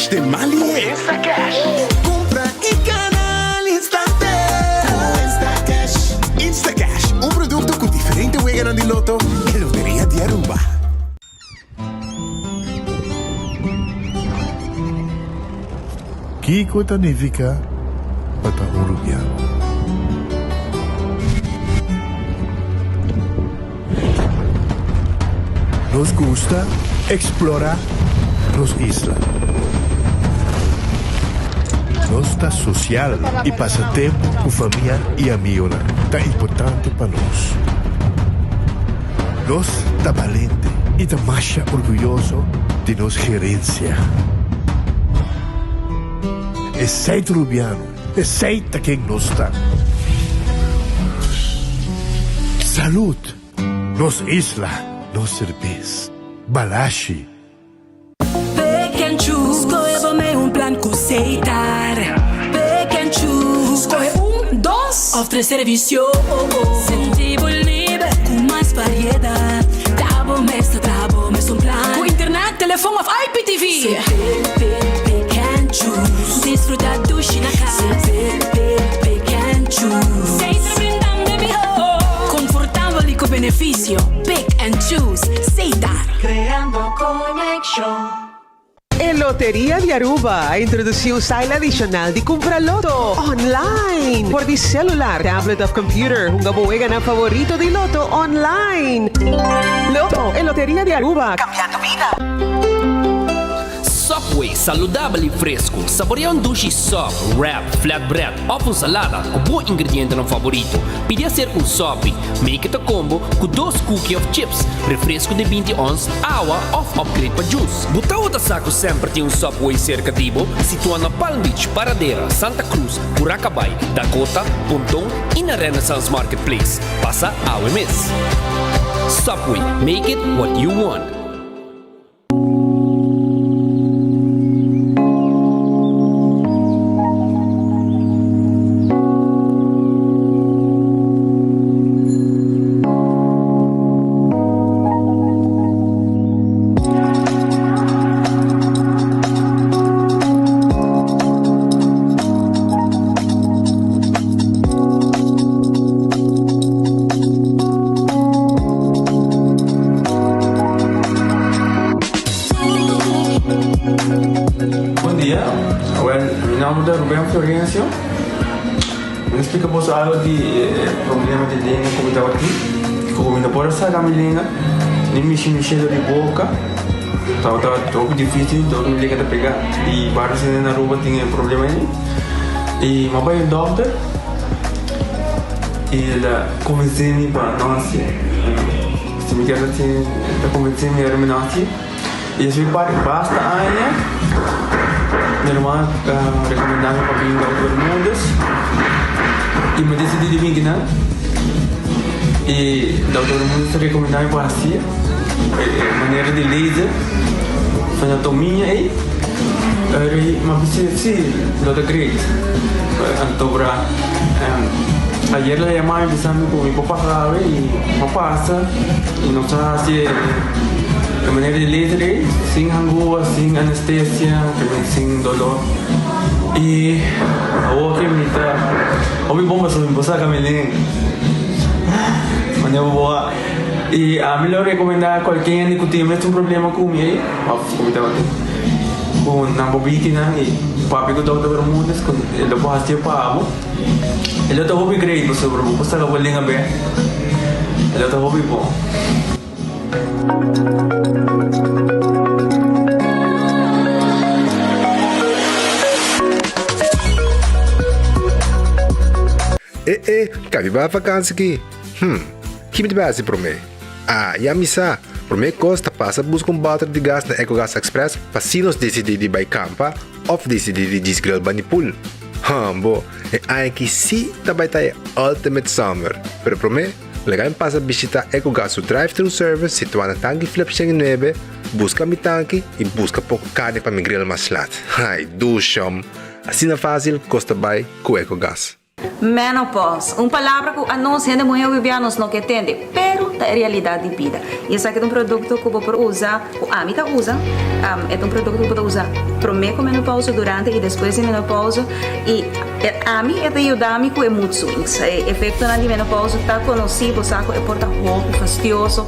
Cash den man lihe. Instacash. Kumpra i gana al instante. Ku Instacash. Instacash, un produkto ku diferente weganan di loto e Loteria di Aruba. Kiko ta nifiká pa ta un rubiano? Nos gusta eksplorá nos isla. Nos ta sosial i pasa tempu ku famia i amigonan ta importante pa nos. Nos ta balente i ta masha orguyoso di nos gerensia. Esei ta Rubiano, esei ta ken nos ta. Salud! Nos isla, nos serbes. Balashi! Pick and choose, skohe bo mei un plan ku Setar. Pick and choose, skohe un, dos òf tres servisio. Sinti bo liber ku mas variedat. Ta bo mes ta traha bo mes un plan. Ku internet, telefon òf IPTV. Se pick, pick, pick and choose. Disfruta dushi na kas. Se pick, pick, pick and choose. Setar brindando e mihó. Konfortabel i ku benefisio. Pick and choose. Setar. Creando conexion. E Loteria di Aruba a introduci un style adicional di cumpra loto online por di celular, tablet of computer. Hunga bo weganan favorito di loto online. Loto, e Loteria di Aruba, cambiando bida. Subway, saludabel i fresku. Saborea un dushi sub, wrap, flatbread òf un salada ku bo ingredientenan favorito. Pidi aser un sopi, make it a combo, ku dos cookie òf chips, refresku di 20 ons, awa òf upgrade pa juice. Bo tabata sa ku semper tin un Subway serka di bo? Situá na Palm Beach, Paradera, Santa Cruz, Curacabai, Dakota, Ponton i na Renaissance Marketplace. Pasa awe mes. Subway, make it what you want. Bon dia, awel mi nomber ta Ruben Florencio. Mi ta splika boso algo di e problema di lenga ku mi tabatin. Ku mi no por a saka mi lenga, ni mishi mi shelo di boka. Tabata hopi dificil, dor mi lenga ta pega. I varios hende na Aruba tin e problema ei. I mi a bai un dokter i el a konvensé mi pa no hasié. Si mi kier hasié, el ta konvensé mi ora mi no hasié. I despues di basta aña, mi ruman a rekomendá mi pa bin Dokter Bermudez i mi a disidí di bin kinan. I Dokter Bermudez a rekomendá mi pa hasié e manera di laser anatomia ei. Eri mi a bisa si, lo ta great. Anto bra ayer el a yama mi bisa mi ku mi por pasa awe i mi a pasa i nos a hasi e manera di laser ei sin hangua, sin anestesia, sin dolor. I awor ke mi ta hopi bon pasobra mi por saka mi lenga. Manera bo a i ami lo rekomendá kualke hende ku tin mesun problema ku mi ei òf ku mi tabatin ku nan por bini kinan i papia ku dòkter Bermudez ku e lo por hasié pa bo. E lo ta hopi great pasobra bo por saka bo lenga bèk. E lo ta hopi bon. E e, ka mi bai vakansi ki? Hm, ki mi ta bai hasi promé? Ah, ya mi sa! Promé kos ta pasa buska un bòter di gas na Ecogas Express pa si nos disidí di bai kampa òf disidí di djis grill bani pool. Hòmbo, e aña aki sí ta bai ta e ultimate summer! Pero promé, Laga mi pasa bishita Ecogas su drive-thru service situá na Tanki Flip 109, buska mi tanki i buska poko karni pa mi grill mas lat. Ai, dushom! Asina fásil kos ta bai ku Ecogas. Menopause, un palabra ku anos hende muhé hopi bia nos no ke tende, pero ta. ta e realidat di bida. I esaki ta un produkto ku bo por usa, ku ami ta usa, e ta un produkto ku bo ta usa promé ku menopausa, durante i despues di menopausa i ami e ta yuda mi ku e mood swings. E efektonan di menopausa ta konosí, bo sa ku e por ta hopi fastioso,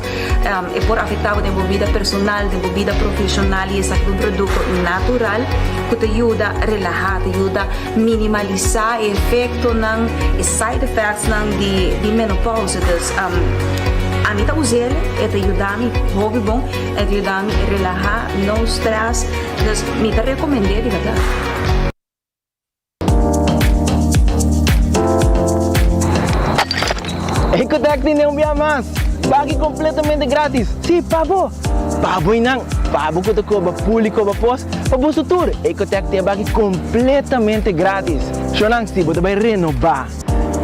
e por afektá bo den bo bida personal, den bo bida profeshonal i esaki ta un produkto natural ku ta yuda relahá, ta yuda minimalisá e efektonan, e side effectsnan di di menopausa. Dus ami ta us'el, e ta yuda mi hopi bon, e ta yuda mi relahá, no stress, dus mi ta rekomend'é di bèrdat. Ecotec tene un bia mas! Baki completamente gratis! Si, pa bo! Pa bo y nan! Pa bo cu ta coba pool y coba pos, pa boso tur! Ecotec tin e baki completamente gratis! Shownan, si bo ta bay renoba,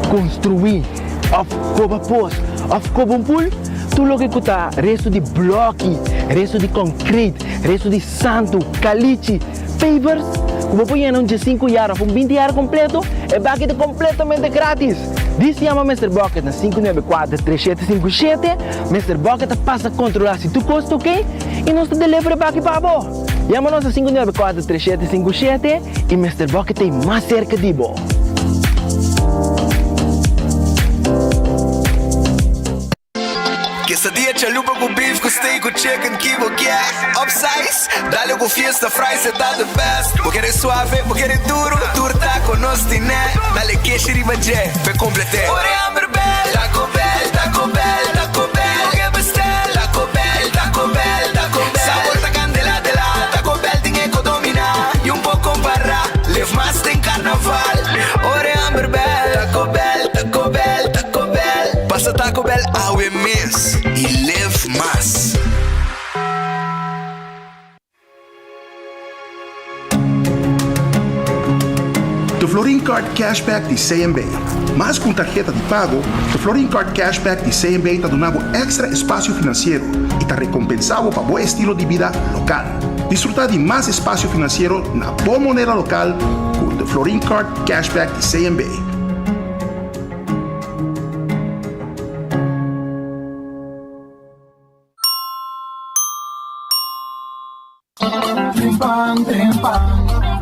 construi, of coba pos, of coba un pool, tur loke cu ta resto di bloki, resto di concrete, resto di santu, calichi, Pavers ku bo por yena un diesinku yar òf un binti yar kompleto, e baki ta kompletamente gratis! Dis yama Mister Bucket na 594 3757, Mister Bucket ta pasa kontrolá si tur kos ta oke i nos ta deliver e baki pa bo! Yama nos na 594 3757 i Mister Bucket ta ei mas serka di bo! Quesadilla chalupa cu beef cu steak cu chicken ki bo kier Upsize, dale cu fiesta fries e ta the best Bo kere suave, bo kere duro, tur taco nos tine Dale keshi riba dje, p'e complete Ora e hamber bel, Taco Bell, Taco Bell, Taco Bell Bo ke bestel, Taco Bell, Taco Bell, Taco Bell Sabor ta candela de la, Taco Bell tin e co domina Y un poco compara, live mas den carnaval Ora e hamber bel, Taco Bell, Taco Bell, Taco Bell. Pasa Taco Bell awe mes y live mas. De Florin Card Cashback di CMB. Mas ku un tarheta di pago, De Florin Card Cashback di CMB ta duna bo èkstra espasio finansiero i ta rekompensá bo pa bo estilo di bida lokal. Disfrutá di mas espasio finansiero na bo moneda lokal ku De Florin Card Cashback di CMB. Trempan, trempan,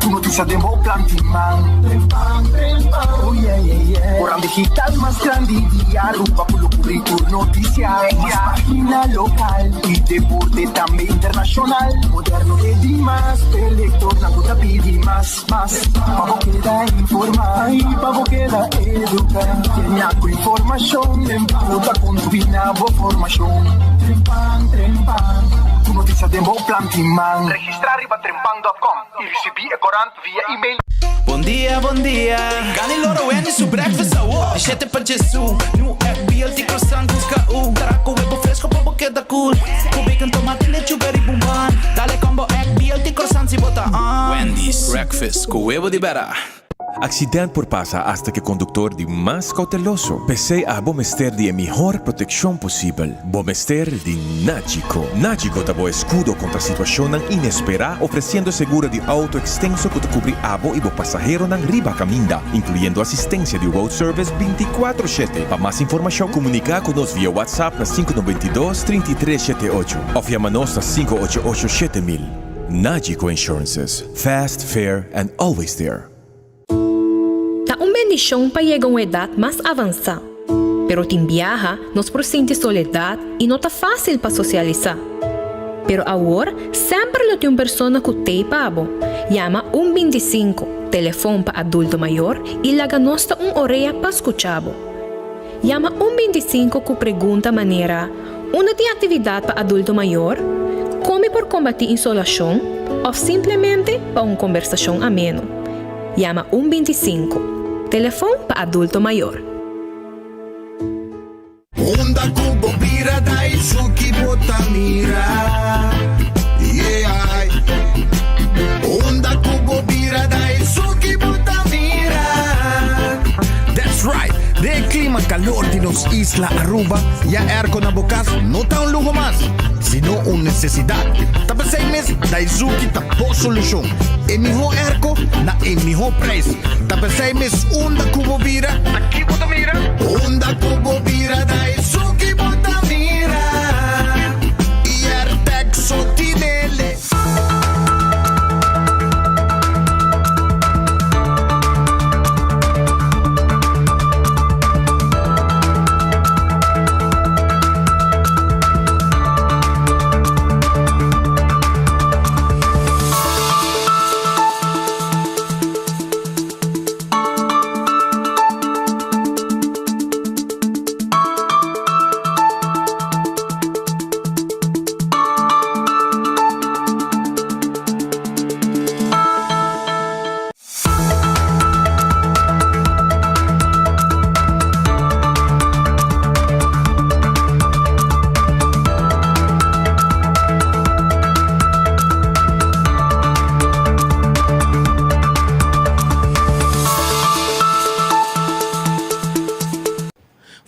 ku notisia den bo plan di man. Trempan, trempan, oh yeah, yeah, yeah. Koran digital mas grandi di Aruba ku lo kubri tur notisia. Mas pagina lokal i deporte tambe internashonal. Moderno te dimas, p'e lektornan ku ta pidi mas. Mas pa bo keda informá i pa bo keda eduká. Kenia ku informashon den bo ta kontribuí na bo formashon. Trempan, trempan, ku notisia den bo plan tin man. Registrá riba trempan dòt kòm i risibí e korant via email. Bon dia, bon dia. Gani loro Wendy su breakfast awo. Di shete pa Jesu. New egg, BLT croissant busca u. Tara cu webo fresco pa bo keda cool. Cu bacon, tomate, lechuga riba un bun. Dale combo egg, BLT croissant si bo ta on. Wendy's breakfast cu webo di bera. Accident por pasa hasta cu e conductor di mas cauteloso. P'esey abo mester di e mihor proteccion posibel. Bo mester di Nagico. Nagico ta bo escudo contra situacionnan inespera, ofreciendo seguro di auto extenso cu ta cubri abo y bo pasaheronan riba caminda, incluyendo asistencia di road service binticuatro shete. Pa mas informacion, comunica cu nos via WhatsApp na sinku noventa i dos, trinta i tres shete ocho of yama nos na sinku ocho ocho 7000. Nagico Insurances, fast, fair and always there. Ta un bendishon pa yega un edat mas avansá, pero tin biaha nos por sinti soledat i no ta fásil pa sosialisá. Pero awor semper lo tin un persona ku t'ei pa bo. Yama un bintisinku, telefon pa adulto mayor, i laga nos ta un orea pa skucha bo. Yama un bintisinku ku pregunta manera, Unda tin aktividat pa adulto mayor? Kon mi por kombatí insolashon? Òf simplemente pa un kombersashon ameno. Yama un bintisinku, telefon pa adulto mayor. Unda ku bo bira da esun ki bo ta mira Yeah Unda ku bo bira da esun ki bo ta mira That's right! Den e clima calor di nos isla Aruba, ya airco na bo cas no ta un luho mas, sino un necesidad. Ta p'esey mes Daizuki ta bo solucion. E miho airco na e miho prijs. Ta p'esey mes unda cu bo bira, ta ki bo ta mira? Unda cu bo bira, Daizuki bo ta mira.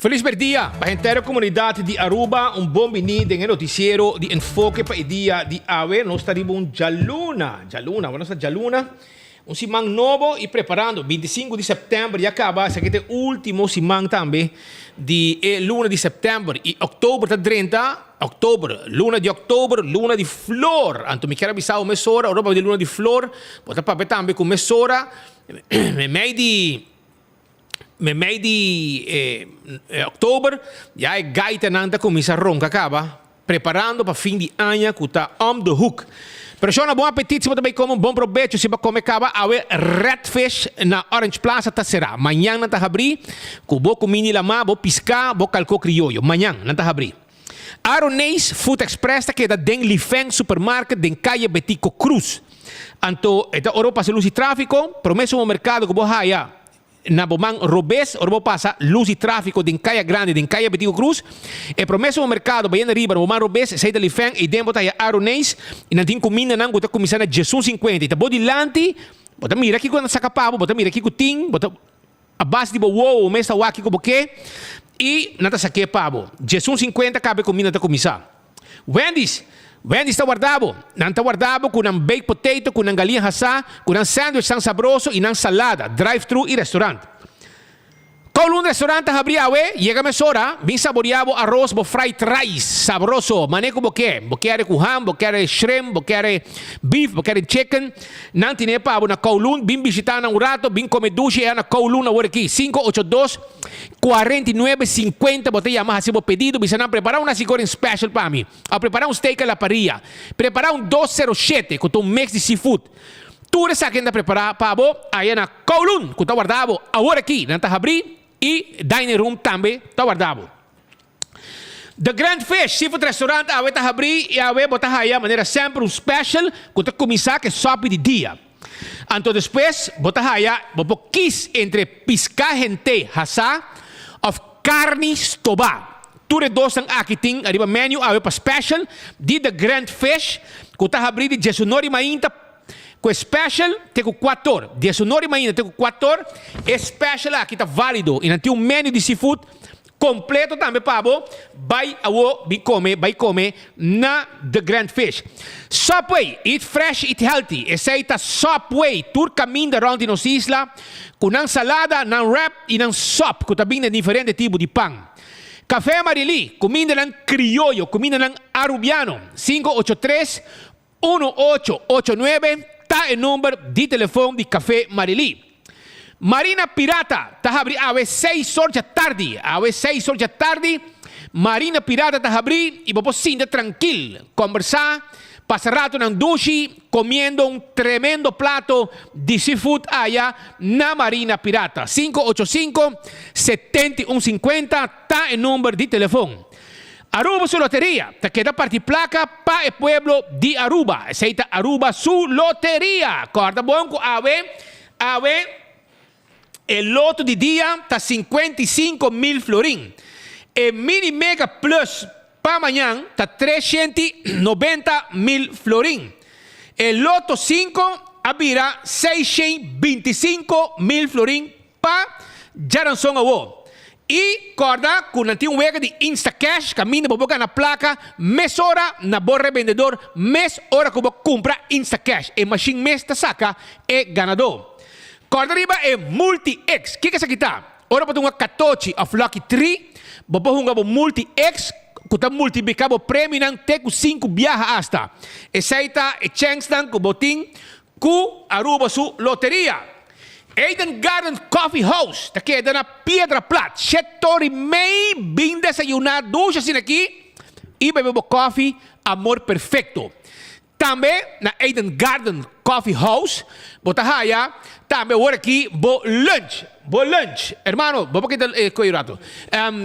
Feliz merdia pa henter e comunidad di Aruba, un bon bini den e noticiero di Enfoke pa e dia di awe. Nos ta riba un djaluna, djaluna, awor nos ta djaluna, un siman nobo y preparando, 25 di september ya caba, esaki ta e ultimo siman tambe di e luna di september y october ta drenta, october, luna di october, luna di flor, anto mi kier a bisa bo mesora, ora bo papia di luna di flor, bo ta papia tambe cu mesora, mei di. Meimei di e oktober ya e gaitanan ta kuminsá ronka kaba, preparando pa fin di aña ku ta om de hoek. Pero shona bon apetit si bo ta bai kome un bon probecho si bo a kome kaba awe Red Fish na Orange Plaza ta será. Mañan nan ta habrí ku bo kuminda di lamá, bo piská, bo kalkó krioyo. Mañan nan ta habrí. Aroneis Food Express ta keda den Lifeng Supermarket den Calle Betico Cruz. Anto e ta ora bo pasa lus di trafico, prome supermercado cu bo haya na bo man robes ora bo pasa lus di trafico den Caya Grande den Calle Betico Cruz. E prome supermercado bayendo riba na bo man robes esey ta Lifeng y den bo ta haya Aroneis y nan tin cumindanan cu ta cuminsa na diesun cincuenta y ta bo dilanti bo ta mira kico nan ta saca pa bo, bo ta mira kico tin, bo ta. A base di bo wowo mes ta wak kiko bo ke i nan ta sak'é pa bo. Djesun sinkuenta kabe ku mi nan ta kuminsá. Wendy's! Wendy's ta warda bo. Nan ta warda bo ku nan baked potato, ku nan galiña hasá, ku nan sandwich tan sabroso i nan salada, drive-thru i restaurant. Kowloon Restaurant ta habrí awe, yega mesora, bin saboriá bo aros, bo fried rice sabroso, manera ku bo ke. Bo kere ku ham, bo kere shrimp, bo kere beef, bo kere chicken. Nan tine pa bo na Kowloon, bin bishita nan un rato, bin come dushi eya na Kowloon awor aki. 582 49 50 bo ta yama haci bo pedido, bisa nan prepara un nasi goreng special pa mi, of prepara un steak a la parrilla, prepara un 207 cu ta un mix di seafood. Tur esaki nan ta prepara pa bo aya na Kowloon cu ta warda bo awor aki. Nan ta habri y dining room tambe ta warda bo. The Grand Fish Seafood Restaurant awe ta habrí i awe bo ta haya manera semper un special ku ta kuminsá ku e sòpi di dia. Anto despues bo ta haya bo por kis entre piská hent'é hasá òf karni stobá. Tur e dosnan aki tin ariba menu awe pa special di The Grand Fish ku ta habrí di diesunor di mainta ku e special te ku kuator. Diesunor di mainta te ku kuator e special aki ta válido i nan tin un menu di seafood Completo tambe pa bo, bay awo bin come, bay come na The Grand Fish. Subway, eat fresh, eat healthy, esey ta Subway tur caminda rond di nos isla cu nan salada, nan wrap y nan sop cu ta bin den diferente tipo di pan. Café Marily, cumindanan crioyo, cumindanan Arubiano, 583 1889 ta e number di telefon di Café Marily. Marina Pirata ta habri awe seis or djatardi. Awe seis or djatardi Marina Pirata ta habri y bo por sinta trankil, kombersá, pasa ratonan dushi komiendo un tremendo plato di seafood aya na Marina Pirata. 585 71 50 ta e number di telefon. Aruba su loteria ta keda parti placa pa e pueblo di Aruba. Esey ta Aruba su loteria. Corda bon cu awe, awe e loto di dia ta 55 mil florin. E mini mega plus pa mañan ta 390 mil florin. E loto 5 a bira 625 mil florin pa djaranson awo. I kòrda ku nan tin un wega di Instacash kaminda bo por gana plaka mesora na bo rebendedor mes ora ku bo kumpra Instacash. E mashin mes ta saka e ganadó. Kòrda riba e Multi-X. Kiko esaki ta? Ora bo ta hunga katochi òf Lucky Tree, bo por hunga bo Multi-X ku ta multipliká bo premionan te ku sinku biaha asta. Esei ta e chènsnan ku bo tin ku Aruba su loteria. Eden Garden Coffee House ta keda na Piedra Plat. Shetor i mei bin desayuná dushi asina aki i bebe bo kòfi Amor Perfecto. Tambe na Eden Garden Coffee House bo ta haya tambe awor aki bo lunch. Bo lunch. Hermano, bo por kita e koe un rato.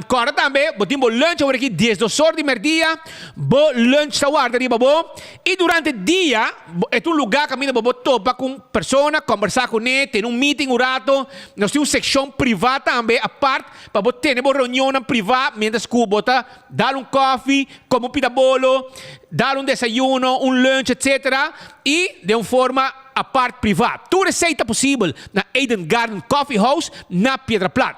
Kòrda tambe bo tin bo lunch awor aki diesdos or di mèrdia. Bo lunch ta warda riba bo i durante dia e ta un lugá kaminda bo por topa ku un persona, kòmbersá kuné, tene un meeting un rato. Nos tin un sekshon privá tambe apart pa bo tene bo reunionnan privá miéntras ku bo ta dal un kòfi, kome un pita bolo, dal un desayuno, un lunch etcetera i den un forma apart privá. Tur esei ta posibel na Eden Garden Coffee House na Piedra Plat.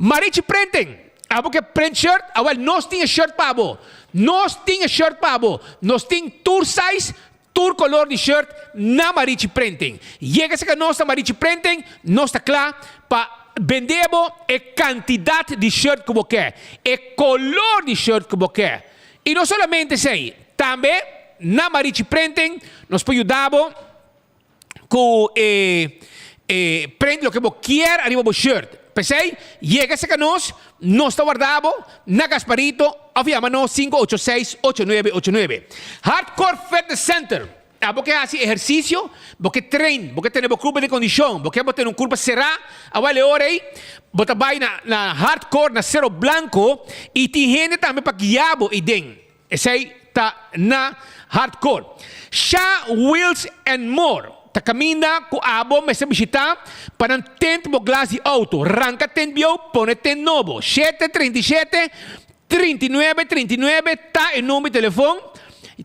Marichi Printing, abo ke print shirt? Awel nos tin e shirt pa bo. Nos tin e shirt pa bo. Nos tin tur size, tur color di shirt na Marichi Printing. Yega cerca nos na Marichi Printing, nos ta cla pa bende bo e cantidad di shirt cu bo ke, e color di shirt cu bo ke. Y no solamente esey, tambe na Marichi Printing nos por yuda bo cu e e print loke bo kier ariba bo shirt. P'esey, yega cerca nos, nos ta warda bo na Gasparito of yama nos 586 8989. Hardcore Fitness Center, Abo ke haci ehercicio, bo ke train, bo ke tene bo curpa den condicion, bo ke bo tene un curpa cera, awel e ora ey bo ta bay na na Hardcore na Cerro Blanco y tin hende tambe pa guia bo eyden. Esey ta na Hardcore. Sha Wheels and More ta caminda cu abo mester bishita pa nan tent bo glas di auto. Ranca tent bieu, pone tent nobo. Shete 37 39 39 ta e number di telefon.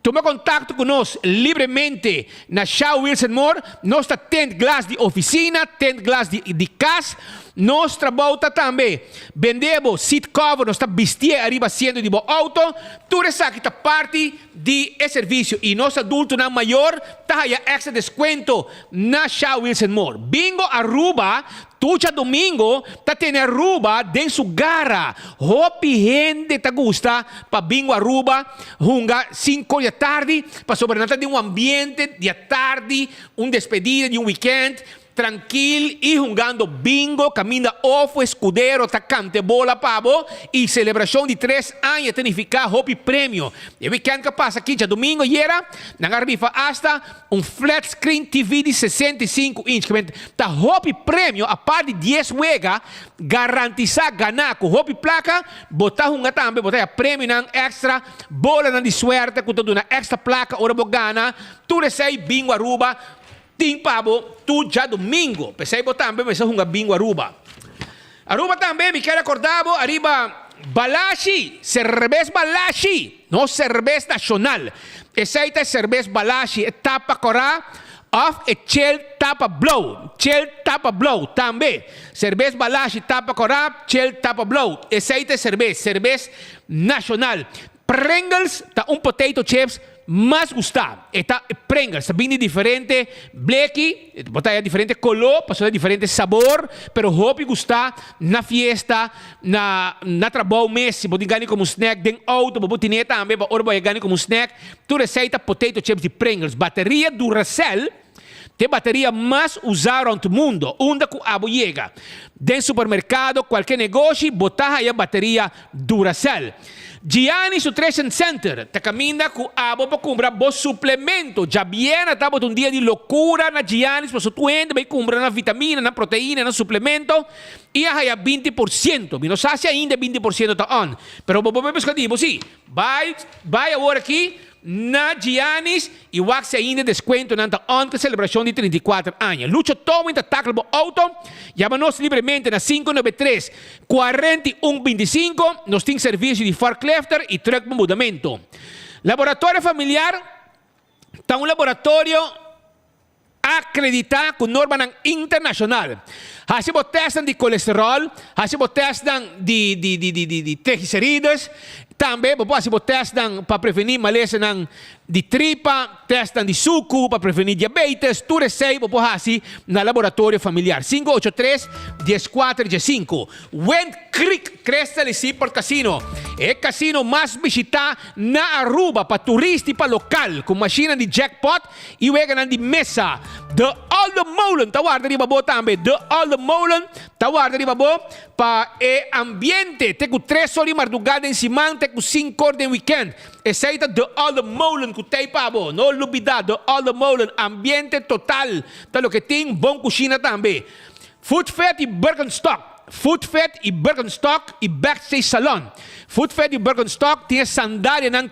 Tuma contacto cu nos libremente na Sha Wheels and More. Nos ta tent glas di oficina, tent glas di di cas. Nos trabou ta tambe bende bo seat cover, nos ta bistié ariba asiento di bo auto. Tur esaki ta parti di e servicio y nos adultonan mayor ta haya extra descuento na Sha Wilson More. Bingo Aruba tur djadomingo ta tene Aruba den su gara. Hopi hende ta gusta pa Bingo Aruba hunga cinco di atardi pasobra nan ta den un ambiente di atardi, un despedida di un weekend. Trankil i hungando bingo kaminda ofo eskudero ta kante bola pa bo i selebrashon di tres aña ta nifiká hopi premio. E wikènt ku a pasa aki djadumingu ayera nan a rifa asta un flat screen TV di 65 inch. Kimente ta hopi premio apart di dies wega garantisá ganá ku hopi plaka bo ta hunga tambe bo ta haya premionan èkstra bolanan di suerte ku ta duna èkstra plaka ora bo gana tur esei bingo Aruba Tin pa bo tur djadumingo. P'esei bo tambe mester hunga bingo Aruba. Aruba tambe mi kier acorda bo ariba Balashi, cerbes Balashi, nos cerbes nacional. Esei ta e cerbes Balashi, e tapa cora of e chel tapa blou, chel tapa blou tambe. Cerbes Balashi tapa cora, chel tapa blou. Esei ta e cerbes, cerbes nacional. Pringles ta un potato chips mas gustá. E ta Pringles ta bin di diferente bleki, bo ta haya diferente koló pasobra diferente sabor, pero hopi gustá na fiesta, na na trabou mes, si bo tin gana di kome un snack den outo bo por tine tambe pa ora bo haya gana di kome un snack. Tur esei ta potato chips di Pringles. Bateria Duracell ta e bateria mas usá rònt mundo, unda ku abo yega. Den supermerkado, kualke negoshi bo ta haya bateria Duracell. Gianni su Nutrition Center ta caminda cu abo pa cumpra bo suplemento. Djabiena tabata un dia di locura na Gianni's pasobra tur hende bay cumpra nan vitamina, nan proteina, nan suplemento y a haya 20%. Mi no sa si ainda e 20% ta on, pero bo por bay busca di bo si. Bay bay awor aki na Gianni's y wak si ainda descuentonan ta on cu e celebracion di 34 aña. Lucho Towing ta tackle bo auto. Yama nos libremente na 593 41 25, Nos tin servisio di forklifter i trùk pa mudamentu. Laboratorio Familiar ta un laboratorio akreditá ku normanan internashonal. Hasi bo tèstnan di kolesteròl, hasi bo tèstnan di di di di di triglicerides, tambe bo por hasi bo tèstnan pa prevení malesanan di tripa, tèstnan di suku pa prevení diabetes, tur esei bo por hasi na Laboratorio Familiar. Sinku ocho tres, dieskuater diesinku. Wind Creek Crystal y Seaport Casino, e casino mas bishitá na Aruba pa turista y pa lokal, ku mashinnan di jackpot y weganan di mesa. De Olde Molen ta warda riba bo tambe. De Olde Molen ta warda riba bo pa e ambiente te ku tres or di mardugá den siman te ku sinku or den wikènt. Esei ta De Olde Molen ku tei pa bo. No lubida De Olde Molen, ambiente total ta loke tin, bon kushina tambe. Food Fed i Birkenstock Food Fed i Birkenstock i Backstage Salon Food Fed i Birkenstock tin e sandalianan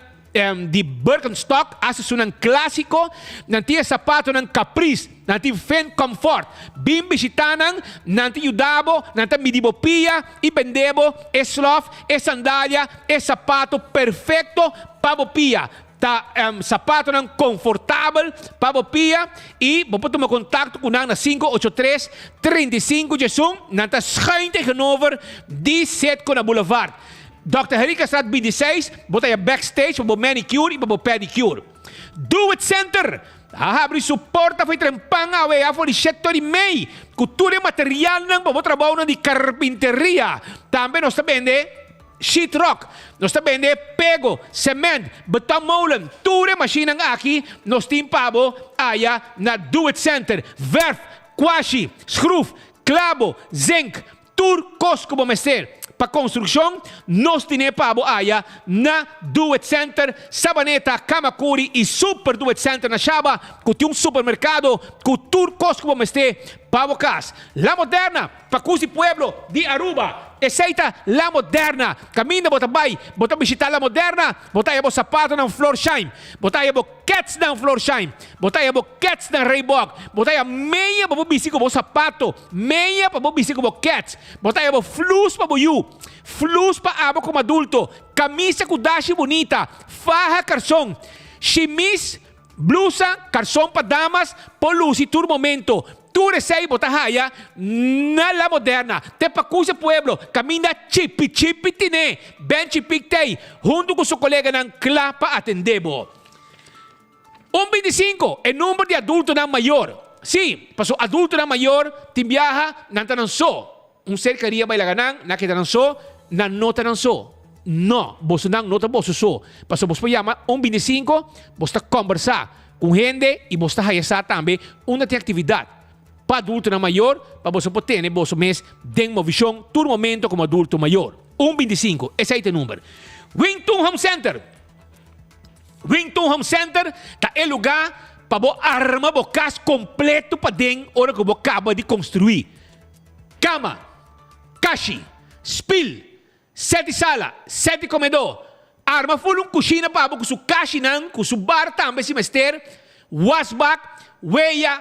di Birkenstock, hasta esunnan klasiko, nan tin e sapatonan Caprice, nan tin Finn Comfort. Bin bishita nan, nan ta yuda bo, nan ta midi bo pia i bende bo e slof, e sandalia, e sapato perfekto pa bo pia. Ta sapatonan konfortabel pa bo pia i bo por tuma kontakto ku nan na 583 35 11. Nan ta schuin tegenover di Setco na Boulevard. Dòkter Henriquezstraat 26, bo ta haña backstage pa bo manicure i pa bo pedicure. Do It Center a habri su porta for di trempan awe afo di shete ora i mei ku tur e materialnan pa bo trabounan di karpinteria. Tambe nos ta bende Sheetrock, nos ta bende pego, cement, betonmolen, tur e mashinnan aki nos tin pa bo aya na Do It Center. Verf, kwashi, schroef, klabo, zink, tur kos ku bo mester pa konstrukshon nos tine pa bo aya na Do It Center, Sabaneta, Kamakuri i Super Do It Center na Shaba ku tin un supermerkado ku tur kos ku bo mester pa bo kas. La Moderna. Pa cus di pueblo di Aruba. Esey ta La Moderna. Caminda bo ta bay, bo ta bishita La Moderna, bo ta haya bo zapatonan Florsheim, bo ta haya bo ketsnan Florsheim, bo ta haya bo ketsnan Reebok, bo ta haya meña pa bo bisti cu bo zapato, meña pa bo bisti cu bo kets, bo ta haya bo flus pa bo yu, flus pa abo como adulto, camisa cu dashi bunita, faha carson, shimis, Blusa, karson pa damas, por lusi tur momento. Tur esei bo ta haya na La Moderna. Te pa Cuse Pueblo, kaminda chipi chipi tine. Benchi Pik t'ei, huntu ku su koleganan kla pa atendé bo. Un 25, e number di adultonan mayor. Sí, pasobra adultonan mayor tin biaha nan ta nan so. Un ser keria bai laga nan, nan keda nan so, nan no ta nan so. No, bosonan no ta boso so. Pasobra bos por yama un 25, bos ta kòmbersá ku un hende i bos ta haya sa tambe unda tin aktividat pa adultonan mayor pa boso por tene boso mes den movishon tur momento komo adulto mayor. Un 25, esei ta e number. Wingtun Home Center. Wingtun Home Center ta e lugá pa bo arma bo kas kompleto paden ora ku bo kaba di konstruí. Kama, kashi, spil, sèt di sala, sèt di komedó, arma ful un kushina pa bo ku su kashinan, ku su bar tambe si mester, wasbak, weya,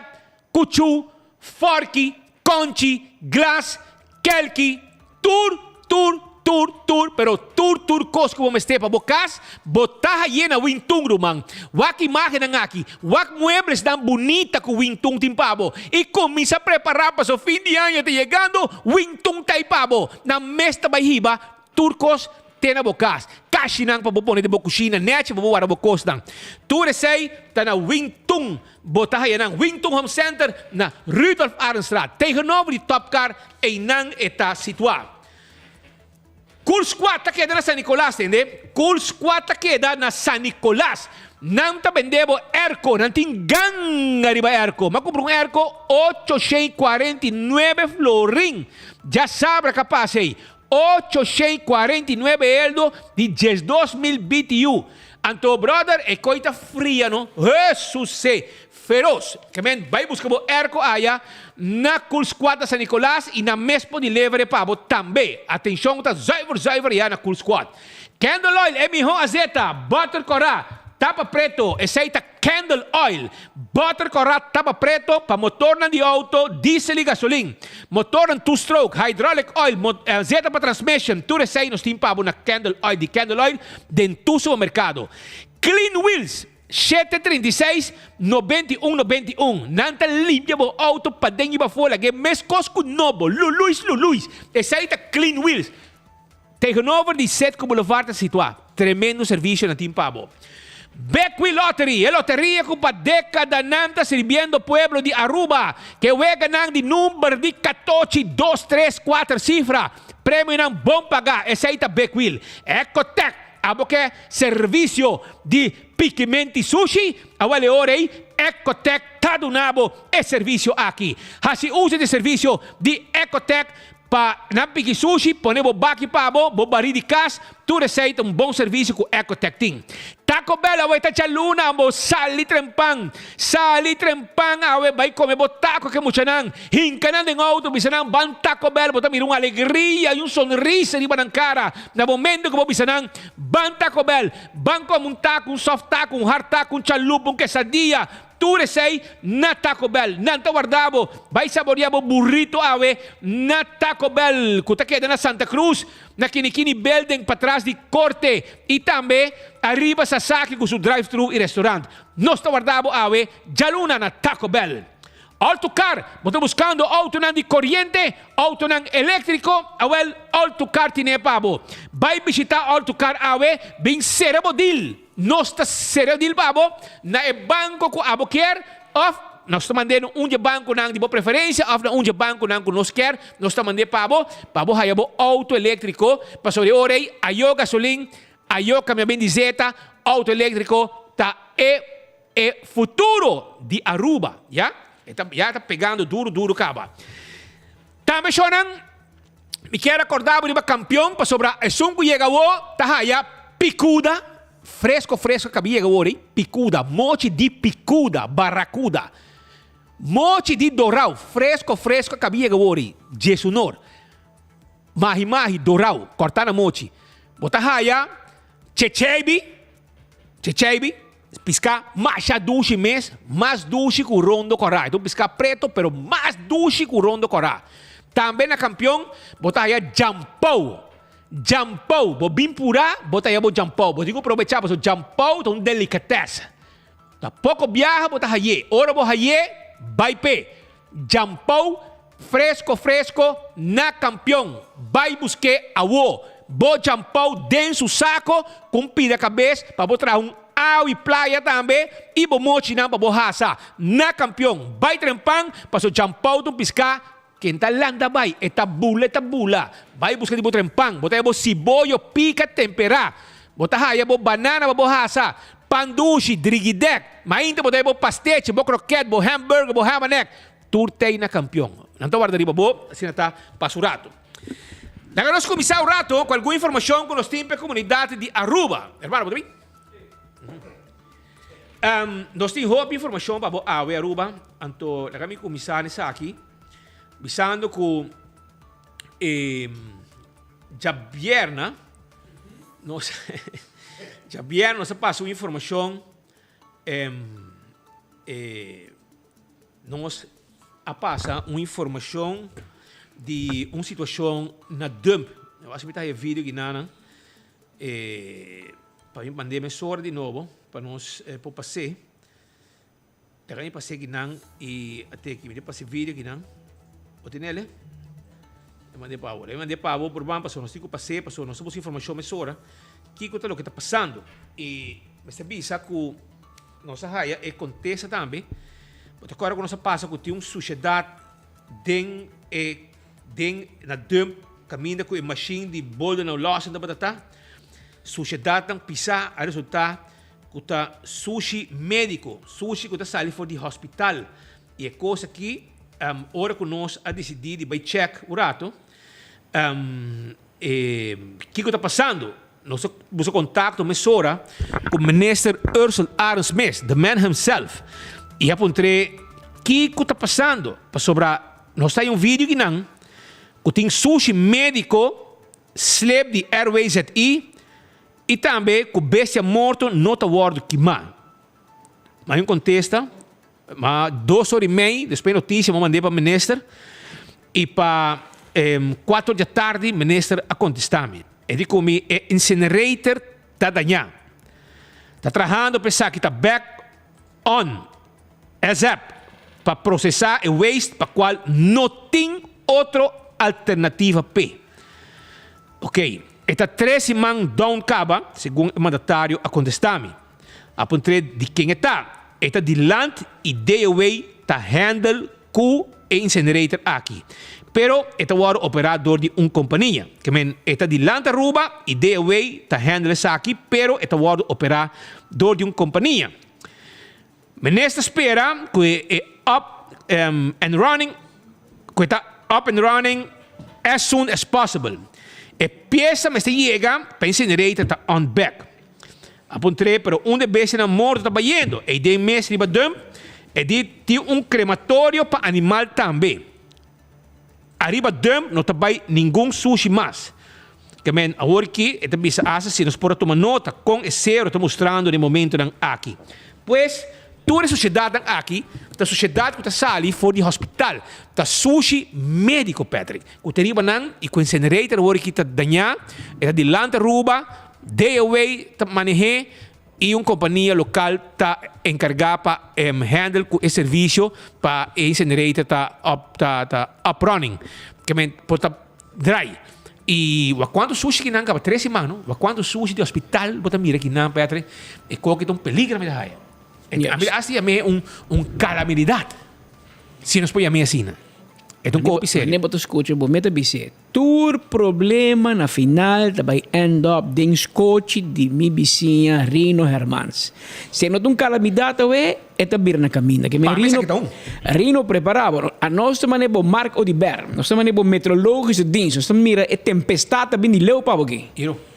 kuchú, fòrki, kònchi, glas, kèlki, tur, tur, tur, tur, pero tur, tur kos ku bo mester pa bo kas, bo ta haye na Wingtung, ruman. Wak imágennan aki, wak mueblesnan bunita ku Wingtung tin pa bo, i kuminsá prepará pasobra fin di aña ta yegando, Wingtung ta ei pa bo. Nan mes ta bai hiba tur kos te na bo kas. Kashinan pa bo pone den bo kushina, nèchi pa bo warda bo kosnan. Tur esei ta na Wingtung. Bo ta haya nan Wingtung Home Center na Rudolf Arendstraat, tegenover di Topcar, einan e ta situá. Cool Squad ta keda na San Nicolas, tende? Cool Squad ta keda na San Nicolas. Nan ta bende bo airco, nan tin ganga riba airco. M'a cumpra un airco 849 florin. Djasabra ka pasa ei. 849 eldo di 12,000 BTU. Anto brother e koy ta fria no. Hesus se feroz. Ke men bai buska bo airco aya na Cool Squad na San Nicolas y nan mes por deliver e pa bo tambe. Atencion ta zuiver zuiver ya na Cool Squad. Candle oil e miho azeta, butter cora, tapa preto, esey ta Candle oil, butter kòrá tapa preto pa motornan di outo, diesel i gasolin, motornan two stroke, hydraulic oil, zeta pa transmission, tur esei nos tin pa bo na Candle Oil di Candle Oil den tur supermerkado. Clean Wheels, 736, 91 91, Nan ta limpia bo outo paden i bafó lag'é meskos ku nobo, luluis luluis, esei ta Clean Wheels. Tegenover di Setco Boulevard ta situá. Tremendo servisio nan tin pa bo. Bequi Lottery, e loteria ku pa dekadanan ta sirbiendo pueblo di Aruba. Ke weganan di number di katochi, dos, tres, kuater sifra. Premionan bon pagá. Esei ta Bequil. Ecotec, abo ke servisio di pikimenti sushi? Awel e ora ei Ecotec ta duna bo e servisio aki. Hasi uso di e servisio di Ecotec Pa nan piki sushi, pone bo baki pa bo, bo barí di kas, tur esei ta un bon servisio ku Ecotec tin. Taco Bell awe ta djaluna, bo sali trempan, sali trempan awe bai kome bo taco ke muchanan, hinka nan den outo, bisa nan ban Taco Bell, bo ta mira un alegria i un sonrisa riba nan kara na momento ku bo bisa nan ban Taco Bell, ban kome un taco, un soft taco, un hard taco, un chalupa, un quesadilla. tur esei na Taco Bell. Nan ta warda bo. Bai saboria bo burrito awe na Taco Bell ku ta keda na Santa Cruz, na Kinikini Building patras di Korte i tambe ariba Sasaki ku su drive thru i restaurant. Nos ta warda bo awe djaluna na Taco Bell. Autocar, bo ta buskando outonan di koriente, outonan eléktriko? Awèl, Autocar tine pa bo. Bai bishitá Autocar awe, bin sera bo dil. Nos ta sera dil pa bo na e banko ku abo kier òf nos ta mand'é na un dje bankonan di bo preferensia òf na un dje bankonan ku nos kier, nos ta mand'é pa bo, pa bo haya bo outo eléktriko. Pasobra e ora ei ayó gasolin, ayó kamiaben di zeta, outo eléktriko ta e. E futuro di Aruba ya e ta ya ta pegando duro duro caba. Tambe shownan mi kier acorda bo riba campeon pasobra esun cu yega awo ta haya picuda fresco fresco cabi yega awor ey picuda mochi di picuda barracuda mochi di dorao fresco fresco cabi yega awor ey djesunor mahi mahi dorao corta na mochi bo ta haya checheibi checheibi. Piská masha dushi mes, mas dushi ku rondo kòrá. E ta un piská preto, pero mas dushi ku rondo kòrá. Tambe na Kampion bo ta haya djampou. Djampou, bo bin purá, bo ta haya bo djampou. Bo tin ku probechá pasobra djampou ta un delikatèse. Ta poko biaha bo ta hay'é. Ora bo hay'é, bai p'e. Djampou fresco fresco na Kampion. Bai busk'é awo. Bo djampou den su sako ku un pida kabes pa bo traha un awi playa tambe i bo mochinan pa bo hasa na Kampion. Bai trempan paso djampou ta un piská ken ta lanta bai e ta bula e ta bula. Bai buska di bo trempan. Bo ta haya bo siboyo pika temperá. Bo ta haya bo banana pa bo hasa, pan dushi, drigidek, mainta bo ta haya bo pastechi, bo kroket, bo hamburger, bo hamanek, tur tei na Kampion. Nan ta warda riba bo, asina ta pasa un rato. Laga nos kuminsá un rato ku algun informashon ku nos tin pa e komunidat di Aruba. Hermano, bo ta bin? Nos tin hopi informashon pa bo awe Aruba, anto laga mi kuminsá n'esaki bisando ku e djabierna, Nos djabièrnè nos a pasa un informashon nos a pasa un informashon di un situashon na dump. Mi a wak si mi ta haña video ginanan pa mi mand'é mesora di nobo pa nos por pas'é. Laga mi pasa kinan y a teki mi ta pasa e video kinan. Bo tin ele? Mi manda e pa bo. Mi manda e pa bo por ban pasobra nos tin ku pas'é pasobra nos ta busca informashon mesora kiko ta loke ta pasando. Y mester bisa ku nos a haya e kontesta tambe. Bo ta kòrda ku nos a pasa ku tin un sushedat den e den na dump kaminda ku e mashin di bolder nou lòs tabata ta. Sushedatnan pisá a resultá. Ku ta sushi médiko, sushi ku ta sali for di hospital. I e kos aki, ora ku nos a disidí di bai chèk un ratu, e kiko ta pasando, nos a buska kontakto mesora ku Minister Ursell Arends mes, the man himself, i a puntr'é kiko ta pasando, pasobra nos ta haña un video kinan ku tin sushi médiko slip di RWZI, I tambe ku bestia morto no ta wòrdu kimá. Ma un kontesta, ma dos ora i mei despues notisia mi a mand'é pa minister i pa kuater or di atardi minister a kontestá mi. E di ku mi e incinerator ta dañá. Ta trahando pa esaki ta bèk on asap pa prosesá e waste pa kual no tin otro alternativa p'e. Ok, e ta tres siman down caba, segun e mandatario a contesta mi. A puntr'é di ken e ta. E ta di Land y DOW ta handle cu e incinerator aki. Pero e ta worde opera door di un compania. Ke men, e ta di Land Aruba y DOW ta handle esaki, pero e ta worde opera door di un compania. Minister spera cu e up and running cu e ta up and running as soon as possible. E pieza mester yega pa incinerator ta on back. A puntr'é pero unda e bestianan morto ta bayendo? Ei den mes riba dump e di tin un crematorio pa animal tambe. Ariba dump no ta bay ningun sushi mas. Ke men awor ki e ta bisa asta si nos por a tuma nota kon e sero ta mustrando den momentonan aki. Pues, Tur e sushedatnan aki ta sushedat ku ta sali for di hospital. Ta sushi médiko, Patrick, ku ta riba nan i ku incinerator awor aki ta dañá. E ta dilanti Aruba, DOW ta maneh'é i un kompania lokal ta enkargá pa handle ku e servisio pa e incinerator ta up ta ta up running. Ke men por ta drai. I wak kuantu sushi ki nan kaba tres siman no. Wak kuantu sushi di hospital bo ta mira ki nan, Patrick. E koki ta un peligro mi ta haya. Yes. Ami hasta yam'é un un calamidad, si nos por yam'é asina. E ta un kopi serio. Wanneer bo ta scucha bo meta bis'é, tur problema na final ta bai end up den scochi di mi bisiña Rino Hermans. Si e no ta un calamidad awe, e ta bira na caminda. Ke men Pa mi Rino, esaki ta un. Rino prepara bo. Anos ta mane bo Mark Oduber, nos ta mane bo meteorologische dienst, nos ta mira e tempestad ta bin di leu pa bo aki. Iro.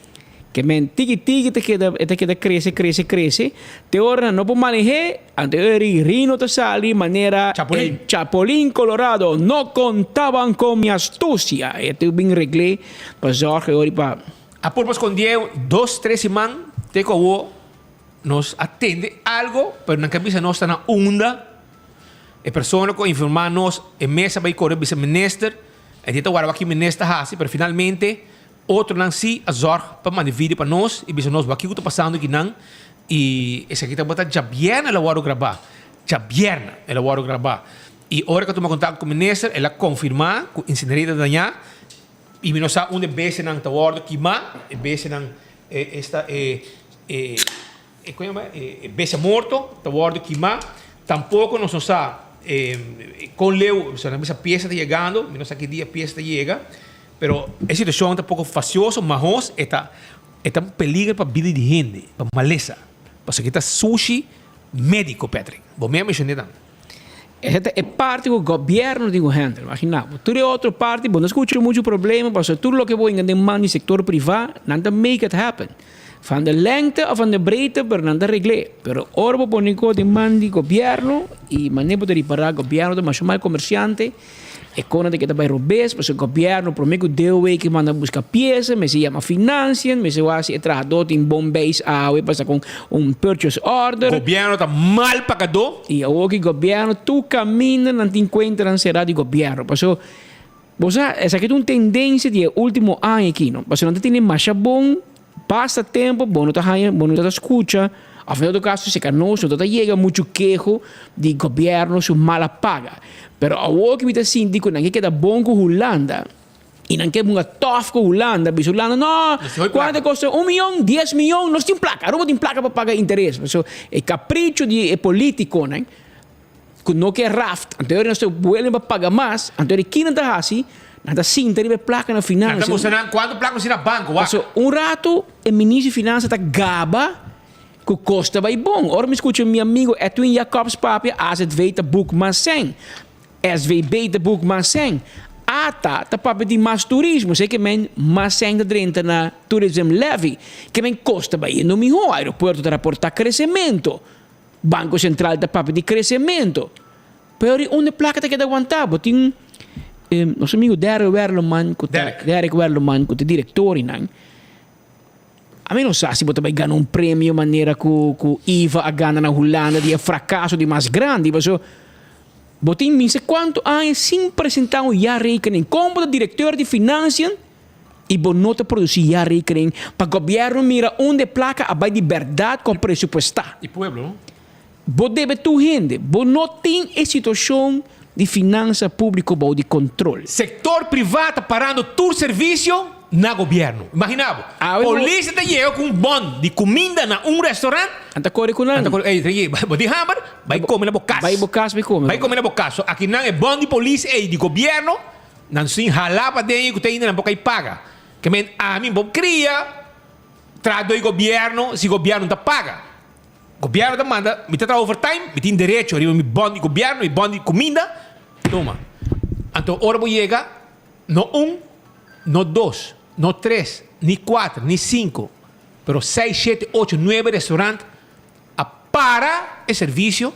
Ke men tiki tiki ta keda e ta keda krese krese krese te ora nan no por maneh'é anto e ri rino ta sali manera Chapulín. el chapulín colorado no contaban con mi astucia e ta bin regl'é pa zorg e ora pa. A por pa skondié dos tres siman te ku awor nos a tende algo pero nan ka bisa nos ta na unda e persona ku a informá nos e mes a bai kore bisa minister e di ta wara wak ki minister hasi pero finalmente Otronan sí a zòrg pa manda video pa nos i bisa nos wak kiko ta pasando akinan i esaki tabata djabièrnè el a wòrdu grabá, djabièrnè el a wòrdu grabá. I ora ku a tuma kontakto ku minister el a konfirmá ku insineria ta dañá i mi no sa unda e bestianan ta wòrdu kimá, e bestianan esta e e e kon yama e bestia morto ta wòrdu kimá. Tampoko nos no sa kon leu, nan bisa piesa ta yegando, mi no sa ki dia piesa ta yega. Pero e situacion ta poco facioso, mahos e ta e ta un peligro pa bida di hende, pa malesa. Pasobra aki ta sushi medico, Patrick. Bo mi a menciona tambe. Esa ta e parti cu gobierno tin cu handle. Imagina bo, tur e otro parti bo no scucha mucho problema pasobra tur loke bo hinga den man di sector priva, nan ta make it happen. Van de lengte of van de breedte, pero nan ta regl'é. Pero ora bo pone cos den man di gobierno y manera bo ta ripara gobierno ta masha mal comerciante. E kona ta keda bai robes, pasobra gobièrnu promé ku DOW ke manda buska piesa, mester yama financiën, mester wak si e trahadó tin bon beis awe pa saka un purchase order. Gobièrnu ta mal pagadó. I awor ki gobièrnu tur kaminda nan tin kuentanan será di gobièrnu. Pasobra bo sa esaki ta un tendensia di e último aña aki no, pasobra nan ta tene masha bon basta tempu bo no ta haña, bo no ta skucha òf en todo kaso si ka nos no ta yega muchu keho di gobièrnu su mala paga. Pero awor ki mi ta sinti ku nan ke keda bon ku Hulanda i nan ke bunga tòf ku Hulanda, bisa Hulanda, no, kuantu kosta un miyon, dies miyon, nos tin plaka, Aruba tin plaka pa paga interes. Pasobra e kapricho di e politikonan ku no ke raft, anto e ora nos ta buelve pa paga mas, anto e ora ki nan ta hasi? Nan ta sinta riba e plaka na Nan ta finansa. mustra nan kuantu plaka nos tin na banko, wak. Pasobra un ratu e minister di finansa ta gaba Ku kos ta bai bon. Ora mi skucha mi amigo Edwin Jacobs papia, AZV ta buk mas sèn. SVB ta buk mas sèn. Ata ta papia di mas turismo, esei ke men mas sèn ta drenta na tourism levy. Ke men kos ta bai yendo mihó. Aeropuerto ta raportá kresementu. Banko Sentral ta papia di kresementu. Pero di unda e plaka ta keda wantá? Bo tin nos amigo Derek Werleman ku ta Derek Werleman ku ta direktor i nan. Ami no sa si bo ta bai gana un premio manera ku ku Iva a gana na Hulanda di e frakaso di mas grandi, paso bo tin minse kuantu aña sin presentá un jaarrekening. Kon bo ta direkteur di financiën i bo no ta produsí jaarrekening pa gobièrnu mira unda e plaka a bai di bèrdat ku a presupuestá? Di pueblo, no? Bo debe tur hende. Bo no tin e situashon di finansa públiko bou di kontrol. Sektor privá ta parando tur servisio na gobièrnu. Imaginá bo, polis ta yega ku un bòn di kuminda na un restaurant. Nan ta kore ku nan. Nan ta kore, ey, rei, bo tin hamber? Bai kome na bo kas. Bai bo kas bai kome. Bai kome na bo kas. So aki nan e bòn di polis ey di gobièrnu, nan sin halá paden ku ta ainda nan por kai paga. Ke men ami bo kria trahadó di gobièrnu si gobièrnu ta paga. Gobierno ta manda, mi ta traha overtime, mi tin derecho riba mi bon di gobierno, mi bon di cuminda, tuma. Anto ora bo yega, no un, no dos, no tres, ni cuater, ni cinco, pero seis, shete, ocho, nuebe restaurant a para e servicio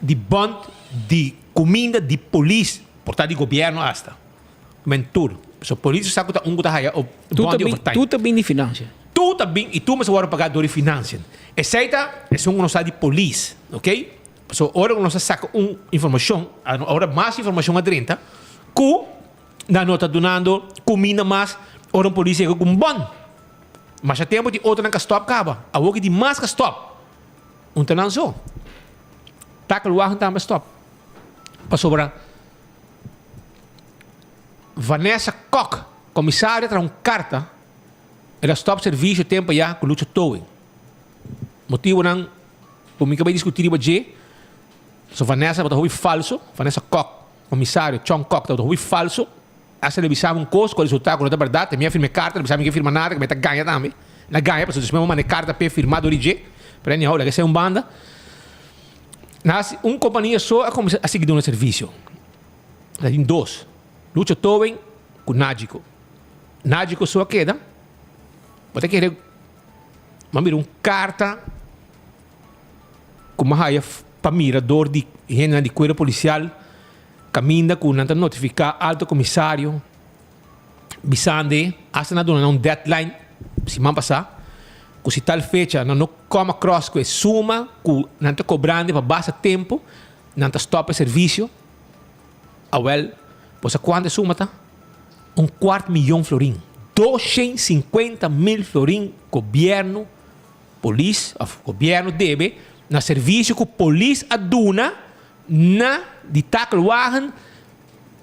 di bon di cuminda di polis, por ta di gobierno hasta. Men tur. So polis sa cu ta un cu ta haya bon di overtime. Tur ta bin di financia. Tur ta. ta bin i tur mester wòrdu pagá dor di financiën. Esei ta esun ku nos sa di polis, ok? Pasobra ora ku nos a saka un informashon, ora mas informashon a drenta, ku nan no ta dunando kuminda mas ora un polis yega ku un bòn. Masha tempu tin otronan ka stòp kaba, awor ki tin mas ka stòp. Un ta nan so. Takelwagen tambe a stòp. Pasobra Vanessa Kok, komisario a traha un karta, el a stòp servisio tempu ayá ku Lucho Towing. Motibunan ku mi ka bai diskutí riba dje, pasobra Vanessa tabata hopi falso, Vanessa Kok, komisario Chong Kok tabata hopi falso, hasta el a bisa mi un kos ku a resultá ku no ta bèrdat, mi a firma e karta, el a bisa mi ke firma nada, ku mi ta gaña tambe. El a gaña pasobra despues mi a manda e karta p'e firmá dor di dje, pero anyhow laga esei un banda. Na un kompania so a kuminsá a sigui duna servisio. Ta tin dos, Lucho Towing ku Nagico. Nagico so a keda, bo ta kere bo a mira un karta ku bo a haya pa mira dor di hendenan di kuerpo polisial kaminda ku nan ta notifiká alto komisario bisande hasta nan a duna nan un deadline siman pasá ku si tal fecha nan no come across ku e suma ku nan ta kobrando pa basta tempu nan ta stop e servisio. Awel, bo sa kuantu e suma ta? Un kuart miyon florin. 250 mil florin gobièrnu, polis òf gobièrnu debe na servisio ku polis a duna na di takelwagen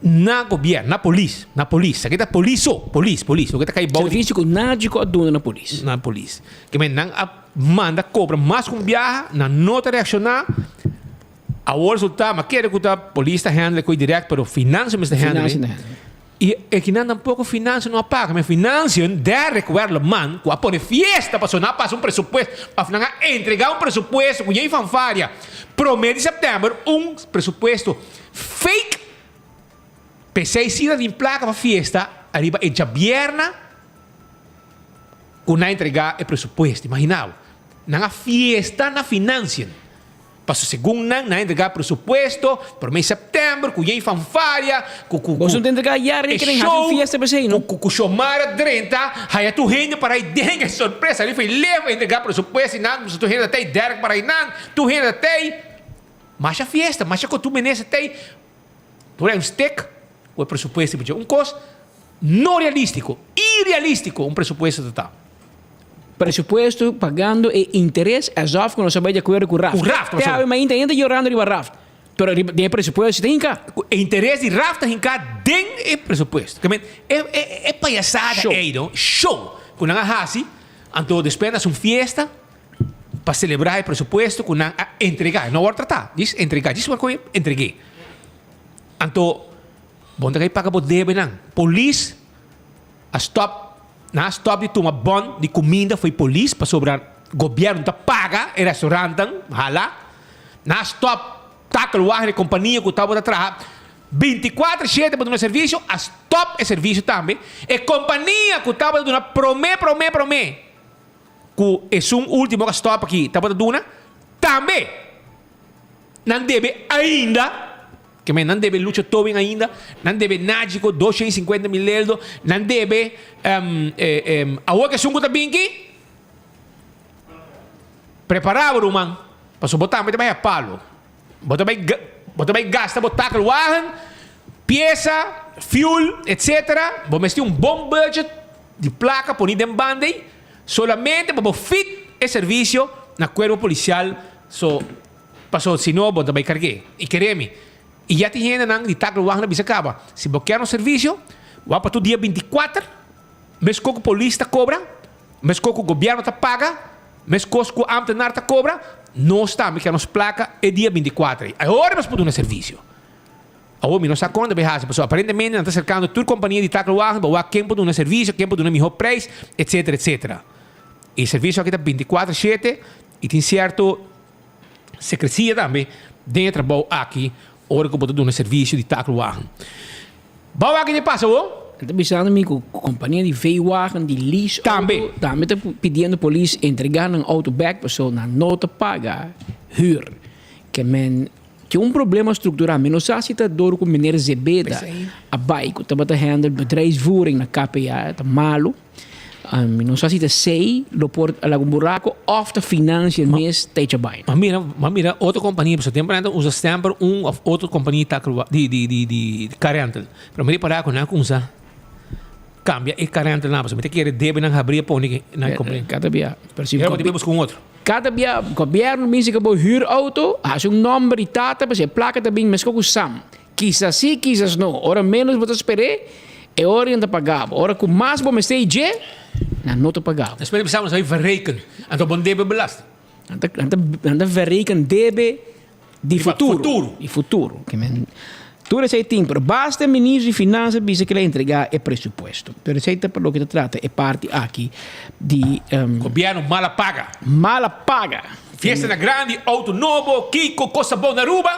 na gobièrnu, na polis, na polis. Esaki ta polis so, polis, polis. Loke ta kai bou di. Servisio ku nadie ku a duna na polis. Na polis. Ke men nan a manda kobra mas ku un biaha, nan no ta reakshoná. Awor resulta, ma kere ku ta polis ta handle koe direct, pero financiën mester handle. Financiën ta handle. I e kinan tampoco financiën no a paga. Men financiën, Derrick Werleman, ku a pone fiesta pasobra nan a pasa un presupuesto, of nan a entrega un presupuesto ku yen fanfaria prome di september, un presupuesto fake, p'esei si nan tin plaka pa fiesta ariba e djabierna ku nan a entrega e presupuesto. Imagina bo, nan a fiesta na financiën. Paso segun nan, nan a entregá presupuesto promé sèptèmber ku yei fanfaria, ku ku Boso no ta entregá yara e ni keren hasi show, fiesta p'esei, no? ku ku Xiomara drenta, haya tur hende para ei den e sorpresa. Ali foi lef a entregá presupuesto i nan, tur hende ta tei, Derek para ei nan, tur hende ta tei. Masha fiesta, masha ku tur minister tei. Por ei un stek ku e presupuesto di un kos no realístiko, irealístiko un presupuesto ta ta. Presupuesto pagando e interes asof ku nos a bai di akuerdo ku Raft. Ku Raft, Te awe mainta hende ta yorando riba Raft, pero riba den e presupuesto si ta hinká. Ku e interes di Raft ta hinká den e presupuesto. Ke men e e e payasada Show. ei no, show ku nan a hasi, anto despues nan hasi un fiesta pa selebrá e presupuesto ku nan a entregá. No wòrdu tratá, djis entregá, djis wòrdu entreg'é. Anto bo no ta kai paga bo debenan. Polis a stòp, nan a stòp di tuma bòn di kuminda fo'i polis pasobra gobièrnu ta paga e restaurantnan hala. Nan a stòp takelwagen e kompania ku tabata traha bintikuater shete pa duna servisio a stòp e servisio tambe. E kompania ku tabata duna promé promé promé ku esun último ku a stòp aki tabata duna tambe. Nan debe ainda, ke men nan debe Lucho Tobin ainda, nan debe Nagico 250 mil eldo, nan debe awor ke esun ku ta bin ki, prepara bo ruman, pasobra bo tambe ta bai a palo, bo ta bai bo ta bai gasta bo takelwagen, piesa, fuel, etcetera, bo mester un bon budget di plaka poni den banda ei, solamente pa bo fit e servisio na kuerpo polisial. So, paso si no bo ta bai karg'é. I kere mi. I ya tin hendenan di takel wagner bisa kaba, si bo kier un servisio, wak pa tur dia 24, meskos ku polis ta kobra, meskos ku gobièrnu ta paga, meskos ku ámtenar ta kobra, nos tambe kier nos plaka e dia 24 ei. Ahora nos por duna servisio. Awor mi no sa kon ta bai hasi, pasobra aparentemente nan ta serkando tur kompania di takel wagner pa wak ken por duna servisio, ken por duna mihó preis, etsetera, etsetera. E servisio aki ta 24 shete. I tin sierto sekresia tambe den e trabou aki ora ku bo ta duna servisio di takelwagen. Bou aki ta pasa bo? Nan ta bisando mi ku kompania di V-wagen, di lease auto, tambe ta pidiendo polis entrega nan auto bek pasobra nan no ta paga huur. Ke men tin un problema struktural. Mi no sa si ta dor ku meneer Zebeda a bai ku tabata handle bedrijfsvoering na KPA, ta malu. Mi no sa si ta esey lo por a laga un buraco of ta financiën mes ta echa bai. Ma mira, ma mira otro compania, pasobra tempo nan ta usa semper un of otro compania takel di di di di car rental. Pero mi ripara cu nan a cuminsa cambia e car rental nan, pasobra mi ta kere debe nan habri a pone nan compania. Cada bia. Pero si Pero bo tin busca un otro. Cada bia gobierno bisa cu bo huur auto, haci un nomber di tata, pasobra e placa ta bin mesco cu Sam. Kisas sí, kisas no. Ora ménos bo ta sper'é, e ora nan ta pagá bo. Ora ku mas bo mester dje, nan no ta pagá bo. Despues di bisa bo sa verreken, anto bo no debe belasting. Nan ta, nan ta, nan ta verreken debe di futuro. Di futuro. Ke men, tur esei tin, pero basta e ministro di Finansa bisa ku el a entregá e presupuesto. Pero esei ta pa loke ta trata e parti aki di. Gobièrnu mala paga. Mala paga. Fiesta na grandi, outo nobo, kiko, kosa bon na Aruba.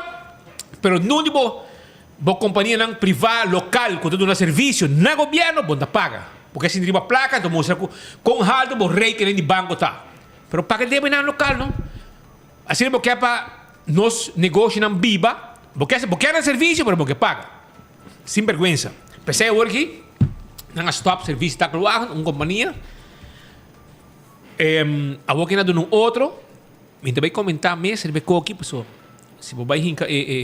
Pero no di bo bo companianan priva local cu ta duna servicio na gobierno bo no ta paga. Porque asina riba placa ta mustra cu con halto bo rekening di banco ta. Pero paga debenan local no. Asina bo kier pa nos negoshonan biba, bo kier bo kier nan servicio pero bo ke paga. Sin berguensa. P'esei awor aki nan a stop servicio takelwagen un compania. Awor ki nan a duna un otro. Mi ta bay comenta mes riba e koki paso si bo bay hinca e e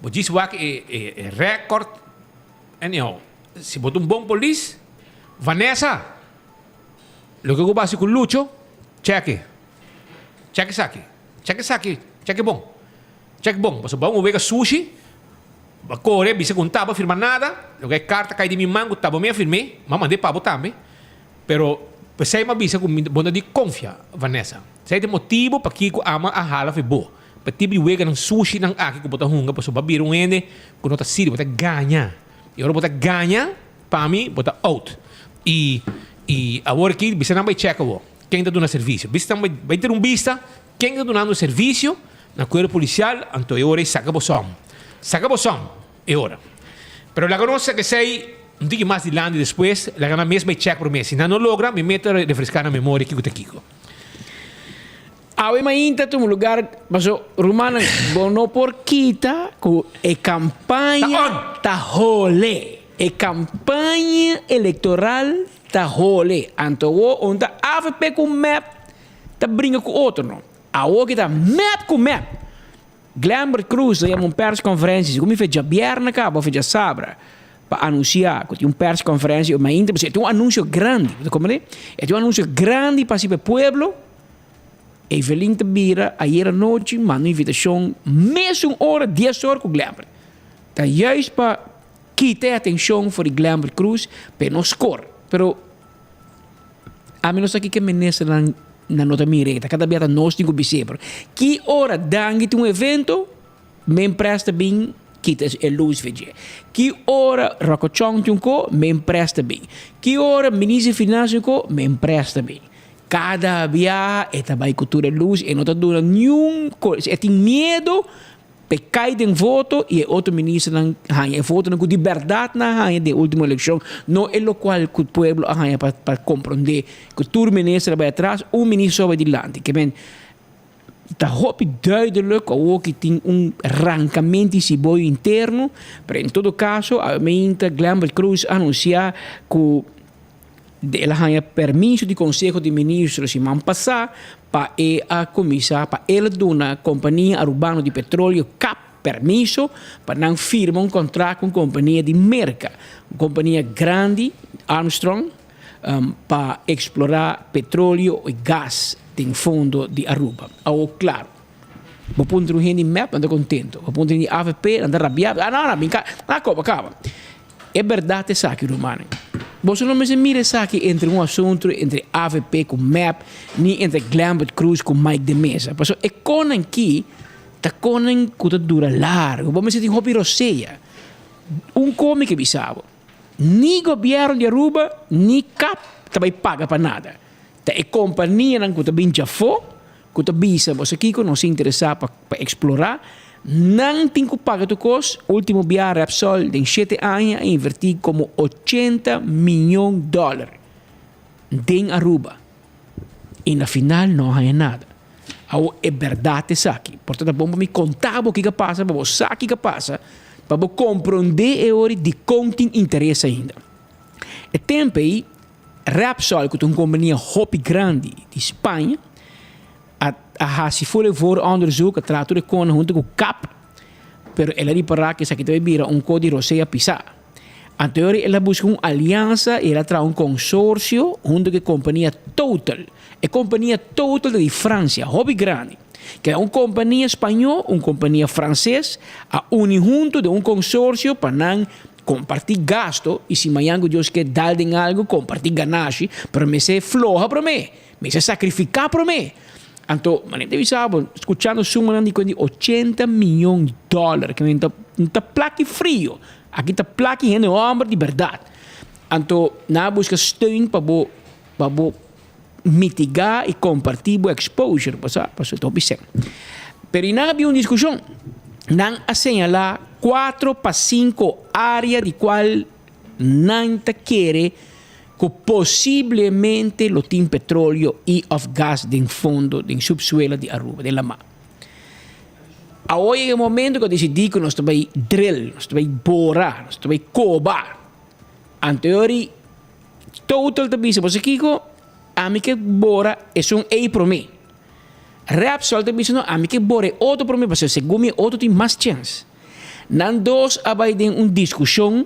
bo djis wak e e e record anyhow si bo ta un bon polis Vanessa loke ku bo hasi ku Lucho cheke cheke esaki cheke esaki cheke bon cheke bon pasobra bo a un wega sushi bo a kore bisa ku no taba firma nada loke e karta kai di mi man ku taba mi a firm'é mi a mand'é pa bo tambe pero p'esei mi a bisa ku mi bo no di konfia Vanessa. Esei ta e motibu pakiko ama a hala fi bo. Pa tipo di weganan sushinan aki ku bo ta hunga pasobra bo a bira un hende ku no ta sirbi, bo ta gaña. I ora bo ta gaña, pa mi bo ta out. I i awor aki bisa nan bai chèk awor ken ta duna servisio. Bisa nan bai bai tene un bista ken ta dunando servisio na kuerpo polisial, anto e ora ei saka bo sòm. Saka bo sòm e ora. Pero laga nos sa esei un tiki mas dilanti despues, laga nan mes bai chèk promé. Si nan no logra, mi mester refreská nan memoria kiko ta kiko. Awe mainta tuma lugar, paso rumannan bo no por kita ku e kampaña ta hole. E kampaña elektoral ta hole. Anto awor un ta avp ku mep ta bringa ku otro no. Awor ki ta mep ku mep. Glenbert Croes a yama un persconferencia, segun mi fe djabièrnè kaba of djasabra, pa anuncia cu tin un persconferencia mainta, pasobra e tin un anuncio grandi, bo ta comprende? E tin un anuncio grandi pa haci pa e pueblo. Evelyn ta bira ayer anochi manda un invitacion mesun ora, dies or, cu Glenbert. Ta juist pa kita e atencion for di Glenbert Croes pa e no score. Pero Ami no sa kiko e ministernan nan no ta mira ei, ta kada bia ta nos tin ku bis'é, pero ki ora Dangui tin un evento, men pres ta bin kita e lus for dje. Ki ora Rocco Chong tin un ko, men pres ta bin. Ki ora minister di Finansia tin un ko, men pres ta bin. Kada bia e ta bai ku tur e lus, e no ta duna niun ko, e tin miedo P'e kai den voto i e otro ministernan haña e votonan ku di bèrdat nan a haña den e último elekshon, no e lokual ku pueblo a haña pa pa komprondé ku tur minister a bai atras, un minister so a bai dilanti. Ke men ta hopi duidelik ku awoki tin un rankamento di siboyo interno, pero en todo kaso awe meinta Glenbert Croes a anunsiá ku El a haña permiso di Conseho di Ministro siman pasá pa e a kuminsá pa el a duna Kompania Arubano di Petroleo, cap, permiso pa nan firma un kontrakt ku un kompania di Merka, un kompania grandi, Armstrong, pa eksplorá petroleo i gas den fondo di Aruba. Awor klaro, bo puntra un hende di mep, nan ta kontento, bo puntra un hende di avp, nan ta rabiá, ah no, no, bin ka, nan a koba kaba. E bèrdat esaki, rumannan. Boso no mester mira esaki entre un asuntu entre avp ku mep, ni entre Glenbert Croes ku Mike de Meza. Pasobra e konan ki ta konan ku ta dura largu. Bo mester tin hopi rosea. Un kon mi ke bisa bo, ni gobièrnu di Aruba ni cap ta bai paga pa nada. Ta e kompanianan ku ta bin djafó ku ta bisa boso kiko nos interesá pa pa eksplorá, nan tin ku paga tur kos. Último bia Repsol den shete aña a invertí komo ochenta miñon dòler den Aruba i na final no a haña nada. Awor e bèrdat esaki. Por ta ta bon pa mi konta bo kiko a pasa pa bo sa kiko a pasa pa bo komprondé e ora dikon tin interes ainda. E tempu ei. Repsol ku ta un kompania hopi grandi di Spaña a a hasi full e vooronderzoek, a traha tur e kona huntu ku kap, pero el a ripará ku esaki ta bai bira un ko di rosea pisá. Anto el a buska un aliansa i el a traha un konsorsio huntu ku e kompania Total. E kompania Total ta di Fransia, hopi grandi. Keda un kompania spañó, un kompania franses a uni huntu den un konsorsio pa nan kompartí gasto i si mañan ku Dios ke dal den algu kompartí ganashi, pero mester floha promé, mester sakrifiká promé. Anto, manera ta bisa bo, skuchando sumanan di kuenta di ochenta miyon dòler, ke men ta ta plaki frio, aki ta plaki hende hòmber di bèrdat. Anto nan a buska steun pa bo pa bo mitigá i kompartí bo exposure, bo sa, pasobra ta hopi sèn. Pero i nan a bin un diskushon. Nan a señalá kuatro pa sinku área di kual nan ta kere ku posiblemente lo tin petroleo i òf gas den fondo, den subsuelo di Aruba, den lamá. Awor yega e momento ku a disidí ku nos ta bai drill, nos ta bai bora, nos ta bai koba. Anteori Total ta bisa, Boso kiko? Ami ke bora esun ei promé. Repsol ta bisa, No, ami ke bora e otro promé, pasobra segun mi e otro tin mas chèns. Nan dos a bai den un diskushon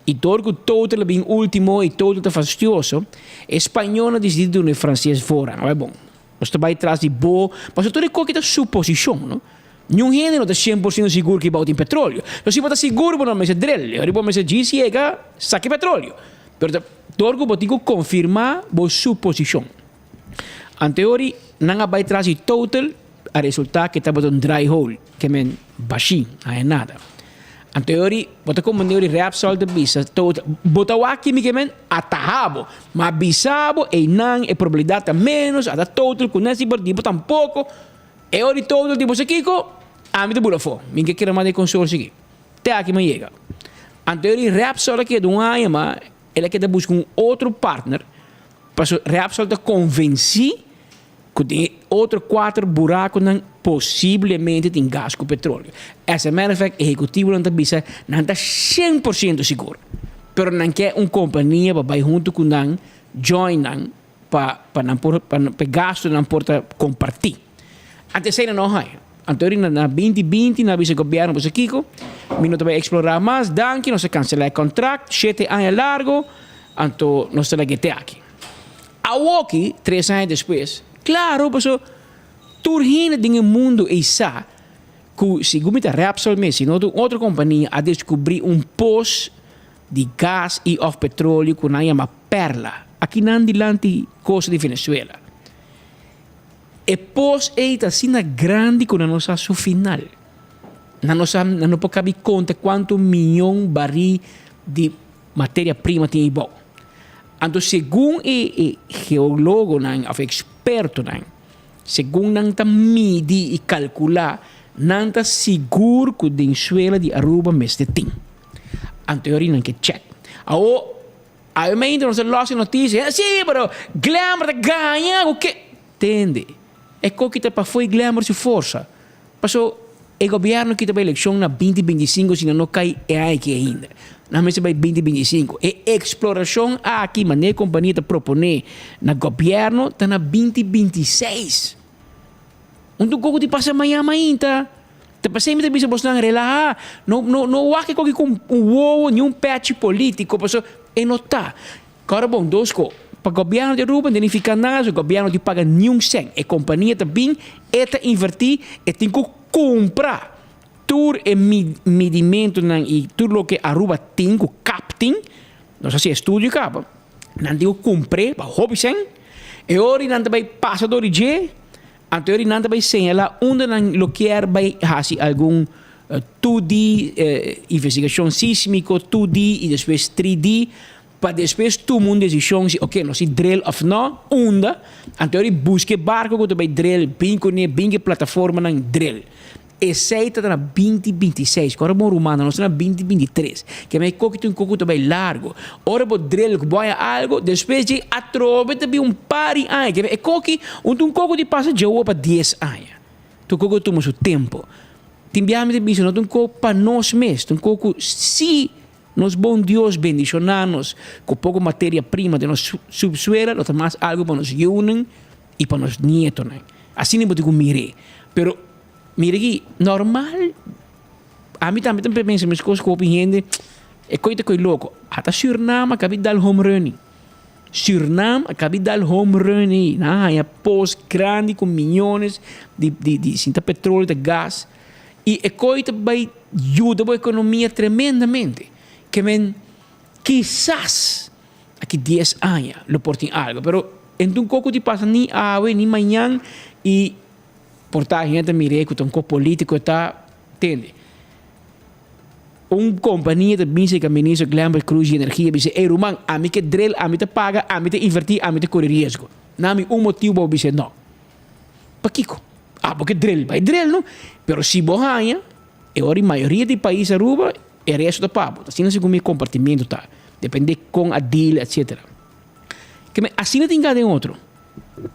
i dor ku Total a bin último i Total ta fastioso, e spañónan a disidí duna e franses voorrang. A bai bon. Nos ta bai tras di bo, pasobra tur e koki ta suposishon, no? Niun hende no ta shen por siento sigur ku bou tin petroleo. Pero si bo ta sigur bo no mester drill, e ora bo mester djis yega saka e petroleo. Pero ta dor ku bo tin ku konfirmá bo suposishon. Anteori nan a bai tras di Total, a resultá ku e tabata un dry hole, ke men bashí, no haña nada. Anteori bo ta komprendé ora Repsol ta bisa Total, bo ta wak kimi ke men ataha bo, ma bisa bo einan e probabilidat ta ménos, ata Total ku nan si por di bo tampoko. E ora di Total di bo sa kiko? Ami ta bula afó, mi ke kere mas den konsorsio aki. Te aki mi a yega. Anteori Repsol a keda un aña ma el a keda buska un otro partner, pasobra Repsol ta konvensí ku den e otro kuater burakunan posiblemente tin gas ku petroleo. As a matter of fact, ehekutivonan ta bisa nan ta 100% sigur, pero nan ke un kompania pa bai huntu ku nan, join nan, pa pa nan por pa e gastunan por ta kompartí. Anto esei nan no haña. Anto ori na binti binti nan a bisa gobièrnu boso kiko, mi no ta bai eksplorá mas, danki, nos a kanselá e kontrakt, shete aña largu, anto nos ta lag'é te aki. Awoki, tres aña despues, klaro paso tur hende den e mundu ei sa ku segun mi ta Repsol mes, si no ta un otro kompania a deskubrí un pos di gas i òf petroleo ku nan yama Perla, aki nan dilanti kosta di Venezuela. E pos ei ta asina grandi ku nan no sa su final. Nan no sa, nan no por kabi konta kuantu miyon barí di materia prima tin ei bou. Anto segun e e geologonan of ekspertonan, segun nan ta midi i kalkulá, nan ta sigur ku den suela di Aruba mester tin. Anto e ora nan ke chèk. Awor, awe mainta nos ta lòs e notisia, si, pero Glenbert ta gaña ku ke. Tende, e koki ta pafó e Glenbert su forsa. Paso e gobièrnu ki ta bai elekshon na binti binti i sinku si nan no kai e aña aki ainda. Nan mester bai binti binti i sinku. E eksplorashon aki manera e kompania ta proponé na gobièrnu ta na binti binti i seis. Un tur koko di pasa mañan mainta. Ta pasei mi ta bisa bosnan relahá. No no no wak e koki ku un wowo ni un pèchi polítiko pasobra e no ta. Kòrda bon dos ko. Pa gobièrnu di Aruba no ta nifiká nada si gobièrnu no tin paga niun sèn. E kompania ta bin, e ta invertí, e tin ku kumpra tur e midimentunan i tur loke Aruba tin ku kap tin. Nos a hasi estudio kaba. Nan tin ku kumpr'é pa hopi sèn. E ora nan ta bai pasa dor di dje, anto e ora nan ta bai señalá unda nan lo kier bai hasi algun 2D investigashon sísmiko, 2D i despues 3D. Pa despues tuma un desishon si oke nos si drill of no, unda, anto ora buska e barko ku ta bai drill, bin kuné, bin ku e plataformanan drill. Esei ta na binti binti i seis, ku ora bon rumannan nos ta na binti binti i tres, ke mei koki ta un koki ku ta bai largu. Ora bo drill ku bo haña algu, despues dje atrobe ta bin un par di aña, ke mei e koki un ta un koko di pasa dje awo pa dies aña. Tur koko tuma su tempu. Tin biaha mi ta bisa no ta un koko pa nos mes, ta un koko si. Nos bon Dios bendishoná nos ku poko materia prima den nos subsuela lo ta mas algu pa nos yunan i pa nos nietonan. Asina bo tin ku mir'é. Pero mira aki, normal ami tambe ta pensa meskos ku hopi hende, e koi ta koi loko. Ata Surnam a kabi dal home running. Surnam a kabi dal home running. Nan a haña pos grandi ku miyones di di di sinta petroleo ta gas. I e koi ta bai yuda bo ekonomia tremendamente. Ke men kisas aki dies aña lo por tin algo, pero en un koko di pasa ni awe ni mañan i por ta hende ta mir'é ku ta un kos politiko ta tende. Un kompania ta bin serka minister Glenbert Croes di Energia bisa, ey ruman, ami ke drill, ami ta paga, ami ta invertí, ami ta kore riesgo. Nami un motibu pa bo bisa no. Pakiko? Abo ke drill, bai drill no. Pero si bo haña, e ora di mayoria di pais Aruba, e resto ta pa bo. Asina segun mi compartimento ta. Depende con a deal etcetera. Ke men asina tin cada den otro.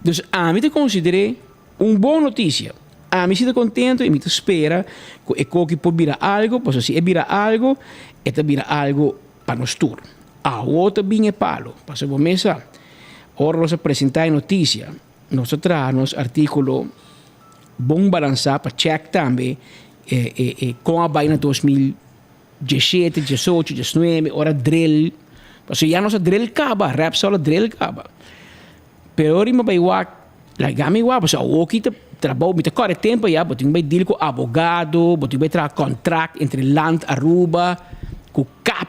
Dus ami ta consider'é un bon noticia. Ami si ta contento y mi ta spera cu e koki por bira algo, pasobra si e bira algo, e ta bira algo pa nos tur. Awo ta bin e palo, pasobra bo mes sa, ora nos a presenta e noticia, Nos ta traha nos artíkulo bon balansá pa chèk tambe e kon a bai na 2017, 18, 19, ora drill. Pasobra ya nos a drill kaba, Repsol a drill kaba. Pero ora mi bai wak, laga mi wak, pasobra awoki ta trabou, mi ta kòrè tempu ya, bo tin bai deal ku abogado, bo tin bai traha kontrakt entre Land Aruba ku cap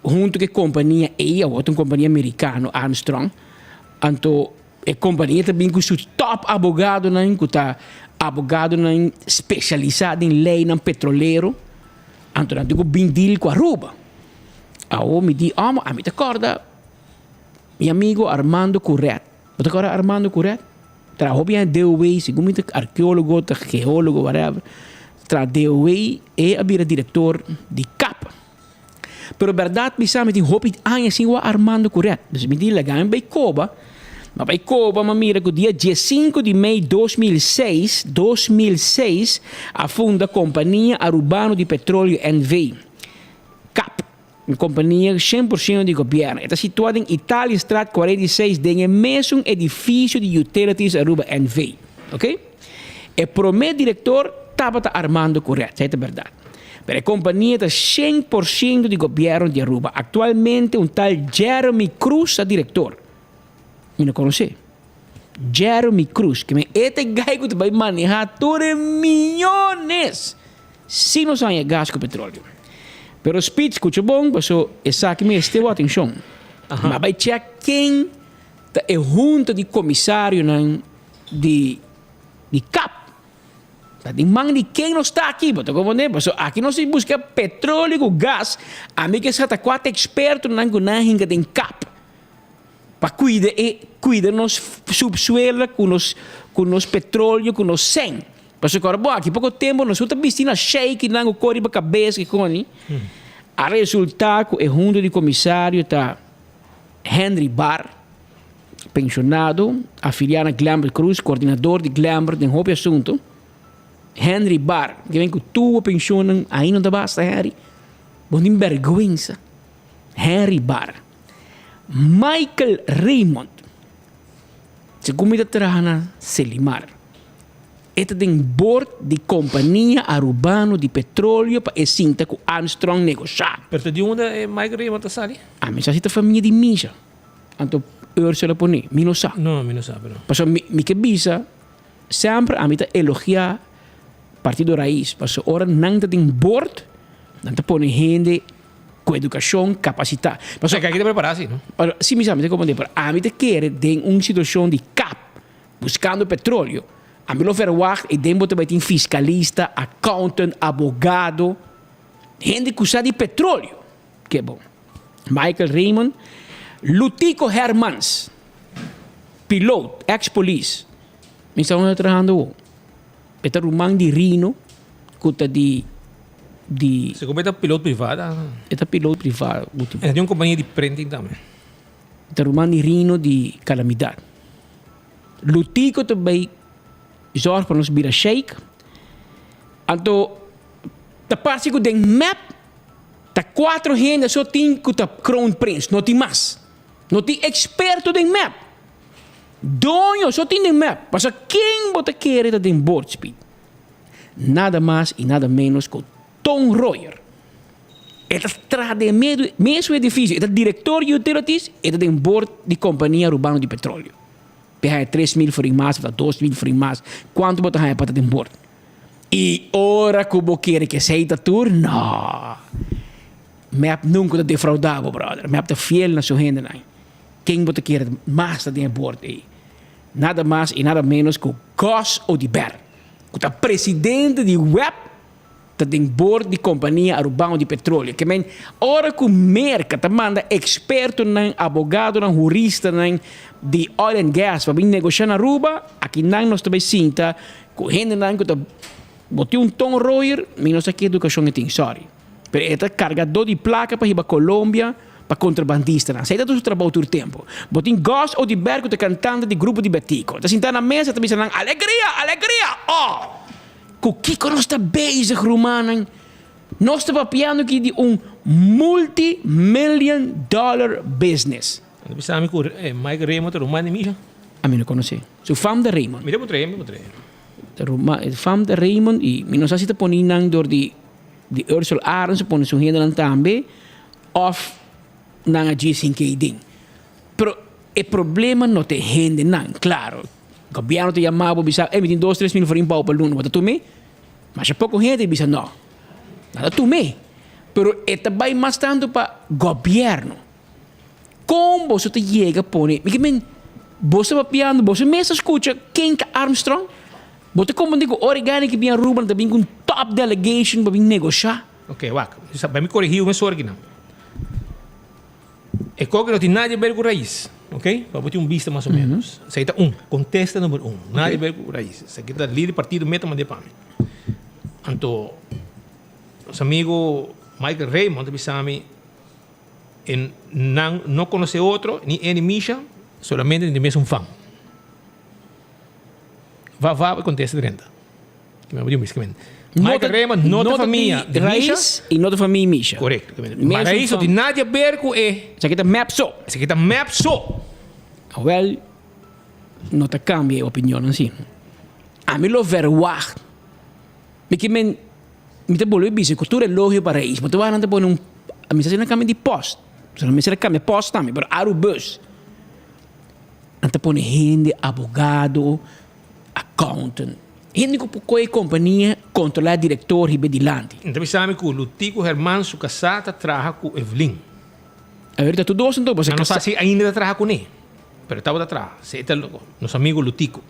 huntu ku e kompania ei, awor ta un kompania merikano, Armstrong. Anto E kompania ta bin ku su top abogadonan ku ta abogadonan spesialisá den leinan petrolero. Anto nan tin ku bin deal ku Aruba. Awor mi di, amo, ami ta kòrda mi amigo Armando Curet. Bo ta kòrda Armando Curet? Traha hopi aña DOW, segun mi ta arkeólogo, ta geólogo, whatever. Traha DOW, e a bira direktor di cap. Pero bèrdat mi sa mi tin hopi aña sin wak Armando Curet. Dus mi di laga mi bai koba. Mi a bai koba mi a mira ku dia diesinku di mei 2006, 2006, a funda Kompania Arubano di Petroleo NV. Cap. Un kompania shen por shento di gobièrnu. E ta situá den Italiëstraat 46 den e mesun edifisio di Utilities Aruba NV. Oké. E promé direktor tabata Armando Curet, esei ta bèrdat. Pero e kompania ta 100% di gobièrnu di Aruba. Aktualmente un tal Jeremy Cruz ta direktor. Mi no konosé. Jeremy Cruz, ke men e ta e gai ku ta bai manehá tur e miyones si nos haña gas ku petroleo. Pero Speed, skucha bon, paso esaki mester bo atenshon. Mi a bai chèk ken ta e hunta di komisarionan di di kap. Ta den man di ken nos ta aki, bo ta comprende? Pasobra aki nos ta buska petroleo ku gas, ami ke sa ta kua ta ekspertonan ku nan hinka den kap pa kuida e kuida nos subsuela ku nos ku nos petroleo ku nos sèn. Pasobra kòrda bo aki poko tempu nos no ta bisti na sheik nan ku kor riba kabes kikoni. A resulta ku e hunta di komisario ta Henry Barr. Pensionado, afiliá na Glenbert Cruz, coordinador di Glenbert den hopi asunto. Henry Barr, ke ben ku tubo pensionan ainda no ta basta Henry. Bo tin bergwensa. Henry Barr. Michael Raymond, segun mi ta traha na Selimar. E ta den board di Compania Arubano di Petroleo pa e sinta ku Armstrong negoshá. Pero ta di unda e Michael Raymond ta sali? Ami sa si ta famia di Misha. Anto Ursula pone, mi no sa. No, mi no sa pero. Pasobra mi, mi ke bisa, semper ami ta elogia Partido Raiz, pasobra ora nan ta den board, nan ta pone hende ku edukashon, kapasitá. Pasobra. Kaki ta prepará si, no? Si, mi sa, mi ta komprendé, pero ami ta kere den un situashon di kap, buskando petroleo, ami lo verwagt e den bo ta bai tin fiskalista, accountant, abogado, hende ku sa di petroleo. Ke bon. Michael Raymond, Lutico Hermans, piloot, ex polis. Mi sa unda ta trahando awo. E ta ruman di Rino ku ta di di. Segun mi ta piloot priva ta. E ta piloot priva. E tin un kompania di printing tambe. E ta ruman di Rino di Calamidad. Lutico ta bai zorg pa nos bira sheik. Anto ta parse ku den mep. Ta cuatro hende so tin cu ta kroonprins, no tin mas. No tin experto den mep. Doño so tin den mep. Pasobra ken bo ta kere ta den board speed? Nada mas y nada menos cu Ton Royer. E ta traha den e mesun edificio, e ta director di utilities, e ta den board di Compania Arubano di Petroleo. Pe haña 3000 florin mas of ta 2000 florin mas, cuanto bo ta haña pa ta den board? Y ora cu bo kere cu esey ta tur, no! Mep nunca ta defrauda bo, brother. Mep ta fiel na su hendenan. Ken bo ta kere mas ta den e board ey? Nada mas y nada menos cu Gus Oduber, cu ta presidente di web ta den board di Compania Arubano di Petroleo. Ke men, ora cu Merca ta manda expertonan, abogadonan, huristanan di oil and gas pa bin negocia na Aruba, aki nan nos ta bay sinta cu hendenan cu ta bo tin un ton royer, mi no sa ki educacion e tin, sorry. Pero e ta cargador di placa pa hiba Colombia pa contrabandistanan. Esey ta tur su trabou tur tempo. Bo tin Gus Oduber cu ta cantante di grupo di Betico. Ta sinta na mesa ta bisa nan, Alegria! Alegria! Oh! Ku kiko nos ta bezig, rumannan? Nos ta papiando aki di un multi million dollar business. Anda bisa mi ku Mike Raymond ta ruman di mi. Ami no konosé. Su fam ta Raymond. Mi ta por trae, mi por trae. Ta ruman, e fam ta Raymond i mi no sa si ta pone nan dor di di Ursel Arends a pone su hendenan tambe òf nan a djis hinka ei den. Pero e problema no ta e hendenan, klaro. Gobierno ta yama bo bisa, ey mi tin dos tres mil florin pa bo pa luna, bo ta tum'é? Masha poko hende ta bisa no, nan ta tum'é. Pero e ta bai mas tantu pa gobierno. Kon boso ta yega pone, mi ke men, boso ta papiando, boso mes ta skucha ken ta Armstrong? Bo ta komprende ku ora e gana ki bin Aruba nan ta bin ku un top delegation pa bin negoshá? Ok, wak, bai mi korigí un mesora kinan. E koki no tin nada di ber ku rais, ok? Pa bo tin un bista mas o menos. Esei ta un, kontesta number un. Nada di ber ku rais. Esaki ta lider di partido meta mand'é pa mi. Anto, nos amigo Michael Raymond ta bisa mi, e nan no konosé otro, ni e ni Misha, solamente den di mesun fan. Va va e kontesta drenta. Michael Raymond no ta famia di Misha. Rais y no ta famia di Misha. Correcto. Ma Rais no tin nada di haber cu e. Esaki ta mep so. Esaki ta mep so. Awel, no ta cambia e opinion así. Ami lo verwacht. Mi ke men, mi ta bolbe bisa cu tur elogio pa Rais. Bo ta wak nan ta pone un, mi sa si nan cambia di post. So nan mester a cambia post tambe, pero Arubus. Nan ta pone hende, abogado. Accountant. Hende ku por kohe kompania, kontrolá direktor riba e dilanti. N ta bisa mi ku Lutico Herman su kasá ta traha ku Evelyn. Awor ta tur dos anto, pasobra Nan no sa si ainda ta traha kuné, pero e tabata traha. Si e ta nos amigo Lutico.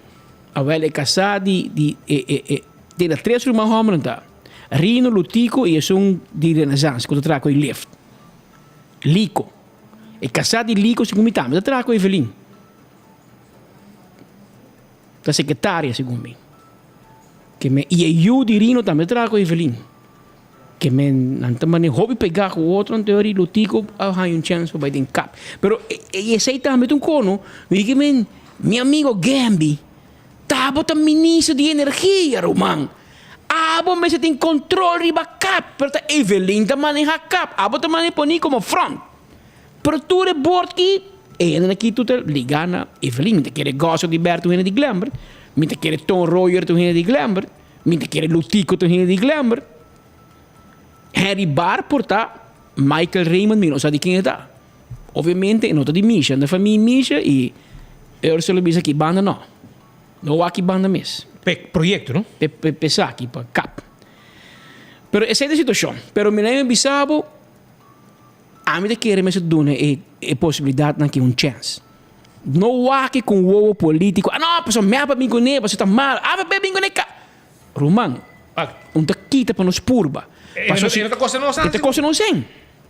Awel e kasá di di e e e tin ta tres ruman hòmbernan ta, Rino, Lutico i esun di Renaissance ku ta traha ku e lift. Lico. E kasá di Lico segun mi tambe ta traha ku Evelyn. Ta secretaria segun mi. Ke men y e yu di Rino tambe ta traha ku Evelyn. Ke men nan ta mane hopi pega ku otro anto ori Lutico a haña un chance pa bai den kap. Pero e esei tambe ta un kono. Mi di ke men mi amigo Gemby ta bo ta ministro di energia ruman. Abo mester tin control riba kap pero ta Evelyn ta maneha kap. Abo ta mane poni komo front. Pero tur e bord ki e hendenan aki tur ta liga na Evelyn. Mi ta kere Gosso di Bert un hende di Glenbert. Mi ta kere Ton Royer ta un hende di Glenbert. Mi ta kere Lutico ta un hende di Glenbert. Henry Barr por ta Michael Raymond mi no sa di ken e ta. Obviamente e no ta di Misha. Na famia Misha y Ursula bisa ki banda no. No wak ki banda mes. P'e proyecto no? P'e p'e esaki pa kap. Pero esei ta e situacion. Pero mi na bisa bo. Ami ta kere mester duna e e posibilidatnan aki un chèns. No wak ku un wowo polítiko, ah no, pasobra mep a bin kuné, pasobra ta mal, avp a bin kuné ka. Ruman, un ta kita pa nos purba. Pasobra si, e ta kosta nos e ta kosta nos sèn.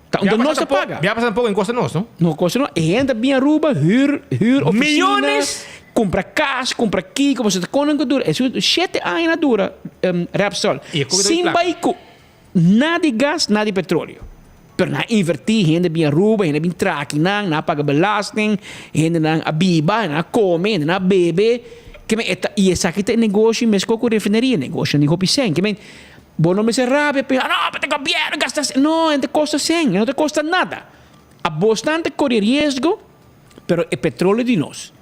Ta unda nos ta paga. Bia pasa tampoco e kosta nos, no? No kosta nos. E hende ta bin Aruba, hür, hür ofisina. Millones! Kumpra kas, kumpra kiko, pasobra ta konan ku dura. Esun shete aña na dura Repsol. Sin bai ku. Na di gas, na di petroleo. Pero nan a inverti, hende bin Aruba, hende bin traha akinan, nan a paga belasting, hendenan a biba, hendenan a come, hendenan a bebe. Ke men e ta, y esaki ta e negoshi meskos ku refineria, negoshi di hopi sen. Ke men, Bo no mester rabia pensa, no, pero e gobierno gasta cen. No, e no ta costa cen, e no ta costa nada. Abosnan ta core riesgo, pero e petroleo di nos.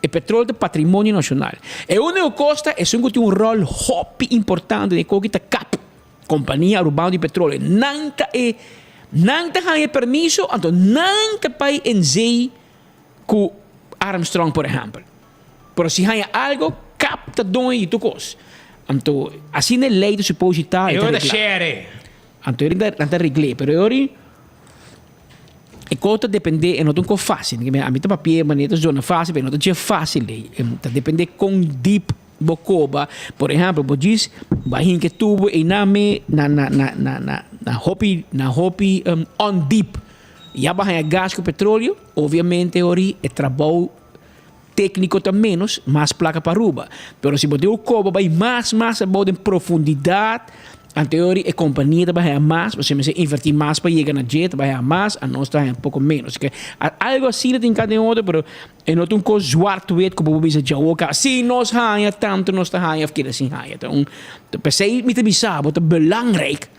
E petroleo ta patrimonio nacional. E unico cos ta esun cu tin un rol hopi importante den e coki ta cap, Compania Arubano di Petroleo. Nan ta e, nan ta haña e permiso, anto nan ta bai en zee cu Armstrong por ehempel. Pero si haña algo, kap ta doño di tur kos. Anto, asina e lei ta suposi ta, e ta reglá. Anto e nan ta regl'é, pero e ora e kos ta dependé, e no ta un kos fásil. Ami ta papia manera ta zona fásil, pero e no ta dje fásil ei. Ta dependé kon dip bo koba. Por ehèmpel, bo djis bo a hinka e tubo einan me na na na na na na hopi na hopi ondiep. Ya bo a haña gas ku petroleo, obviamente e ora e trabou Tékniko ta ménos, mas plaka pa Aruba. Pero si bo tin un koba bai mas mas abou den profundidat, anto e ora e kompania ta bai haña mas, pasobra mester invertí mas pa yega na dje, ta bai haña mas, anos ta haña poko ménos. Ke algu asina tin kada den otro, pero e no ta un kos zwart-wit ku bo por bisa djawoka, si nos haña tantu nos ta haña òf keda sin haña. Ta un, p'esei mi ta bisa bo ta belangrijk.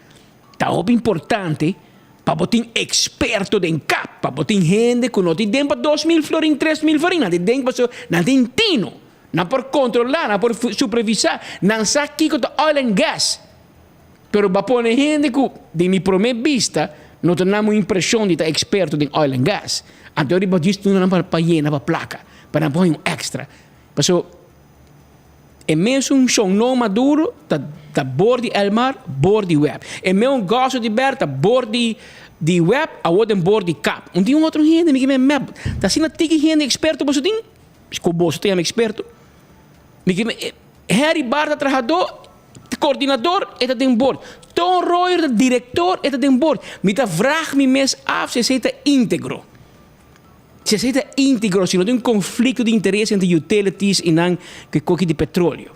Ta hopi importante pa bo tin experto den kap, pa bo tin hende ku no tin den pa 2000 florin, 3000 florin, nan tin den pasobra nan tin tino, nan por kontrolá, nan por supervisá, nan sa kiko ta oil and gas. Pero bo a pone hende ku den mi promé bista no ta nan un impreshon di ta experto den oil and gas. Anto riba djis duna nan pa yena pa plaka, pa nan por haña un extra. Pasobra E mesun shon no maduro ta ta bor di Elmar, bor di web. E meun goso di ber ta bor di di web, awor den bor di kap. Un tin un otro hende mi ke men mep. Ta asina tiki hende eksperto boso tin? Ku boso ta yama eksperto. Mi ke men Harry Bar ta trahadó, ta koordinador, e ta den bord. Ton Royer ta direktor, e ta den bord. Mi ta vrag mi mes af si esei ta íntegro. Si esei ta íntegro, si no tin un konflikto di interes entre utilities i nan ku e koki di petroleo.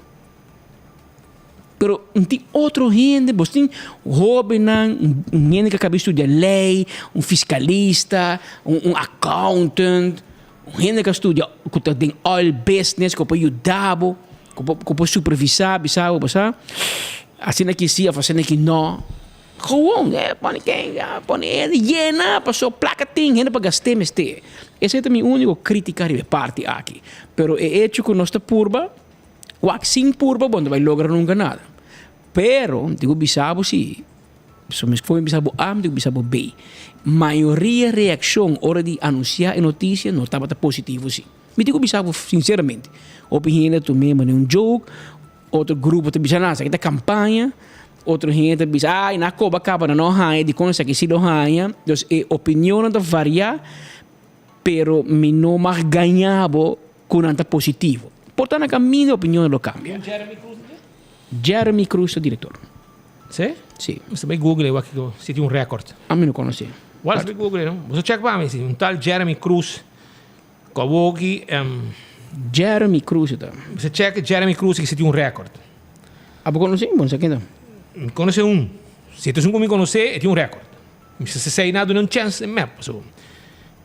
Pero un tin otro hende, bos tin hóbennan, un hende ku a kaba di studia lei, un fiskalista, un un accountant, un hende ku a studia ku ta den oil business ku por yuda bo, ku por ku por supervisá, bisa bo, bo sa, asina aki si òf asina aki no. Gewoon, eh, pone ken, ya, pone hende, yena, paso plaka tin, hende pa gast'é mester. Esei ta mi úniko krítika riba e parti aki. Pero e echo ku nos ta purba, wak sin purba bo no ta bai logra nunka nada. Pero, mi tin ku bisa bo si, so mi for bisa bo A, mi tin ku bisa bo B. Mayoria reakshon ora di anunsiá e notisia no tabata positivo si. Mi tin ku bisa bo sinseramente. Hopi hende a tum'é manera un joke, Otro grupo ta bisa, nan, esaki ta campaña. Otro hende ta bisa, ay, nan a coba caba, nan no a haña, dicon esaki si lo haña. Dus e opinionnan ta varia, pero mi no mag gaña bo cu nan ta positivo. Por ta na caminda e opinionnan lo cambia. Jeremy Cruz ta Jeremy Cruz ta director. Si? Si. Mester bay google wak kico si tin un record. Ami no conoce. Wal bay google no. Boso check pa mi si un tal Jeremy Cruz. Cu awoki Jeremy Cruz ta. Mester check Jeremy Cruz si tin un record. Abo conoce? Bo no sa ken ta. Mi conoce un. Si e ta esun cu mi conoce e tin un record. Mi sa sesey na duna un chance den mep. Pasobra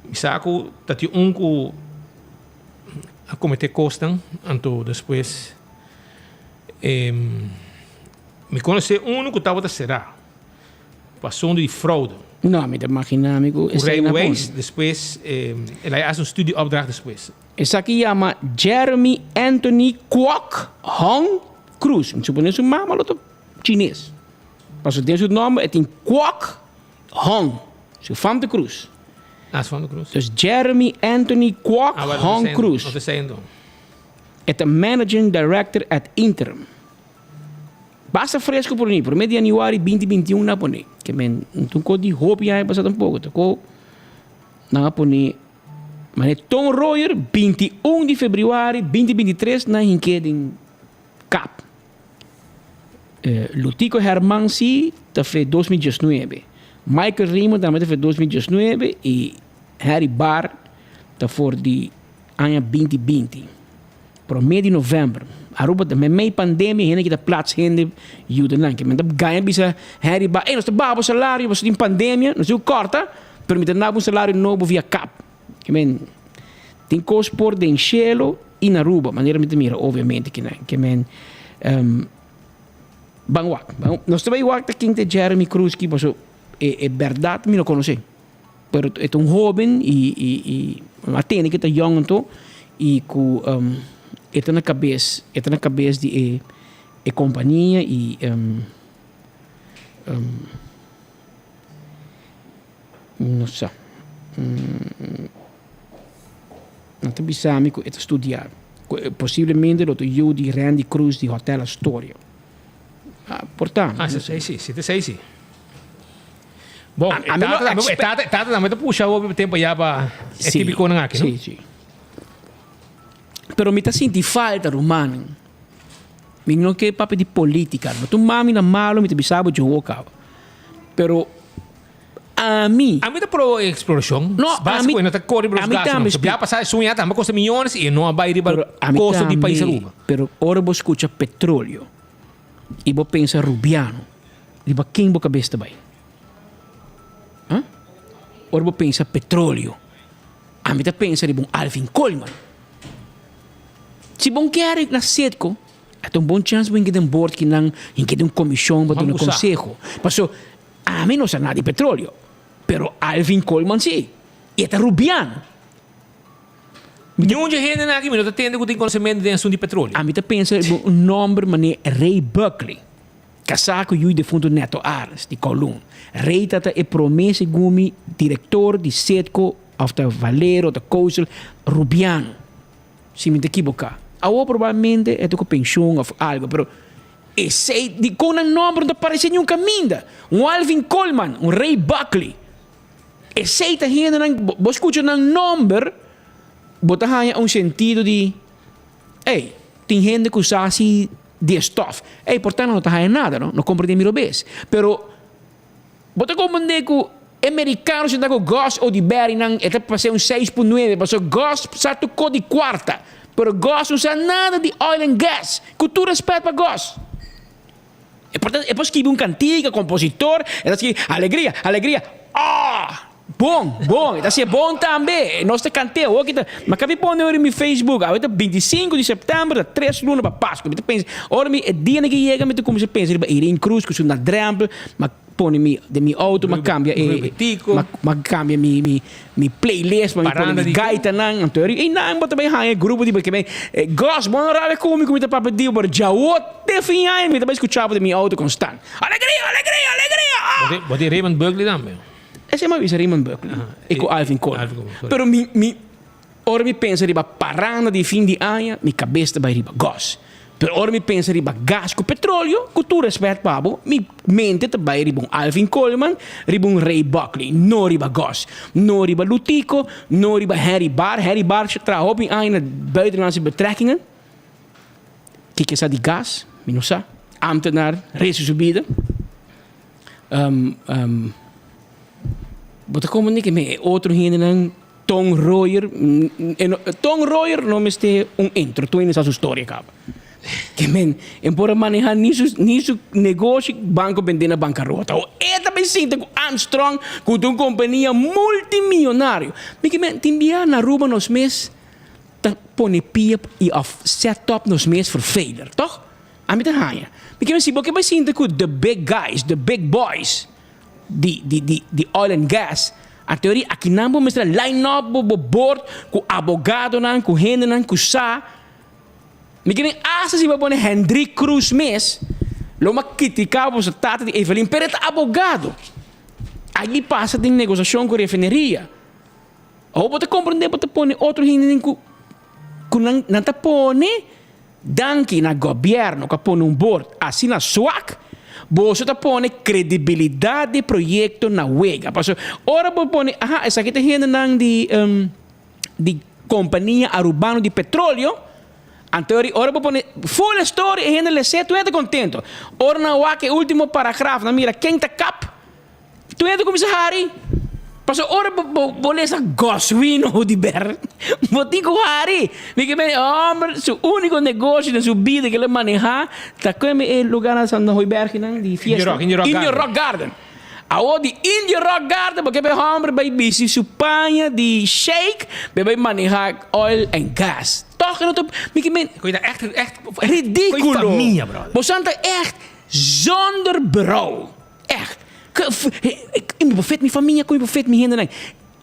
mi sa cu ta tin un cu a comete cosnan anto despues mi conoce uno cu tabata cera. Pa asuntu di fraude. No, mi ta imagina mi ku esei na pone. Despues el a hasi un studieopdracht despues. Esaki yama Jeremy Anthony Kwok Hong Cruz. Mi supone su mama lo ta chines. Pasobra den su nomber e tin Kwok Hong. Su fam ta Cruz. Ah, su fam ta Cruz. Dus Jeremy Anthony Kwok Hong Cruz. No ta esei enton. E ta managing director at interim. Basta fresco por mi, prome di januari 2021 nan a pone. Ke men no ta un ko di hopi aña pasa tampoco, ta ko nan a pone mane Ton Royer 21 di februari 2023 nan hink'é den kap. Lutico Herman si ta fe 2019, Michael Raymond tambe ta fe 2019 y Harry Barr ta for di aña 2020. Prome di november, Aruba ta memey pandemia hende kita plats hende yuda nan. Ke men ta gaña bisa Henry ba, ey nos ta baha bo salario pasobra tin pandemia, nos tin ku korta, pero mi ta dabo un salario nobo via kap. Ke men tin kos por den shelo i na Aruba, manera mi ta mira obviamente kinan. Ke men. Ban wak. Nos ta bai wak ta ken ta Jeremy Cruz ki paso e e bèrdat mi no konosé. Pero e ta un hóben i i i a tende ku e ta yòn anto i ku e ta na kabes e ta na kabes di e e kompania i no sa. Nan ta bisa mi ku e ta studia ku posiblemente lo ta yu di Randy Cruz di Hotel Astoria. Ah, por ta. Ah, si ta si, si ta si. Bon, e tata tambe, e tata, e tata tambe ta pusha hopi tempo ya pa e típiconan aki, no? Si, si. Pero mi ta sinti falta, rumannan. Mi no ke papia di politica. No ta un mami na malo, mi ta bisa bo djowo caba. Pero Ami. Ami ta pro explorashon. No, Basta ku e no ta kore riba nos gastu no. Bia pasá e suña tambe kosta miyones i e no a bai riba kosto di pais Aruba. Pero ora bo skucha petroleo i bo pensa Rubiano, riba ken bo kabes ta bai? Ha? Ora bo pensa petroleo, ami ta pensa riba un Alvin Koolman. Si bo kere na Citgo, e ta un bon chèns bo hinka den board kinan, hinka den un komishon pa duna konseho. Paso Ami no sa nada di petroleo, pero Alvin Koolman si, i e ta rubiano. Niun dje hendenan aki mi no ta tende ku tin konosementu den asuntu di petroleo. Ami ta pensa riba un nòmber manera Ray Buckley, kasá ku yu defuntu Neto Arends di Kowloon. Ray ta ta e promé, segun mi, direktor di Citgo òf ta Valero òf ta Coastal rubiano, si mi ta kiboká. Awor probablemente e ta ku penshun òf algu, pero Esei dikon nan nòmber no ta paresé niun kaminda. Un Alvin Coleman, un Ray Buckley. Esei ta hendenan, bo skucha nan nòmber, bo ta haña un sentido di, ey, tin hende ku sa hasi di e stòf. Ey, por ta nan no ta haña nada, no? No komprendé mi robes. Pero bo ta komprendé ku e merikano sinta ku Gus Odiberry nan, e ta pas'é un seis pun nuebe, pasobra Gus sa tur kos di kuarta. Pero Gus no sa nada di oil and gas. Ku tur respet pa Gus. E por ta, e por skibi un kantika, kompositor, e ta skibi alegria, alegria, ah! Bon, bon, e ta hasié bon tambe. Nos ta kant'é awor ki ta, mi a kabi pone ora mi Facebook, awe ta bintisinko di sèptèmber, ta tres luna pa Pasku. Mi ta pensa, ora mi e dianan ki yega mi ta kuminsá pensa riba Irene Cruz ku su na drèmpel, mi a pone mi den mi auto, mi a kambia e, mi a kambia mi, mi. Mi playlist pa mi pone mi gaitanan. Anto eri einan bo ta bai haña e grupo di porque Gus bo no rabia ku mi ku mi ta papia di bo pero djawo te fin aña mi ta bai skucha bo den mi auto konstant. Alegria alegria alegria ah! Bo tin Raymond Buckley tambe? Esei mi a bisa Raymond Buckley i ku Alvin Coleman. Pero mi mi ora mi pensa riba paranda di fin di aña mi kabes ta bai riba Gus. Pero ora mi pensa riba gas ku petroleo, ku tur respet pa bo, mi mente ta bai riba un Alvin Coleman, riba un Ray Buckley, no riba Gus, no riba Lutico, no riba Harry Barr. Harry Barr traha hopi aña na Buitenlandse Betrekkingen. Kiko e sa di gas? Mi no sa. Ambtenaar, resto su bida. Bo ta komprende ke mi e otro hendenan. Ton Royer, Ton Royer no mester un intro, tur hende sa su storia caba. Ke men, e por a maneha ni su, ni su negoshi, banco bende na bancarota. O e ta bay sinta cu Armstrong, cu ta un compania multimillonario. Mi ke men, tin bia na Aruba nos mes ta pone pia y of set up nos mes for failure, toch? Ami ta haña. Mi ke men, si bo ke bay sinta cu the big guys, the big boys, di di di di oil and gas a teoria akinan bo mester a line up bo bo board ku abogadonan ku hendenan ku sa mi kere hasta si bo a pone Hendrik Cruz mes lo mi a critica bo pasobra tata di Evelyn pero e ta abogado aki pasa den negociacion ku refineria awor bo ta comprende bo ta pone otro hendenan ku ku nan nan ta pone Danki na gobierno cu a pone un bord asina swak, boso ta pone credibilidad di proyecto na wega. Pasobra ora bo pone, aha, esaki ta hendenan di di Compania Arubano di Petroleo, anto ora bo pone full story e hende lese tur hende ta contento. Ora nan wak e ultimo paragraf nan mira ken ta kap. Tur hende cuminsa hari. Pasobra ora bo bo bo lesa Goswin Oduber, bo tin cu hari. Mi ke mende e homber su unico negoshi den su bida ke el a maneha ta kome e lugar na San Hooibergnan di fiesta. Indio Rock, Indio Rock Garden. Indio Rock Garden. Awor di Indio Rock Garden bo ke e homber bay bisti su paña di sheik bay bay maneha oil and gas. Toch e no ta mi ke mende. Koe ta echt echt Ridiculo. Koe famia brother. Boso ta echt. Zonder berouw. Echt. I mi por fit mi famia ku mi por fit mi hendenan.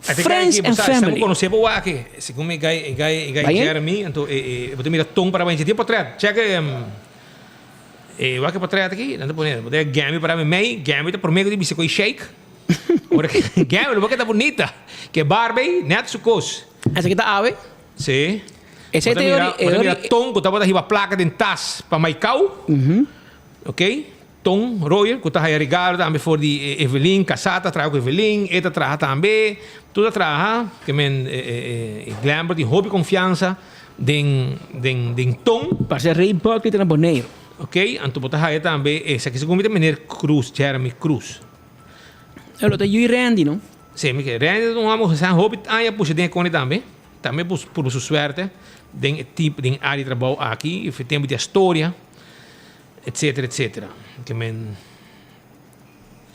Friends and family. Bo conoce bo wak segun mi guy guy guy Jeremy anto e bo ta mira ton para bay tin potret check e wak e potret aki nan ta pone bo ta Gamby para mei Gamby ta prome ku ta bisa ku e shake ora Gamby lo bo keda bunita ke barba ey net su kos. Esaki ta awe? Si. Bo ta mira bo ta mira ton ku tabata hiba plaka den tas pa Maicao ok. Ton Royer ku ta haya regalo tambe for di Evelyn, kasá ta traha ku Evelyn, e ta traha tambe, tur ta traha, ke men e Glenbert tin hopi konfiansa den den den Ton. Parse Ray Buckley ta na Boneiru. Ok, anto bo ta haya tambe esaki segun mi ta meneer Cruz, Jeremy Cruz. E lo ta yui Randy no? Si, mi ke Randy ta un hòmber ku sa hopi aña pusha den e koni tambe, tambe por su suerte den e tipo den e área di trabou aki, e tempu di Astoria. Etcetera etcetera ke men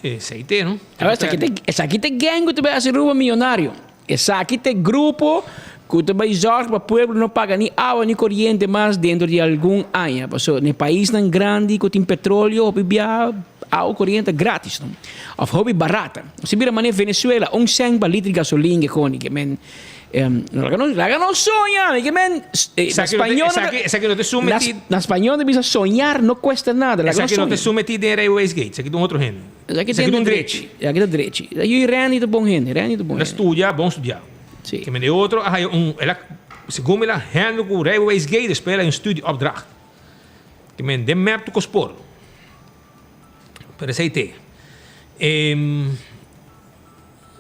esei te no. Awor esaki ta esaki ta e gang ku ta bai hasi Aruba miyonario. Esaki ta e grupo ku ta bai zorg pa pueblo no paga ni awa ni koriente mas dentro di algun aña. Pasobra na e paisnan grandi ku tin petroleo hopi biaha awa koriente ta gratis no of hopi barata. Si bira manera Venezuela un sènt pa liter di gasolin ke koni ke men Laga nos, laga nos soña, mi ke men, na spañol, Esaki no te sometí. Na spañol ta bisa soñar no cuesta nada, laga nos Esaki no te soña. sometí den Railways Gate, esaki ta un otro hende. Esaki ta un drechi. Esaki ta drechi. Yu i Randy ta bon hende, Randy ta bon El a hende. studia, bon studiá. Sí. Ke men e otro a haya un, el a, segun mi el a handle ku Railways Gate, despues el a haya un studieopdracht. Ke men den mep tur kos por. Pero esei te.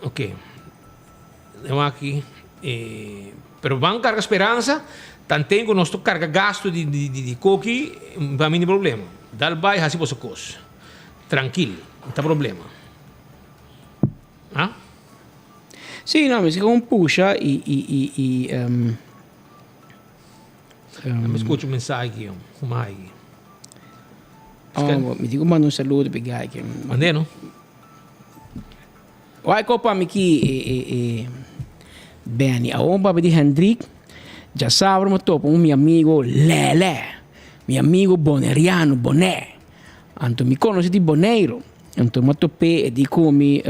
Ok. Nan aki e pero ban carga speransa tanten cu nos ta carga gasto di di di koki pa mi no problema dal bay haci boso cos trankil no ta problema ah. Si no mi si con pusha y y y y Mi scucha un mensahe aki un aki. Oh, mi tin cu manda un saludo pa e guy aki. Mande no. Wai kopa mi ki e e e Benny. Awor papia di Hendrik, djasabra mi topa un mi amigo Lele, mi amigo boneriano, Boné. Anto mi konosé di Boneiru. Anto mi a top'é e di ku mi.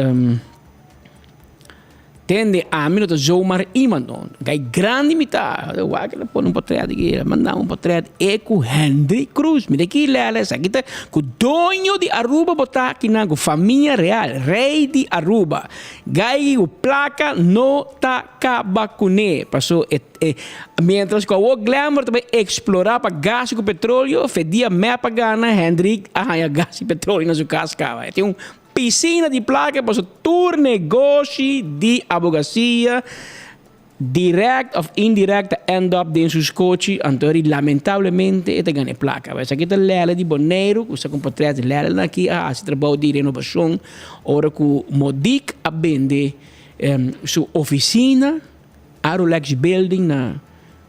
Tende ami no ta zomaar iemand no. Gai grandi mi ta. Wak el a pone un potret aki, el a manda un potret e ku Hendrik Cruz. Mira aki lele esaki ta ku doño di Aruba bo ta akinan ku famia real, rey di Aruba. Gai ku plaka no ta kaba kuné. Paso e e mientras ku awor Glenbrook ta bai eksplorá pa gas ku petroleo, fe dia mep a gana Hendrik a haña gas i petroleo na su kas kaba. E tin un Pisina di plaka paso tur negoshi di abogacia direct of indirect ta end up den su skochi anto eri lamentablemente e ta gana e plaka. Esaki ta lele di Boneiru ku sa ku potret lelenan aki a hasi trabou di renobashon ora ku Modik a bende su ofisina Arolex building na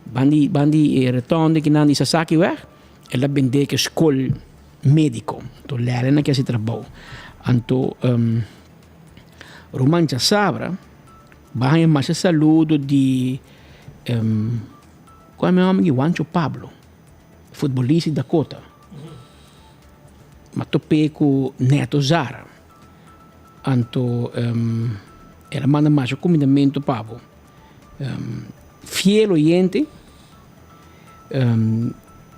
bandi bandi e rotonde kinan di Sasakiweg el a bende ke skol Médiko. Anto lèlènan ke hasi trabou. Anto ruman djasabra bo a haña masha saludo di kua mi hòmber aki Wancho Pablo, futbolista di Dakota. Mi a top'é ku Neto Zara. Anto el a manda masha kumindamentu pa bo. Fiel oyente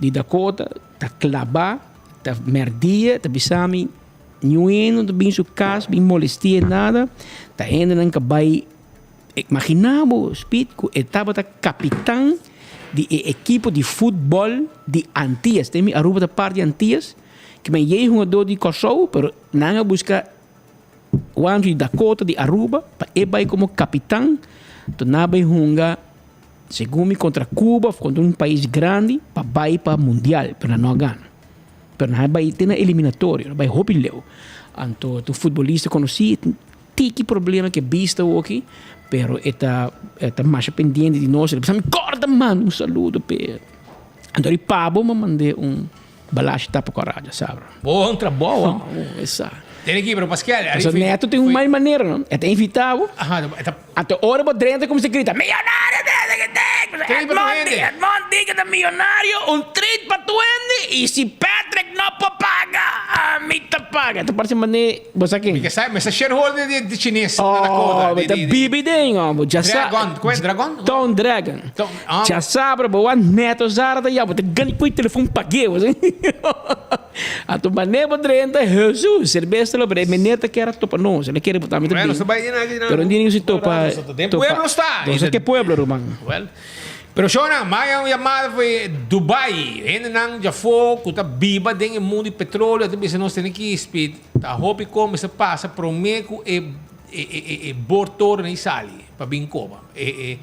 di Dakota. Ta klabá, ta mèrdia, ta bisa mi, niun hende no ta bin su kas bin molesti'é nada, ta hendenan ka bai, imaginá bo Speed ku e tabata kapitan di e ekipo di futbòl di Antias, den mi Aruba ta parti di Antias, ke men yei hungadó di Kòrsou, pero nan a buska Juancho di Dakota di Aruba pa e bai komo kapitan, to nan a bai hunga. Segun mi kontra Cuba of kontra un pais grandi pa bai pa mundial pero nan no a gana. Pero nan a bai te na eliminatorio, nan a bai hopi leu. Anto ta un futbolista konosí, e tin tiki problema ku e bista awoki, pero e ta e ta masha pendiente di nos. El a bisa mi kòrda manda un saludo p'e. Anto di Pabo mi a mand'é un balashi tapa kòrá djasabra. Bon trabou ho. Esa. Tene ki pero Pascal. Pasobra Neto tin un mal manera no. E ta invita bo. Anto ora bo drenta cuminsa grita, Millonario desde que te. Treat pa tur hende. Edmond di ku ta miyonario, un treat pa tur hende i si Patrick no por paga, ami ta paga. Ta parse mane, bo sa ken? Mi ke sa, mi sa shareholder di di chines na Dakota. Oh, mi ta bibi den, hombo. Dja sa. Dragon, ku e Dragon? Tom Dragon. Tom, ah. Dja sabra bo wak Neto Zara ta ya, bo ta gana ku e telefon pag'é, bo sa. Anto mane bo drenta, Hesus, serbes ta lo, pero e meneer ta kier a topa nos, el a kere bo tambe ta Bueno, bin. sa bai den aki nan. Pero un dia nos topa, Den topa. pueblo sta. Nos ke pueblo, ruman. Well, pero shona, maya un yamada foi Dubai. Hendenan djafó ku ta biba den e mundu di petroleo ta bisa nos tene ki speed. Ta hopi kon mester pasa promé ku e e e e boortoren ei sali pa bin koba. E e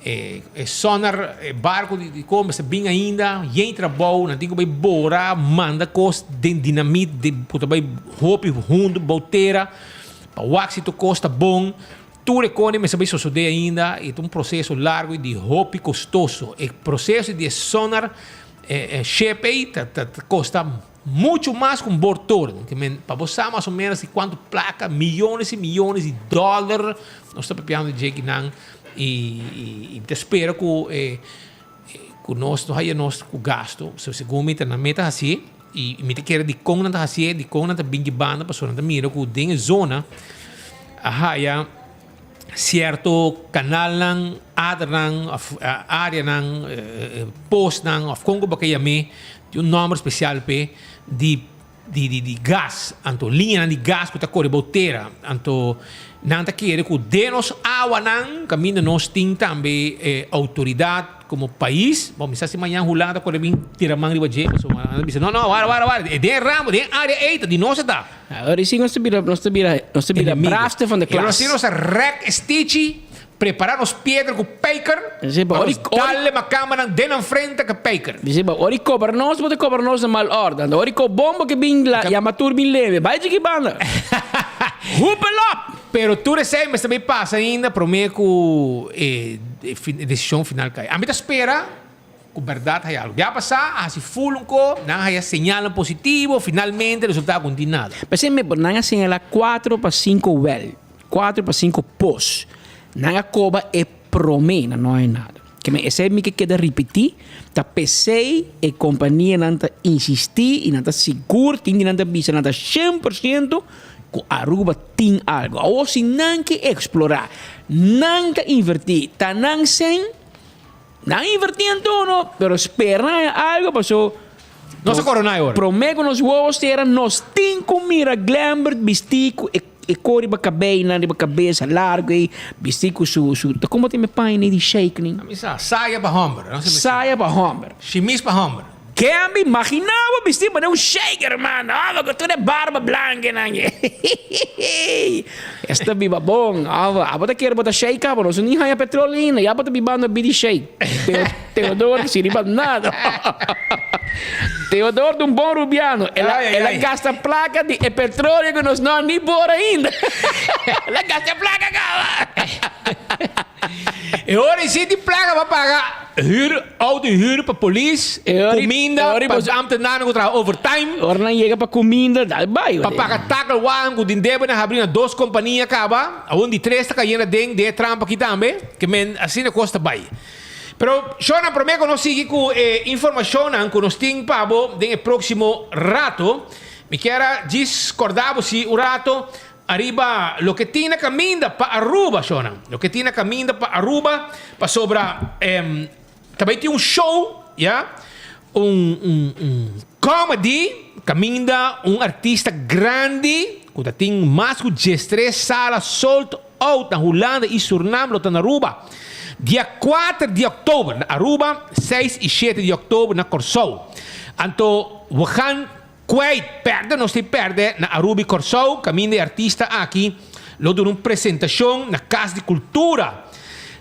E sonar, e barco di con mester bin ainda, yen trabou, nan tin cu bay bora, manda cos den dinamit di cu ta bay hopi hunto bou tera pa wak si tur cos ta bon. Tur e cone mester bay sosode ainda y ta un proceso largo y di hopi costoso. E proceso di e sonar ship ey ta costa Mucho mas ku un bortoren. Ke men, pa bo sa mas o menos di kuantu plaka, miyones i miyones di dòler nos ta papiando di dje kinan i i ta spera ku e ku nos no haya nos ku gasto. So segun mi ta nan meta hasié i mi ta kere dikon nan ta hasié, dikon nan ta bin di banda pasobra nan ta mira ku den e zona a haya sierto kanalnan, adernan òf areanan, posnan òf kon ku bo ke yam'é Tin un nòmber spesial p'e di di di di gas. Anto liñanan di gas ku ta kore bou tera. Anto nan ta kere ku den nos awanan kaminda nos tin tambe e outoridat komo pais. Bon mi sa si mañan Hulanda ta kore bin tira man riba dje pasobra nan ta bisa no no wara wara wara den e ramo den e área ei ta di nos e ta. Awor si nos ta bira nos ta bira nos ta bira braafste van de klas. Awor si nos a rèk e stichi. Prepara nos piedra ku pijker, Dice, pa ori, nos dal e makamanan den nan frente ku pijker. Dice, ba, ori kobra nos, bo ta kobra nos na mal orde. Anto ori ko bombo ke bin la, yama tur bin leve. Bai djiki banda. Hoepel op! Pero tur esei mester bay pasa ainda prome ku e desishon final kai. Ami ta spera ku bèrdat haya algu. Bia pasá a hasi ful un ko, nan a haya señalnan positivo, finalmente resulta ku no tin nada. P'esei mi por nan a señalá kuatro pa sinku wèl. Cuatro pa cinco pos. Nan a coba e prome, nan no hay nada. Ke men esey mi ke keda ripiti, ta pesey e companianan ta insisti y nan ta sigur, tin di nan ta bisa nan ta 100% cu Aruba tin algo. Awor si nan ke explora, nan ta inverti, ta nan sen, nan inverti anto no, pero spera algo paso No se corona e ora. Prome cu nos wowo cera nos tin cu mira Glembert bisti cu e E kor riba kabeinan, riba kabesa largu ei, bistí ku su, su, ta komo tin e paña di sheik nin? Mi sa, saya pa hòmber, no? Saya pa hòmber. Shimis pa hòmber. Ken mi imaginá bo bistí manera un sheik, hermano, hòmber, ku tur e barba blankenan ei. Esta biba bon, hòmber. Abo ta kere bo ta sheik kaba, nos no ni haña petrol ainda, ya bo ta bibando bidi sheik. Teodoro si riba nada. Teodoro ta un bon rubiano. El a, el a gasta placa di e petroleo cu nos no a ni bora ainda. El a gasta e placa caba. E ora y si tin placa pa paga huur, auto y huur pa polis, cuminda, pa ambtenaren cu traha overtime. Ora nan yega pa cuminda, dal bay. Pa paga takelwagen cu tin debe nan habri na dos compania caba. Awor di tres ta cayendo aden den e trampa aki tambe. Ke men asina cos ta bay. Pero shornan prome ku nos sigui ku e informashonnan ku nos tin pa bo den e próksimo rato, mi kier a djis kòrda bo si un rato ariba loke tin na kaminda pa Aruba, shornan. Loke tin na kaminda pa Aruba pasobra ta bai tin un show, ya, un un un comedy kaminda un artista grandi ku ta tin mas ku diestres sala sold out na Hulanda i Surnam lo ta na Aruba dia kuater di òktober na Aruba, seis i shete di òktober na Kòrsou. Anto we gaan kwijt pèrdè, nos tin pèrdè na Aruba i Kòrsou kaminda e artista aki lo duna un presentashon na Kas di Kultura.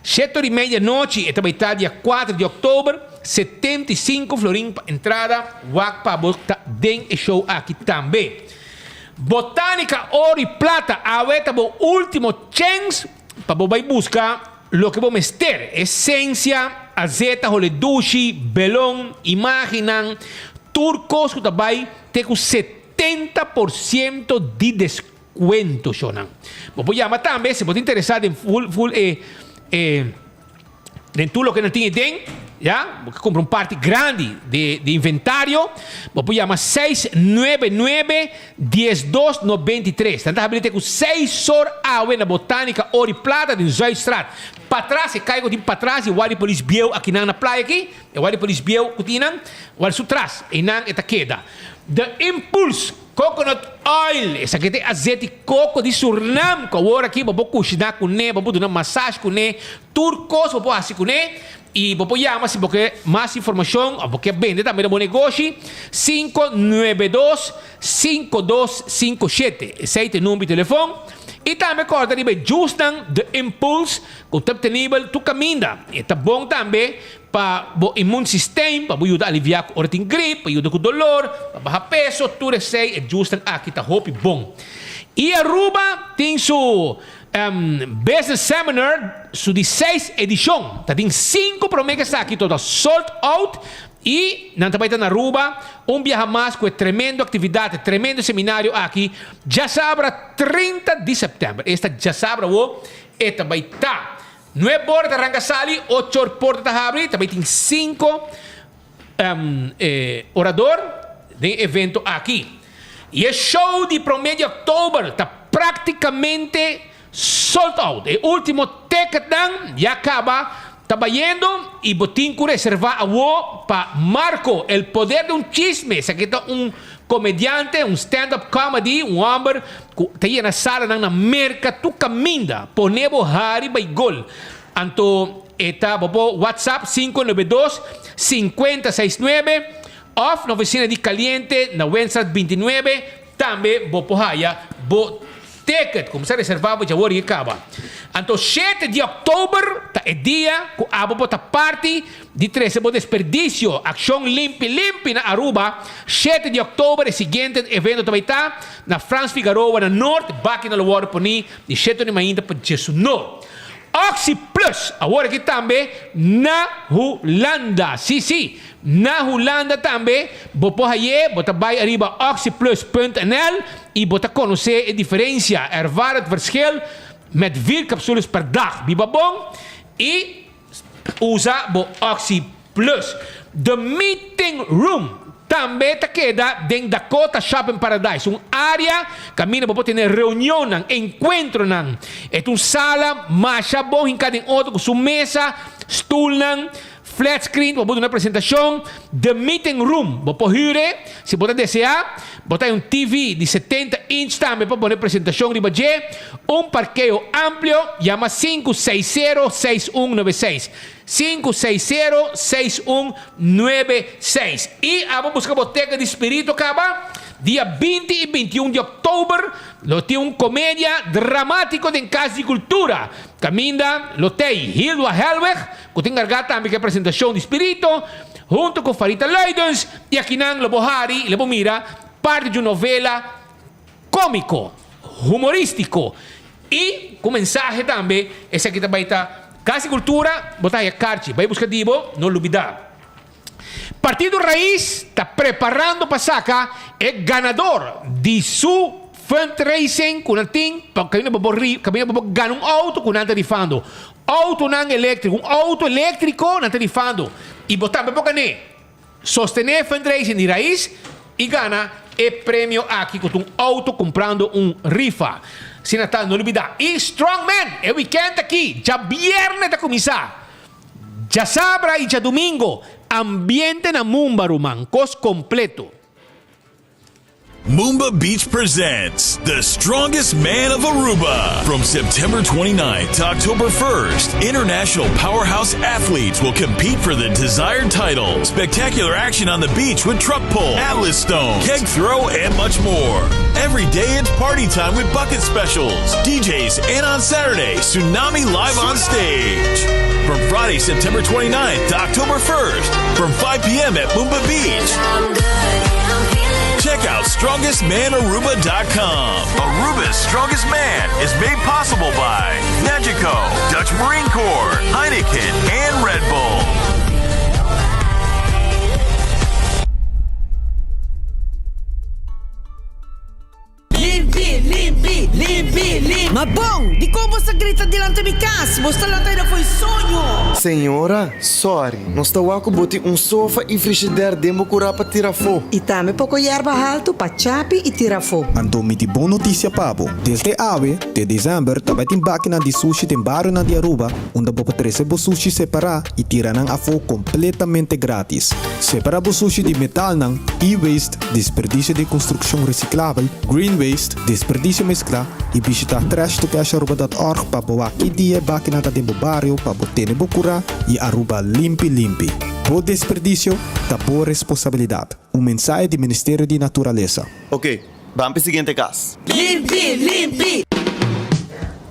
Shete ora i media anochi e ta bai ta dia kuater di òktober, 75 florin pa entrada, wak pa bo ta den e show aki tambe. Botanica Oro y Plata awe ta bo ultimo chens pa bo bay busca loke bo mester, esencia, azeta hole dushi, belon, imagennan, tur cos cu ta bay te cu 70% di descuento shonan. Bo por yama tambe si bo ta interesa den full full e e. Den tur loke nan tin eden, ya, bo ke kumpra un parti grandi di di inventario, bo por yama 699 12 93. Nan ta habri te ku seis or awe na Botanica Ori Plata den Zuidstraat. Patras, e kai ku tin patras di Wadi Polis Bieu akinan na playa aki, e Wadi Polis Bieu ku tin nan, wal su tras, einan e ta keda. The Impulse Coconut oil, esaki ta e azeti coco di Surnam cu awor aki bo por cushina cune, bo por duna massage cune, tur cos bo por haci cune y bo por yama si bo ke mas informacion of bo ke bende tambe na bo negoshi, 592 5257, esey ta e number di telefon. Y tambe corda riba e juicenan The Impulse cu ta obtenibel tur caminda, e ta bon tambe Pa bo immuunsysteem, pa bo yuda alivia ku ora tin grip, pa yuda ku dolor, pa baha peso, tur esei e juicenan aki ta hopi bon. Y Aruba tin su Business Seminar su di seis edicion. Ta tin sinku prome ku esaki to ta sold out y nan ta bai ta na Aruba un biaha mas ku e tremendo actividad, e tremendo seminario aki djasabra 30 di september. Esta djasabra awo e ta bai ta. Nueb ora ta ranka sali, ocho or porta ta habri, ta bay tin cinco orador den e evento aki. Y e show di prome di october ta practicamente sold out. E ultimo ticketnan ya caba ta bayendo y bo tin cu reserva awo pa Marco, El Poder de un Chisme. Esaki ta un Comediante, un stand up comedy, un homber cu ta yena salanan na Merca tur caminda, pone bo hari bay gol. Anto e ta bo por WhatsApp 592 5069 of na oficina di Caliente na Wenstraat 29, tambe bo por haya bo Ticket kumsa reserva bo djawor i kaba. Anto shete di oktober ta e dia ku abo por ta parti di trese bo desperdisio Akshon Limpi Limpi na Aruba. Shete di oktober e siguiente evento ta bai ta na Frans Figaroa na Noord. Baki nan lo wòrdu poni di shete di mainta pa djesunor. Oxi Plus awor aki tambe na Hulanda. Si si, na Hulanda tambe bo por haye, bo ta bai ariba oxyplus.nl y bo ta conoce e diferencia, ervaar het verschil met vier capsules per dag. Biba bon y usa bo Oxy Plus. The Meeting Room tambe ta keda den Dakota Shopping Paradise, un area kaminda bo por tene reunionnan, enkuentronan. E ta un sala masha bon hinká den otro ku su mesa, stulnan, flat screen pa bo duna presentashon. The Meeting Room bo por hür e si bo ta deseá. Bo ta hay un TV di 70 inch tambe pa pone presentashon riba dje. Un parkeo amplio. Yama 560 6196. 5606196 Y abo busca bo teka di spirito caba, dia 20 y 21 di october lo tin un comedia dramatico den Cas di Cultura. Caminda lo tey Hildwa Helweg cu ta encarga tambe cu e presentacion di spirito hunto cu Farita Luidens y akinan lo bo hari y lo bo mira parti di un novela Kómiko, humorístiko i ku mensahe tambe. Esaki ta bai ta Kas di Kultura, bo ta haya karchi. Bai buska di bo, no lubidá. Partido Raiz ta preparando pa saka e ganador di su fundraising ku nan tin pa kaminda bo por kaminda bo por gana un outo ku nan ta rifando. Outonan eléktriko, un outo eléktriko nan ta rifando i bo tambe por gan'é. Sostené fundraising di Raiz i gana e premio aki ku ta un outo kumprando un rifa. Asina ta, no lubidá. I Strongman e wikènt aki, djabièrnè ta kuminsá. Djasabra i djadumingo, ambiente na Mumba ruman, kos kompleto. Mumba Beach presents The Strongest Man of Aruba. From September 29th to October 1st, international powerhouse athletes will compete for the desired title. Spectacular action on the beach with truck pull, atlas stone, keg throw, and much more. Every day it's party time with bucket specials, DJs, and on Saturday, Tsunami live on stage. From Friday, September 29th to October 1st, from 5 p.m. at Mumba Beach. Check out StrongestManAruba.com. Aruba's Strongest Man is made possible by Nagico, Dutch Marine Corps, Heineken, and Red Bull. Limpi, limpi, limpi, limpi. Ma bon, di kon bo boso ta grita dilanti mi kas? Boso ta lanta aina fo'i soño! Señora, sorry, nos ta wak ku bo tin un sofa i frishider den bo kurá pa tira afó. I tambe poko yerba haltu pa chapi i tira afó. Anto mi tin bon notisia pa bo. Desde awe te desèmber ta bai tin bakinan di sushi den barionan di Aruba unda bo por trese bo sushi separá i tira nan afó kompletamente grátis. Separá bo sushi di metalnan, e-waste, desperdisio di konstrukshon resiklabel, green waste, desperdisio mesklá i bishitá trashtocasharuba.org pa bo wak ki dia e bakinan ta den bo bario pa bo tene bo kurá i Aruba limpi limpi. Bo desperdisio ta bo responsabilidat. Un mensahe di Ministerio di Naturalesa. Ok, ban p'e siguiente kas. Limpi, limpi!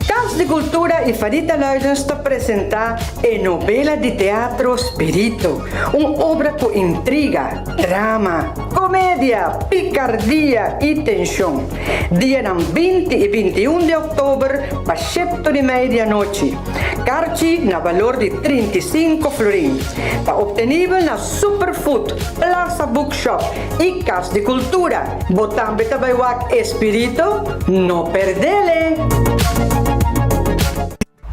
Cas di Cultura y Farita Luidens ta presenta e novela di teatro Spirito, un obra cu intriga, drama, comedia, picardia y tension. Dianan binti y bintiun di october pa shepto di mei di anochi. Carchi na balor di 35 florin. Ta obtenibel na Superfood, Plaza Bookshop y Cas di Cultura. Bo tambe ta bai wak e Spirito? No perdele!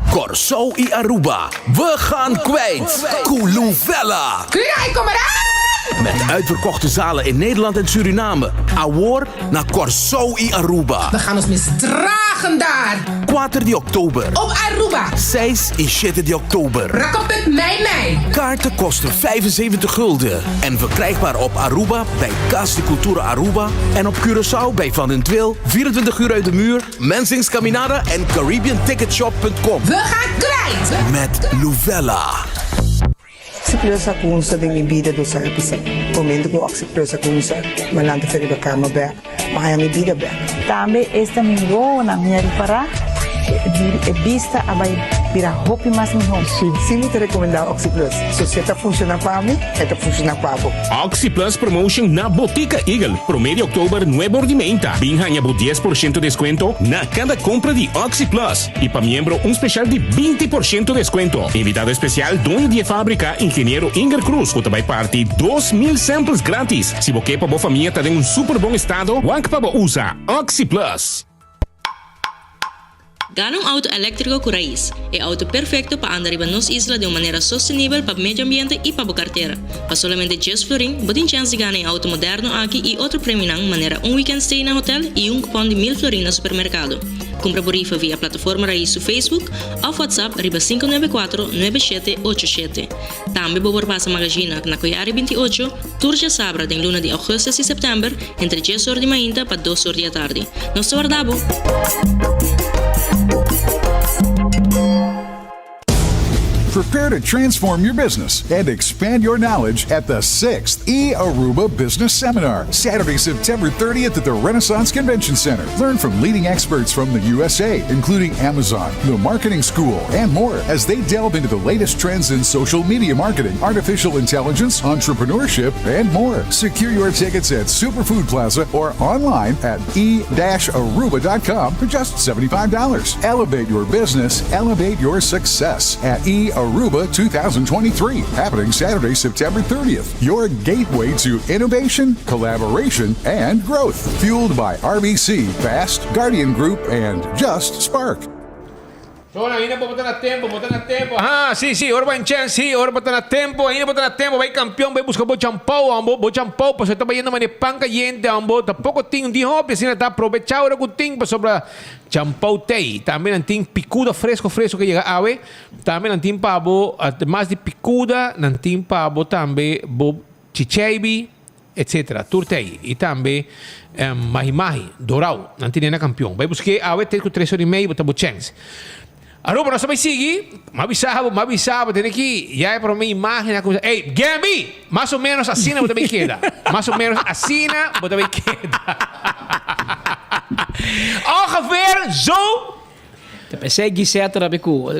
Kòrsou i Aruba, we gaan kwijt! Ku Luvella! Krijg kom eraan! Met uitverkochte zalen in Nederland en Suriname. Awor na Kòrsou i Aruba. We gaan ons misdragen daar! Kuater di òktober. Op Aruba. Seis i shete di òktober. Rakopet mei mei. Kaarten kosten 75 gulden en verkrijgbaar op Aruba bij Cas di Cultura Aruba en op Curaçao bij Van den Tweel, 24 uur uit de muur, Mensing's Caminada en CaribbeanTicketShop.com. We gaan kwijt! Met Luvella. Oxi Plus a cunsa den mi bida dos aña pasa. Momento cu Oxi Plus a cunsa, mi a lanta fe riba cama bek, mi a haña mi bida bek. Tambe esta mi wowonan mi a ripará e bista a bai bira hopi mas mihó. Si mi ta recomendá Oxi Plus, so si e ta funciona pa mi, e ta funciona pa bo. Oxi Plus Promotion na Botica Eagle, promé di òktober nuebe or di meinta. Bin haña bo 10% deskuento na kada kompra di Oxi Plus i pa miembro un speshal di 20% deskuento. Invitado espesial doño di e fábrika, Ingeniero Inger Cruz, ku ta bai parti 2000 samples gratis. Si bo ke pa bo famia ta den un super bon estado, wak pa bo usa Oxi Plus. Gana un auto eléktriko ku rais, e auto perfekto pa anda riba nos isla den un manera sostenibel pa medio ambiente i pa bo kartera. Pa solamente djes florin, bo tin chèns di gana e auto moderno aki i otro premionan manera un weekend stay na hotel i un kupòn di mil florin na supermerkado. Kumpra bo rifa via Plataforma Rais su Facebook òf WhatsApp riba 594 9787. Tambe bo por pasa Magazina na Koyari 28, tur djasabra den luna di augustus i september entre djes or di mainta pa dos or di atardi. Nos ta warda bo! Prepare to transform your business and expand your knowledge at the 6th E Aruba Business Seminar, Saturday, September 30th at the Renaissance Convention Center. Learn from leading experts from the USA, including Amazon, the Marketing School, and more as they delve into the latest trends in social media marketing, artificial intelligence, entrepreneurship, and more. Secure your tickets at Superfood Plaza or online at e-aruba.com for just $75. Elevate your business, elevate your success at E Aruba 2023, happening Saturday, September 30th. Your gateway to innovation, collaboration, and growth. Fueled by RBC, Fast, Guardian Group, and Just Spark. Shona, ainda bo ta na tempo, bo ta na tempo. Ha, si, si, ora bo en chance, si, ora bo ta na tempo, ainda bo ta na tempo. Bai campeon, bai busca bo champou, ambo, bo champou, pasobra ta bayendo mane pan cayente, ambo. Tampoco tin di hopi, asina ta aprovecha ora cu tin, pasobra champou tey. Tambe nan tin picuda fresco, fresco cu yega awe. Tambe nan tin pa bo, ademas di picuda, nan tin pa bo tambe bo chicheibi, etc. Tur tei. I tambe mahi mahi, dorau, nan tene na kampion. Bai busk'é awe te ku tres ora i mei bo ta bo chèns. Aruba nos ta bai sigui, m'a bisa bo, m'a bisa bo, tene ki ya e promé imágen a kuminsá, ey, Gemmy! Mas o ménos asina bo ta bai keda. Mas o ménos asina bo ta bai keda. Ongeveer zo. Ta pensé Gisette rabi ku.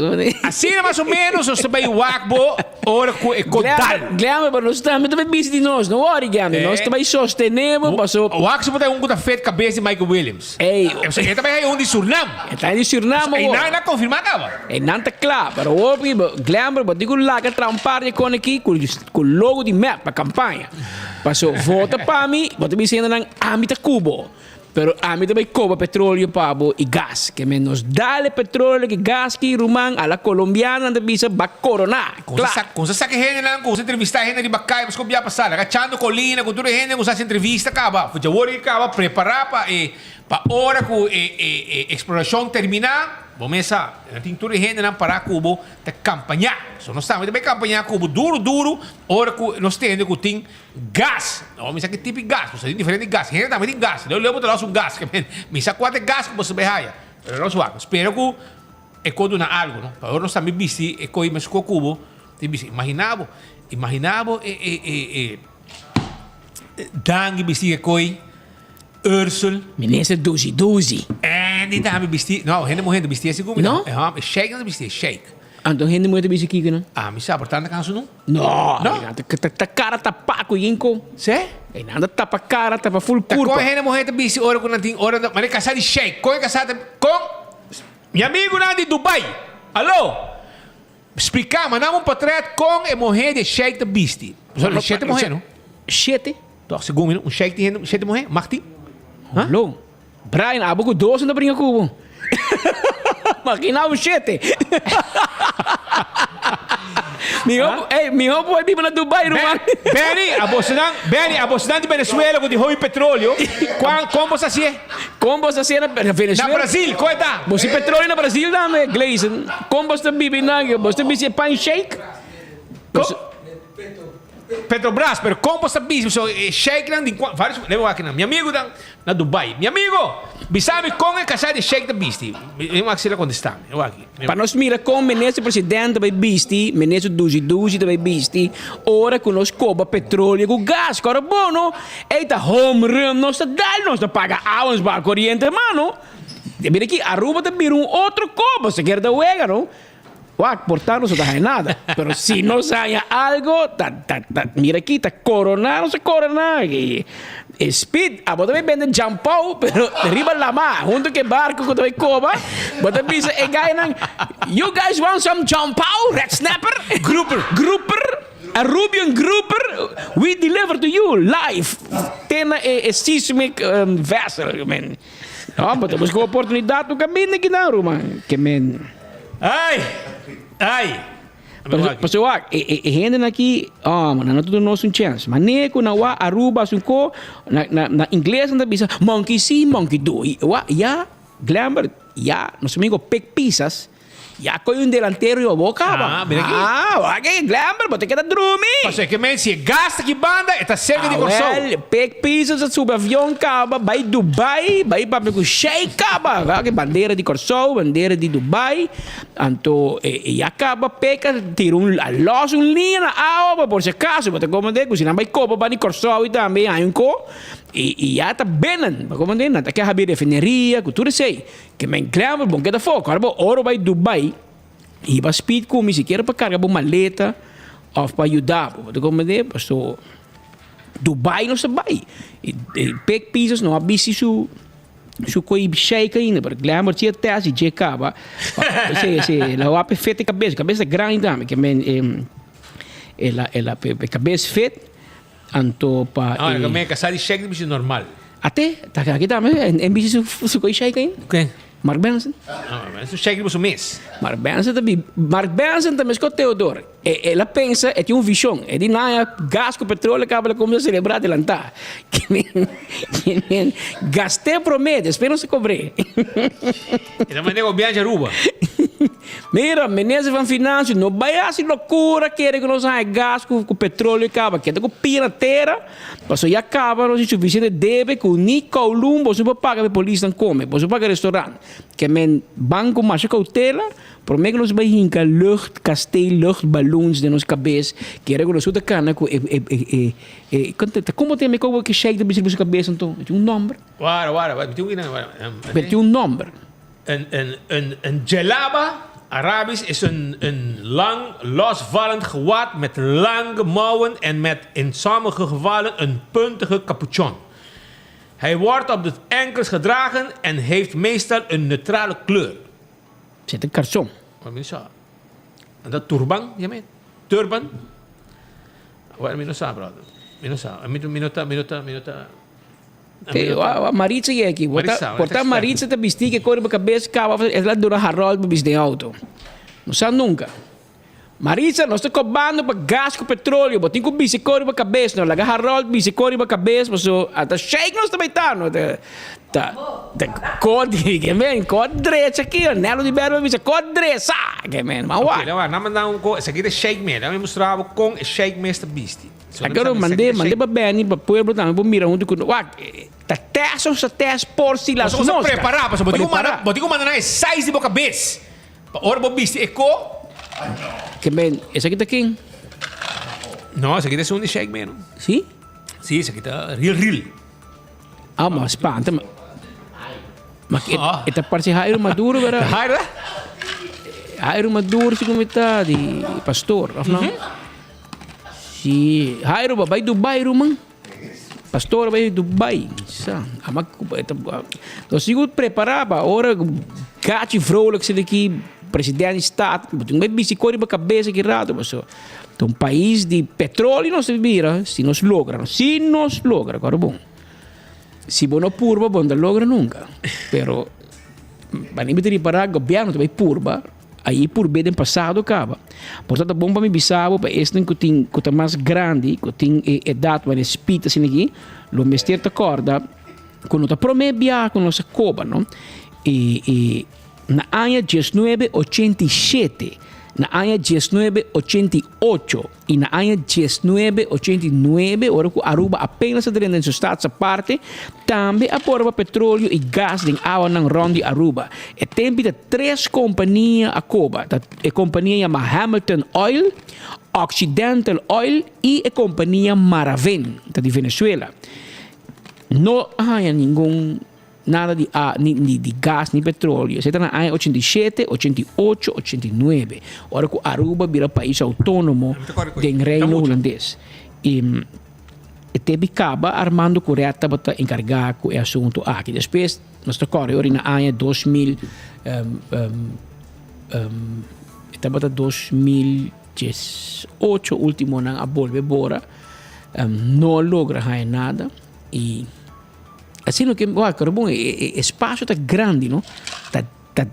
Asina mas o menos nos ta bai wak bo ora ku e ko dal. Glamber, pero nos tambe ta bai bisti di nos. No worry Glamber, nos ta bai sostené bo paso. Wak si bo ta un ku ta fet kabes di Michael Williams. Ey. E ta bai haña un di Surnam. E ta di Surnam awor. Einan a konfirmá kaba. Einan ta kla, pero hopi Glamber bo tin ku laga traha un par di kon aki ku logo di mep pa kampaña. Paso vota pa mi, bo ta bisa hendenan ami ta ku bo. Pero ami ta bai koba petroleo pa bo i gas. Ke men nos dal e petroleo ki gas ki ruman a la colombiana nan ta bisa ba korona. Kon sa kon sa saka e hendenan ku sa entrevista e hende riba kai paske bia pasa laga Chando Colina ku tur e hende ku sa hasi entrevista kaba for djawor ki kaba prepara pa e pa ora ku e e e eksplorashon termina bo mes sa nan tin tur e hendenan para ku bo ta kampaña so nos tambe ta bai kampaña ku bo duru duru ora ku nos tende ku tin Gas! No, mi sa ki tipo di gas, bo sa tin diferente gas. Hende tambe tin gas. Leu leu bo ta los un gas. Mi sa kua ta e gas ku bo sa bai haya. Pero nos wak. Spera ku e ko duna algu, no? Pa ora nos tambe bisti e koi mesko ku bo tin bisti. Imagina bo, imagina bo e e e e Dangui bisti e koi, Ursel. Minister Duzi Duzi. Andy tambe bisti. No, hende muhé ta bisti asi ku mi. No? E hòmber, e sheik nan ta bisti, e sheik. Anto hende muhé ta bisti kiko nan? Ah, mi sa, por tanto kanso no. No, No? ta ta cara tapá ku yinko. Se? E nan ta tapa cara, tapa full Ta kurpa. kon hende muhé ta bisti ora ku nan tin ora nan mane kasá di sheik. Kon e kasá ta kon mi amigunan di Dubai. Alo. Splika, manda mi un potret kon e muhé di e sheik ta bisti. Pasobra shete muhé no? Shete? Tok segun mi no, un sheik tin hende shete muhé? Mag tin? Hallo. Brian, abo ku dos no ta bringa ku bo. Magina un shete. Miho, ey, miho por biba na Dubai, ruman. Benny, abosonan, Benny, abosonan di Venezuela ku di hopi petroleo, kuan, kon bos hasié? Kon bos hasié na Venezuela? Na Brasil, kon e ta? Bos tin petroleo na Brasil tambe, Gleison. Kon bos ta biba einan? Bos ta bisti e pan shake? Kon? Petrobras, pero kon bo sa bisa so e sheiknan di kua varios leba wak nan mi amigo ta na Dubai mi amigo bisa mi kon e kasá di sheik ta bisti mi wak si el a kontestá mi wak aki. Pa nos mira kon minister president ta bai bisti, minister dushi dushi ta bai bisti ora ku nos koba petroleo ku gas kòrda bon no ey ta home run nos ta dal nos ta paga awa nos paga koriente hermano mira aki Aruba ta bira un otro koba se kere ta wega no. Wak, por ta nos no ta haña nada. Pero si nos haña algo, ta, ta, ta, mira aki, ta coroná, nos ta coroná. E, e speed, abo ta bay bende jampou, pero riba lama, hunto cu e barco cu ta bay coba, bo ta bisa e guynan, you guys want some jampou, red snapper? Grouper. Grouper, Arubian grouper, we deliver to you live, te na e, e seismic um, vessel, men. No, bo ta busca un oportunidad, no caminda aki nan, ruman. Ke men. Ai! Ai! Pasobra wak, e e e hendenan aki, oh, nan no ta duna nos un chèns. Manera ku nan wak Aruba asun ko, na na na ingles nan ta bisa, monkey see, monkey do. I wak, ya, Glenbert, ya, nos amigo Pik Pisas, ya koy un delantero riba bo kaba. Ah, mira aki. Ah, wak e, Glenbert, bo ta keda drumi. Pasobra e ke men si e gas ta ki banda, e ta serka di Kòrsou. Awel, Pik Pisas a subi avion kaba, bai Dubai, bai papia ku Sheik kaba. Wak e bandera di Kòrsou, bandera di Dubai. Anto e ya caba peca tira un a los un liña na awa pa por si acaso bo ta comprende cu si nan bay copa pa di Corsou y tambe hay un co y y ya ta binnen bo comprende nan ta ke habi refineria cu tur esey ke men Glenver bon keda foco ora bo oro bay Dubai hiba speed cu mi sikiera pa carga bo maleta of pa yuda bo bo ta comprende paso Dubai nos ta bay y pek pisas no a bisti su. Su coi sheik ainda, pero Glamour si e test y dje caba. Si, si, la wape fit e cabes, cabes ta grandi tambe, ke men e la e la e cabes fit, anto pa Ah, e me casa di sheik di normal. Ate, ta aki tambe, en bisti su su coi sheik ainda. Ken? Mark Benson. Ah, su sheik di su mes. Mark Benson ta bi, Mark Benson ta mes ko Theodore. E el a pensa, e tin un vision. E di nan a gas cu petroleo caba el a cuminsa celebra adelanta. Ke men gast'é prome, despues nos ta cobr'é. E ta manda gobiachi Aruba. Mira, minister van Financiën, no bay haci locura kere cu nos haña gas cu petroleo caba. Keda cu pia na tera, pasobra ya caba nos tin suficiente debe cu ni Kowloon boso por paga pa e polisnan come, boso por paga restaurant. Ke men ban cu masha cautela. Promé ku nos bai hinka lucht kasteel, lucht balloons den nos kabes, kere ku nos ta kana ku e e e e e ta komo ta yama e kobo ku sheik ta bisa riba su kabes anto? E tin un nòmber. Wara, wara, wara, mi tin un idea, wara. E tin un nòmber. Een, een, een, een djellaba, Arabisch, is een, een lang, losvallend gewaad met lange mouwen en met in sommige gevallen een puntige capuchon. Hij wordt op de enkels gedragen en heeft meestal een neutrale kleur. Zet een karson. Wat mi sa? En dat turban, je meent? Turban? Wat mi no sa, brother. Mi no sa. Mi, mi no ta, mi no ta, mi no ta. Te, wa, wa, Maritza y aquí. Maritza, Porta Maritza te bisti que corre cabeza caba, es la dura Harold pa bisti den auto. No sa nunca. Maritza, nos ta cobando pa gas cu petroleo, bo tin cu bisti corre pa cabeza, no laga Harold bisti corre pa cabeza, paso ata shake nos ta bay ta, no ta ta ta cor di, ke men, cor drecha aki, Nelo di Berba bisa cor drecha, ke men, ma wa. Ok, lawa, nan manda un co, esaki ta shake me, dame mustra bo con e shake mes ta bisti. Agora mandé, mandé pa Benny, pa pueblo tambe por mira hunto cu wak, ta test nos ta test por si las moscas. Prepara, pasobra bo tin cu manda, bo tin cu manda nan e size di bo cabes. Pa ora bo bisti e co. Ke men, esaki ta ken? No, esaki ta esun di Sheik Meno. Si? Si, esaki ta real real. Ah, ma spanta. Ma, ma e, e ta parse Jairo Maduro, verdad? Jairo? Jairo Maduro, si como ta di pastor, of no? Si, Jairo ba bai Dubai, ruman? Pastor bai Dubai. Sa, ama nos sigo prepara pa ora gachi vrolijk zit aki, president di staat, bo tin bai bisti kori pa kabesa ki rato paso. Ta un pais di petroleo nos ta bira si nos logra, si nos logra, kòrda bon. Si bo no purba bo no ta logra nunka. Pero manera mi ta ripará gobièrnu ta bai purba. Ayi purbe den pasado kaba. Por ta ta bon pa mi bisa bo pa esnan ku tin ku ta mas grandi, ku tin e edat wanneer spit asina aki, lo mester ta kòrda ku no ta promé biaha ku nos a koba no. E e na aña diesnuebe ochenta i shete, na aña diesnuebe ochenta i ocho i na aña diesnuebe ochenta i nuebe ora ku Aruba apenas a drenta den su status aparte, Tambe a pora pa petroleo y gas den awanan rond di Aruba. E tempi ta tres compania a coba. Ta e compania yama Hamilton Oil, Occidental Oil y e compania Maraven, ta di Venezuela. No a haya ningun nada di a ni ni di gas ni petroleo. Esei ta na aña 87, 88, 89, ora cu Aruba bira pais autonomo den Reino Hulandes. Y. E tebi kaba Armando Curet tabata enkargá ku e asuntu aki. Despues nos ta kòrda ora na aña 2000 e tabata 2018 ultimo nan a bolbe bora no a logra haña nada i asina ke wak pero bon e espasio ta grandi no ta ta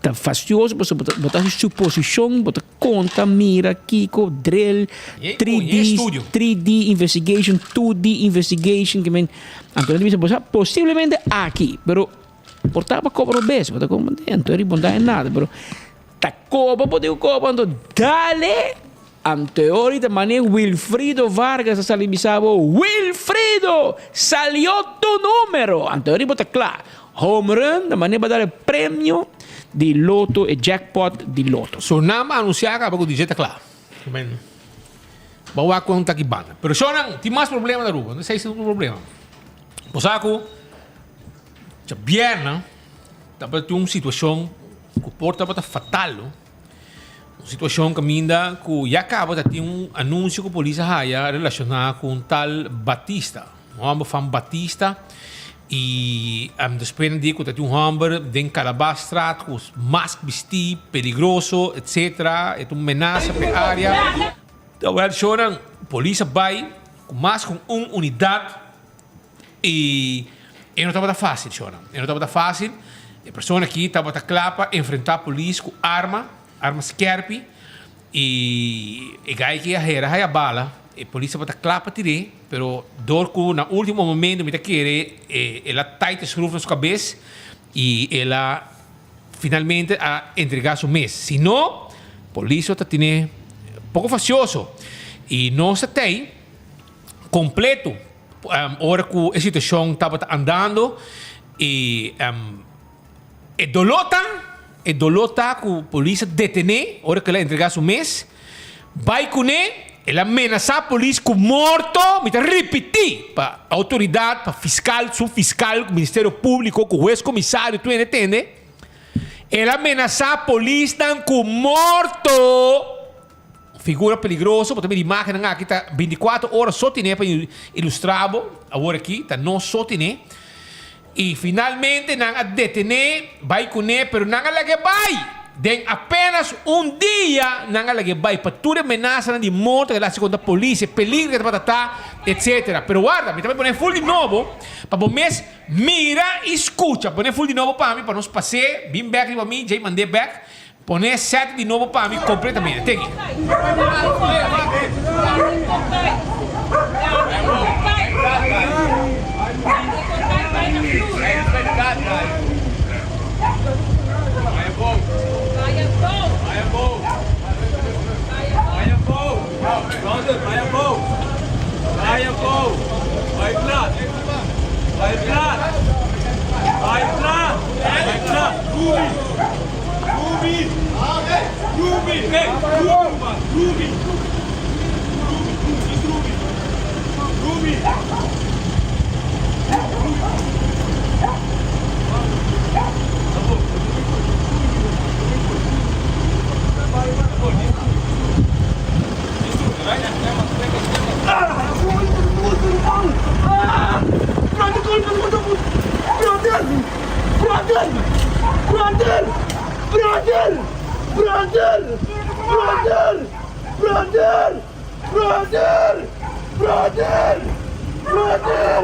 Ta fastioso pasobra bo ta bo ta hasi suposishon, bo ta konta, mira, kiko, drill, 3D, 3D investigation, 2D investigation, ke men anto nan ta bisa bo sa posiblemente aki, pero por ta pa koba robes, bo ta komprende? Anto e ribon ta e nada, pero ta koba bo tin ku koba, anto dale! Anto e ora ta mane Wilfrido Vargas a sali bisa bo, Wilfrido! Salió tu numero! Anto e ora bo ta kla. Home run ta mane bo a dal e premio di loto, e jackpot di loto. Su nam a anuncia caba cu DJ ta kla. Men, bo wak con ta ki banda. Pero shownan, tin mas problema na Aruba. No esey ta un problema. Bo sa cu djabièrnè tabatin un situacion cu por tabata fatal, no. Un situacion caminda cu ya caba ta tin un anuncio cu polis a haya relaciona cu un tal Batista. Un homber van Batista y despues nan di cu ta tin un homber den Calabasstraat cu mask bisti, peligroso, etc. E ta un menasa pa e area. Awel shownan, polis a bay cu mas cu un unidad. Y e no tabata facil, shona. E no tabata facil. E persona aki tabata cla pa enfrenta polis cu arma, arma skerpi. Y e guy aki a hera haya bala. E polis tabata cla pa tir'é, pero door cu na ultimo momento mi ta kere el a tight e schroef na su cabes y el a finalmente a entrega su mes. Si no, polis lo ta tine poco fastioso. Y nos ta tey completo. Ora ku e situashon tabata andando i e doló ta, e doló ta ku polis a detené ora ku el a entregá su mes, bai kuné, el a menasá polis ku morto, mi ta ripití pa outoridat, pa fiskal, su fiskal, ku Ministerio Públiko, ku hues komisario, tur hende tende, el a menasá polisnan ku morto. Figura peligroso, bo ta mira imagennan aki ta binticuatro ora so tine pa ilustra bo, awor aki ta nos so tine. Y finalmente nan a detene, bay cune, pero nan a laga e bay! Den apenas un dia nan a lag'é bai pa tur e menasanan di morto ku el a hasi kontra polis, e peligro ku e tabata ta, etsetera. Pero warda, mi ta bai pone ful di nobo pa bo mes mira i skucha. Pone ful di nobo pa mi pa nos pas'é, bin bèk riba mi, djei mand'é bèk. Pone set di nobo pa mi completamente. Teki. Brother! Brother! Brother! Brother! Brother! Brother! Brother! Brother! Brother! Brother!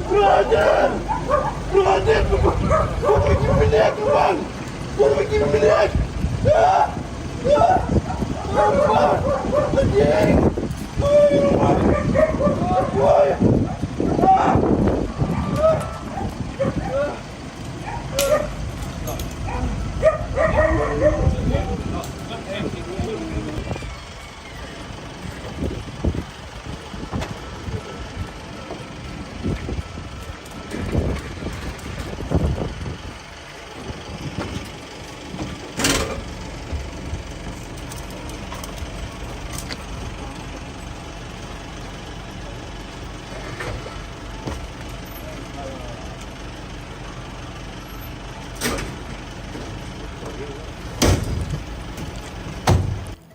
Brother!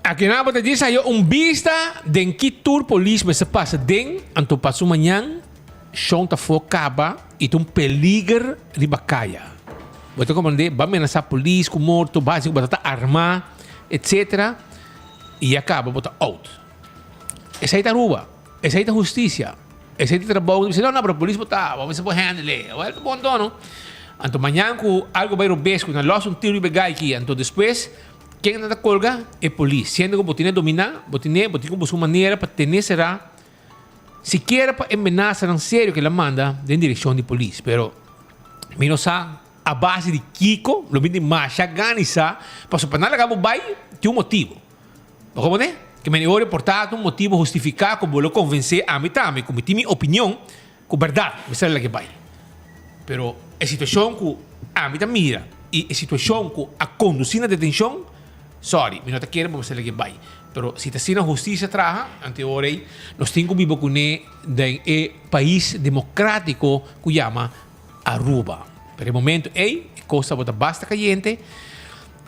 Akinan bo ta djis hayo un bista den ki tur polis mester pasa den, anto pa su mañan shon ta for kaba i ta un peliger riba kaya. Bo ta komprende? Ba menasa polis ku morto, ba hasi ku bo ta ta arma, etcetera, i ya kaba bo ta out. Esei ta Aruba. Esei ta hustisia. Esei ta trabou. Bisa, no, no, pero polis bo ta, bo mester por handle e. Wel, ta bon tono. Anto mañan ku algo bai robes, ku nan los un tiro riba e gai aki, anto despues, ken nan ta kolga? E polis. Siendo ku bo tene dominá, bo tene, bo tin ku buska un manera pa tene será, sikiera pa e menasanan serio ku el a manda den direkshon di polis. Pero mi no sa a base di kiko lo bin di masha ganisa, pasobra pa nan laga bo bai, tin un motibu. Bo comprende? Ke men e ora por ta un motibo hustifiká ku bo lo konvensé ami tambe ku mi tin mi opinion ku bèrdat mester a lag'é bai. Pero e situashon ku ami ta mira i e situashon ku a kondusí na detenshon, sòri, mi no ta kere bo mester lag'é bai. Pero si ta asina hustisia traha, anto e ora ei nos tin ku biba kuné den e pais demokrátiko ku yama Aruba. Pero e momento ei e kos tabata basta kayente.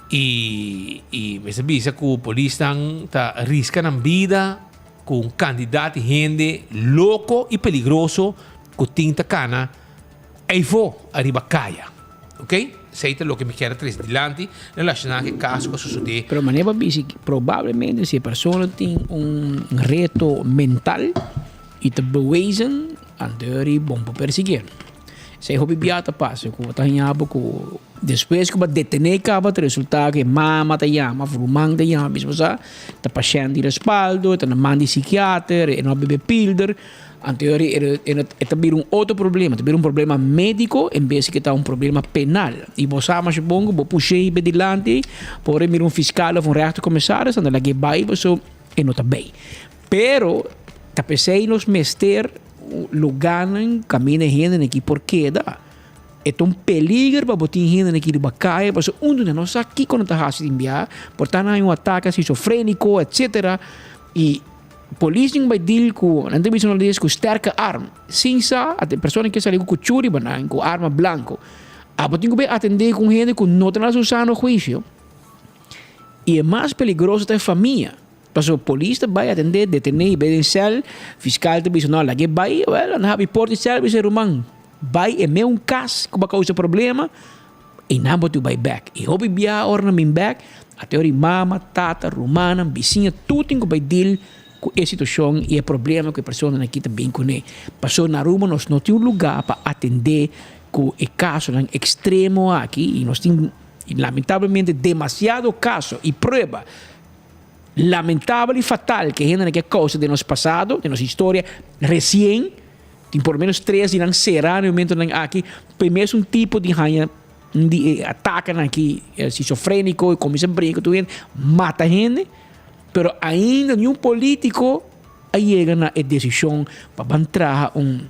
I i mester bisa ku polisnan ta riska nan bida ku un kantidat di hende loko i peligroso ku tin ta kana eifo ariba kaya. Ok, esei ta loke mi kier a trese dilanti relashoná ku e kaso ku a sosodé. Pero manera bo a bisa probablemente si e persona tin un reto mental i ta bewezen anto e bon por persiguié. Esei hopi bia ta pasa ku bo ta haña bo ku despues ku bo a detené kaba ta resultá ku e mama ta yama òf ruman ta yama bisa bo sa ta pashènt di respaldo, e ta na man di sikiater, e no a bebe pilder. Anto e ta bira un otro problema, ta bira un problema médiko en bes di ke ta un problema penal. I bo sa masha bon ku bo push'é hiba dilanti por e mira un fiskal òf un rèchterkommissaris anto lag'é bai pasobra e no ta bei. Pero ta p'esei nos mester Lugánan kaminda hendenan aki por keda. E ta un peliger pa bo tin hendenan aki riba kaya pasobra un di nan no sa kiko nan ta hasi tin bia. Por ta nan hay un atake schizofréniko etcetera i polis tin bai deal ku nan ta bisa nos dies ku sterke arm sin sa ata e persona ke sali ku kuchu riba nan ku arma blanko. Abo tin ku bai atendé ku un hende ku no ta na su sano huisio i e mas peligroso ta e famia. Pasobra polis ta bai atendé, detené i bai den sèl, fiskal ta bisa no lag'é bai, wèl nan habi port di sèl bisa e ruman bai e meun kas ku bo a kousa problema, Einan bo tin bai bek. I hopi bia ora nan bin bek, a te ora i mama, tata, rumannan, bisiña, tur tin ku bai deal ku e situashon i e problema ku e personanan aki ta bin kuné. Pasobra na Aruba nos no tin un lugá pa atendé ku e kasonan ekstremo aki i nos tin lamentablemente demasiado kaso i prueba lamentabel i fatal ku e hendenan aki a kousa den nos pasado, den nos historia resien. Tin por lo menos tres di nan será na e momentonan aki pa e mesun tipo di haña di e atakenan aki schizofrenico y cuminsa brinca tur hende, mata hende, pero ainda niun politico a yega na e decision pa ban traha un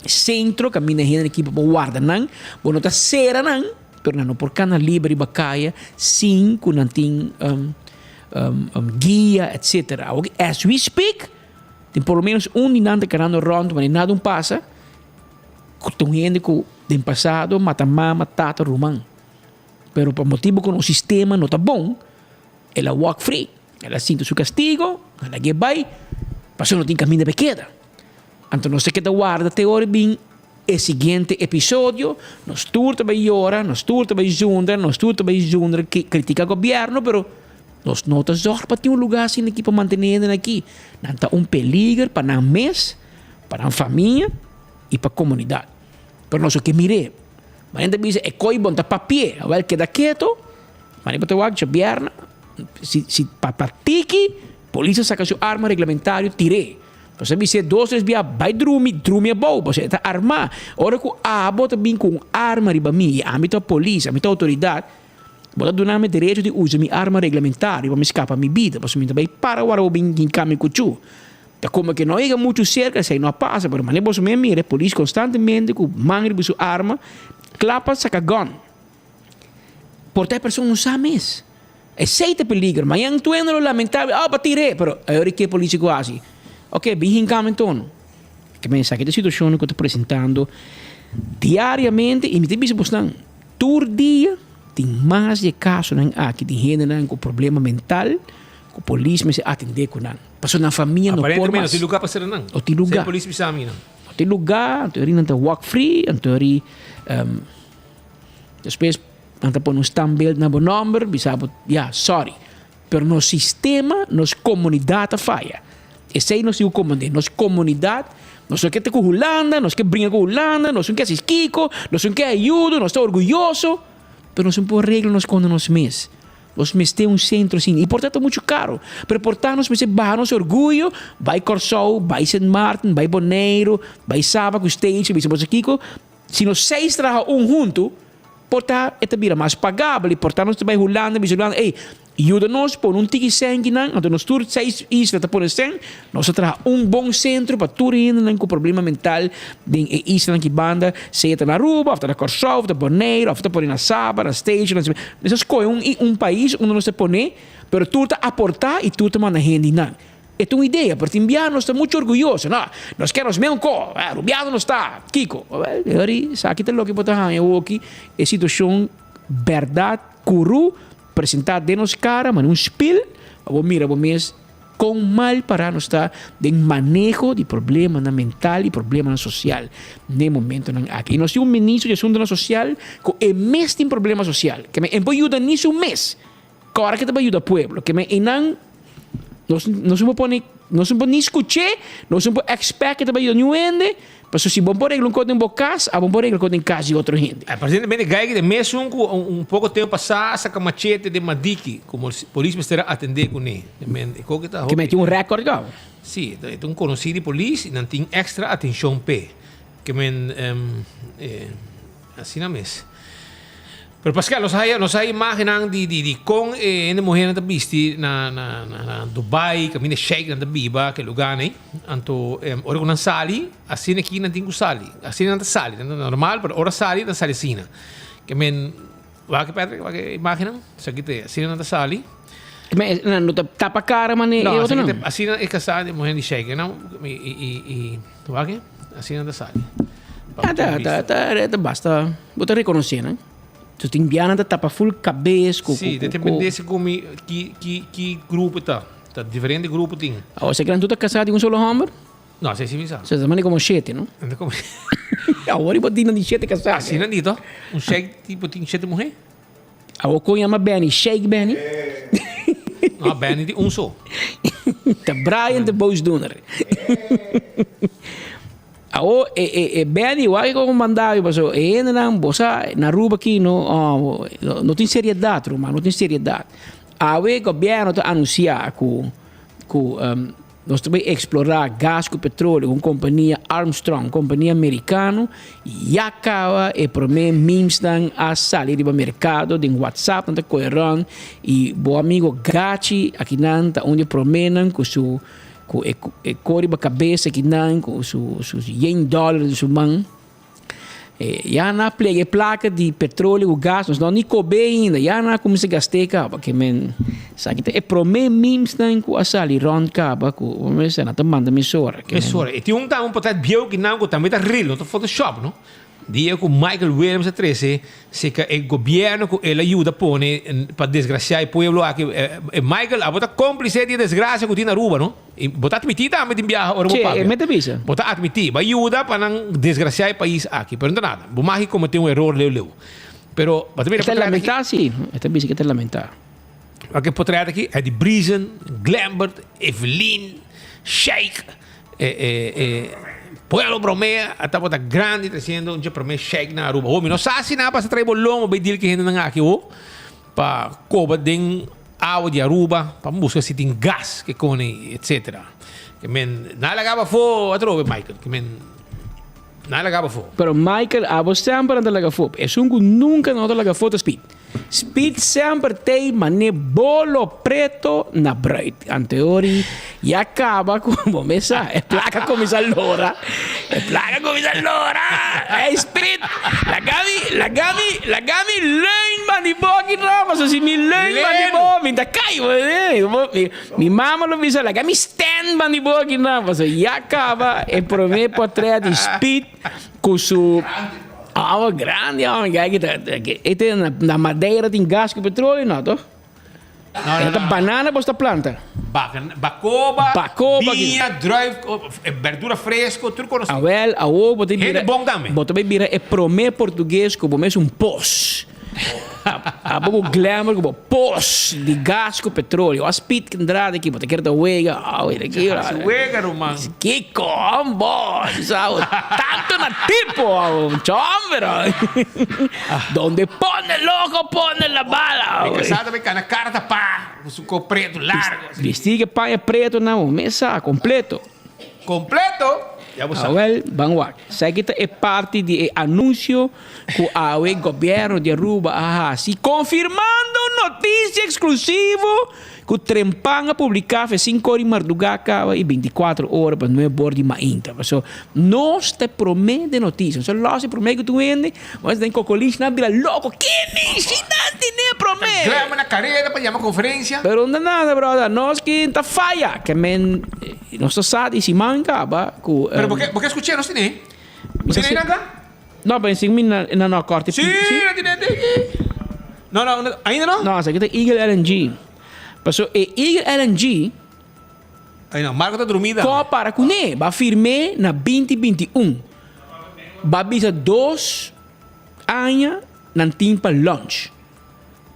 centro caminda hende aki pa por warda nan, bo no ta cera nan, pero nan no por cana liber riba caya sin cu nan tin guia etcetera. Awor as we speak. Tin por lo menos un di nan ta karando rònt manera nada un pasa ku ta un hende ku den pasado mata mama, tata, ruman. Pero pa motibu ku nos sistema no ta bon, el a walk free. El a sinti su kastigo, el a get bai, pasobra no tin kaminda pa e keda. Anto nos ta keda warda te ora bin e siguiente episodio, nos tur ta bai yora, nos tur ta bai zundra, nos tur ta bai zundra kritika gobièrnu, pero nos no ta zòrg pa tin un lugá asina aki pa mantené hendenan aki. Nan ta un peliger pa nan mes, pa nan famia i pa komunidat. Pero nos a ke mir'é. Manera ta bisa e koi bon ta papi'é, awèl keda keto, manera bo ta wak djabièrnè, si si pa pa tiki, polis a saka su arma reglamentario tir'é. Nos a bis'é dos tres bia, Bai drumi, drumi abou, pasobra e ta armá. Ora ku abo ta bin ku un arma riba mi, i ami ta polis, ami ta outoridat, bo ta duna mi derecho di usa mi arma reglamentario pa mi skapa mi bida, pasobra mi ta bai para wara bo bin hinká mi kuchú. Ta komo ke no a yega muchu serka, esei no a pasa, pero manera boso mi a mira e polis konstantemente ku man riba su arma, kla pa saka gòn. Por ta e persona no sa mes. Esey ta peligro. Mañan tuendo lo lamentable, oh pa tir'é, pero ayora ke policia ku hasi? Ok, bin hinka mi antono. Ke men esaki ta situacion ku ta presentando diariamente y mi ta bisa bosnan, tur dia tin mas di e kasonan aki di hendenan ku problema mental ku polis mester atende ku nan. Pasobra nan famia no por mas. Aparentemente no tin luga pa sera nan. No tin luga. Esey polis bisa mi nan. No tin luga, anto nan ta walk free, anto Despues nan ta pone un standbeeld na bo nomber, bisa bo, ya, sorry. Pero nos sistema, nos comunidad a faya. Esey nos tin cu comprende. Nos comunidad, nos no ke ta cu Hulanda, nos ke bringa cu Hulanda, nos no ke haci kico, nos no ke ayudo, nos ta orguyoso, pero nos no por regla nos contra nos mes. Nos mester un centro asina. Y por ta ta mucho caro, pero por ta nos mester baha nos orguyo, bay Corsou, bay Sint Maarten, bay Boneiru, bay Saba cu Statia, bisa bo sa kico, Si nos seis traha un huntu, por ta e ta bira mas pagabel i por ta nos ta bai Hulanda bisa Hulanda, ey, yuda nos pone un tiki sèn kinan, anto nos tur seis isla ta pone sèn, nos ta traha un bon sentro pa tur hendenan ku problema mental den e islanan ki banda, sea ta na Aruba òf ta na Kòrsou òf ta Boneiru òf ta pone na Saba, na Statia, na Nos ta skohe un un pais unda nos ta pone, pero tur ta aportá i tur ta manda hendenan. E ta un idea, pero tin bia nos ta mucho orguyoso. No, nos ke nos meun ko, Rubiano nos ta, kiko? Wel, hori, esaki ta loke bo ta haña awoki, e situacion berdad curu presenta den nos cara manera un spiel, pa bo mira bo mes con mal para nos ta den maneho di problemanan mental y problemanan social n'e momentonan aki. Y nos tin un ministro di asuntonan social cu e mes tin problema social, ke men e por yuda ni su mes. Kòrda ke ta pa yuda pueblo. Ke men einan nos nos no por pone nos no por ni skuch'é, nos no por expect ke ta pa yuda niun hende, pasobra si bo por regla un kos den bo kas, abo por regla kos den kas di otro hende. Aparentemente Gaigy ta mesun ku un poko tempu pasá a saka machete den Madiki ku polis mester a atendé kuné. Ke men tin un rèkòrt gou. Sí, e ta un konosí di polis i nan tin èkstra atenshon p'e. Ke men asina mes. Pero Pascal, nos haya, nos haya imagennan di, di, di kon e hende muhernan ta bisti na, na, na, na Dubai, kaminda sheiknan ta biba, ke lugarnan ei. Anto, em, ora ku nan sali, asina aki nan tin ku sali. Asina nan ta sali, nan ta normal, pero ora sali, nan sali asina. Ke men, wak Patrick, wak e imagennan? Esaki ta e, asina nan ta sali. Ke men, nan no ta tapa kara mane No, e otro asina nan? te, asina e kasá di muher di sheik, nan, i, i, i, i, wak e, asina nan ta sali. Ta, ta, ta, ta, ta basta, bo ta reconoce nan. So tin bianan ta tapa full cabes cu, Sí, cu, cu, depende segun mi ki, ki, ki grupo ta. Ta diferente grupo tin. Awo, esaki nan tur ta casá di un solo homber? No, esei si mi sa. So ta manda como shete, no? Anda como. Awor bo tin di shete kasá. Asina di to? Un sheik tipo tin shete muhé? Awor kon yama Benny? Sheik Benny? No, Benny di un so. Ta Brian de boosdoener. Awor e e e Benny wak ku manda mi paso e hendenan bo sa na Aruba aki no no tin seriedad ruman no tin seriedad. Awe gobierno ta anuncia ku ku nos ta bay explora gas ku petroleo ku un kompania Armstrong kompania merikano ya kaba e prome memesnan a sali riba merkado den WhatsApp nan ta kohe rond i bo amigo Gachi akinan ta un di e promenan ku su Ku e e kor riba kabes akinan ku su su yen dòler den su man. E ya nan a plega e plaka di petroleo ku gas, nos no ni kobe ainda, ya nan a kuminsá gast'é kaba. Ke men esaki ta e promé memesnan ku a sali rònt kaba ku bo mester nan ta manda mesora. Ke men. Mesora. E tin un tambe un portret bieu kinan ku tambe ta real, no ta photoshop no. Dia ku Michael Williams a trese seka e gobierno ku el a yuda pone pa desgrasia e pueblo aki. E Michael abo ta komplise di e desgrasia ku tin na Aruba no. I bo ta atmití tambe tin biaha ora bo papia. Che, e mete bisa. Bo ta atmití, bo a yuda pa nan desgrasia e pais aki. Pero no ta nada. Bo mag kometé un eror leu leu. Pero bo ta mira E ta potret aki. lamentá si. E ta bisa ku e ta lamentá. Wak e potret aki, Eddie Briesen, Glembert, Evelyn, Sheik. E e e pueblo bromea a tabata grandi treciendo un dje prome sheik na Aruba. Ho mi no sa si nan a pasa trae bo lomo bay deal ki hendenan aki ho pa koba den awa di Aruba pa busca si tin gas ke kone etcetera. Ke men nan a laga afo atrobe Michael ke men nan a laga afo. Pero Michael abo semper nan ta laga afo. Esun ku nunka no ta laga afo ta Speed. Speed semper tei mane bolo preto na bruid. Anteori ya caba cu bo mesa. E placa cuminsa lora. E placa cuminsa lora. Ey Speed, laga mi, laga mi, laga mi leun ban di bo aki no. Pasobra si mi leun ban di bo, mi ta cay. Mi mama lo bisa laga mi stand ban di bo aki no. Pasobra ya caba e prome portret di Speed cu su. Awa grandi awa kijk e ta e ta na na Madeira tin gas ku petroleo no toh? No, no, E ta no. banana bos ta planta. Bakan, bakoba, Bakoba ki- biña, druif, berdura fresco, tur konos. Awel, awo bo ta bira Hende bon tambe. bo ta bai bira e prome portugues ku bo mes un pos. Abo ku glamour ku bo pos di gas ku petroleo. A speed Andrade aki bo ta kere ta wega. Awe de ki Hasi wega ruman. Kiko hombo sa tanto na tipo chomber. Donde pone el ojo pone la bala. Mi casá ta bay cana cara tapá ku su kop preto largo. Bisti ke paña preto nan bo mesa completo. Completo! Ya bo sa. Awel, ban wak. Esaki ta e parti di e anuncio cu awe gobierno di Aruba a haci, confirmando noticia exclusivo cu Trempan a publica fe cinco ora di marduga caba y binticuatro ora pa nuebe ora di mainta. Paso, nos ta e prome den noticia. Nos a los e prome cu tur hende, nos den Cocolish nan a bira loco, Kimi, si nan tene prome! Ta graba na careda pa yama conferencia. Pero no ta nada, brother. Nos ki ta faya. Ke men. Nos ta sa di siman kaba ku. Pero bo ke bo ke skuch'é nos tine? Bo tine einan ka? No, pero sin mi na na no korte Sí, na tine te aki. No, no, no, ainda no? No, esaki ta Eagle LNG. Paso e Eagle LNG. Ai no, Marco ta drumí tambe. Ko para kuné, ba firm'é na binti 21. Ba bisa dos aña nan tin pa launch.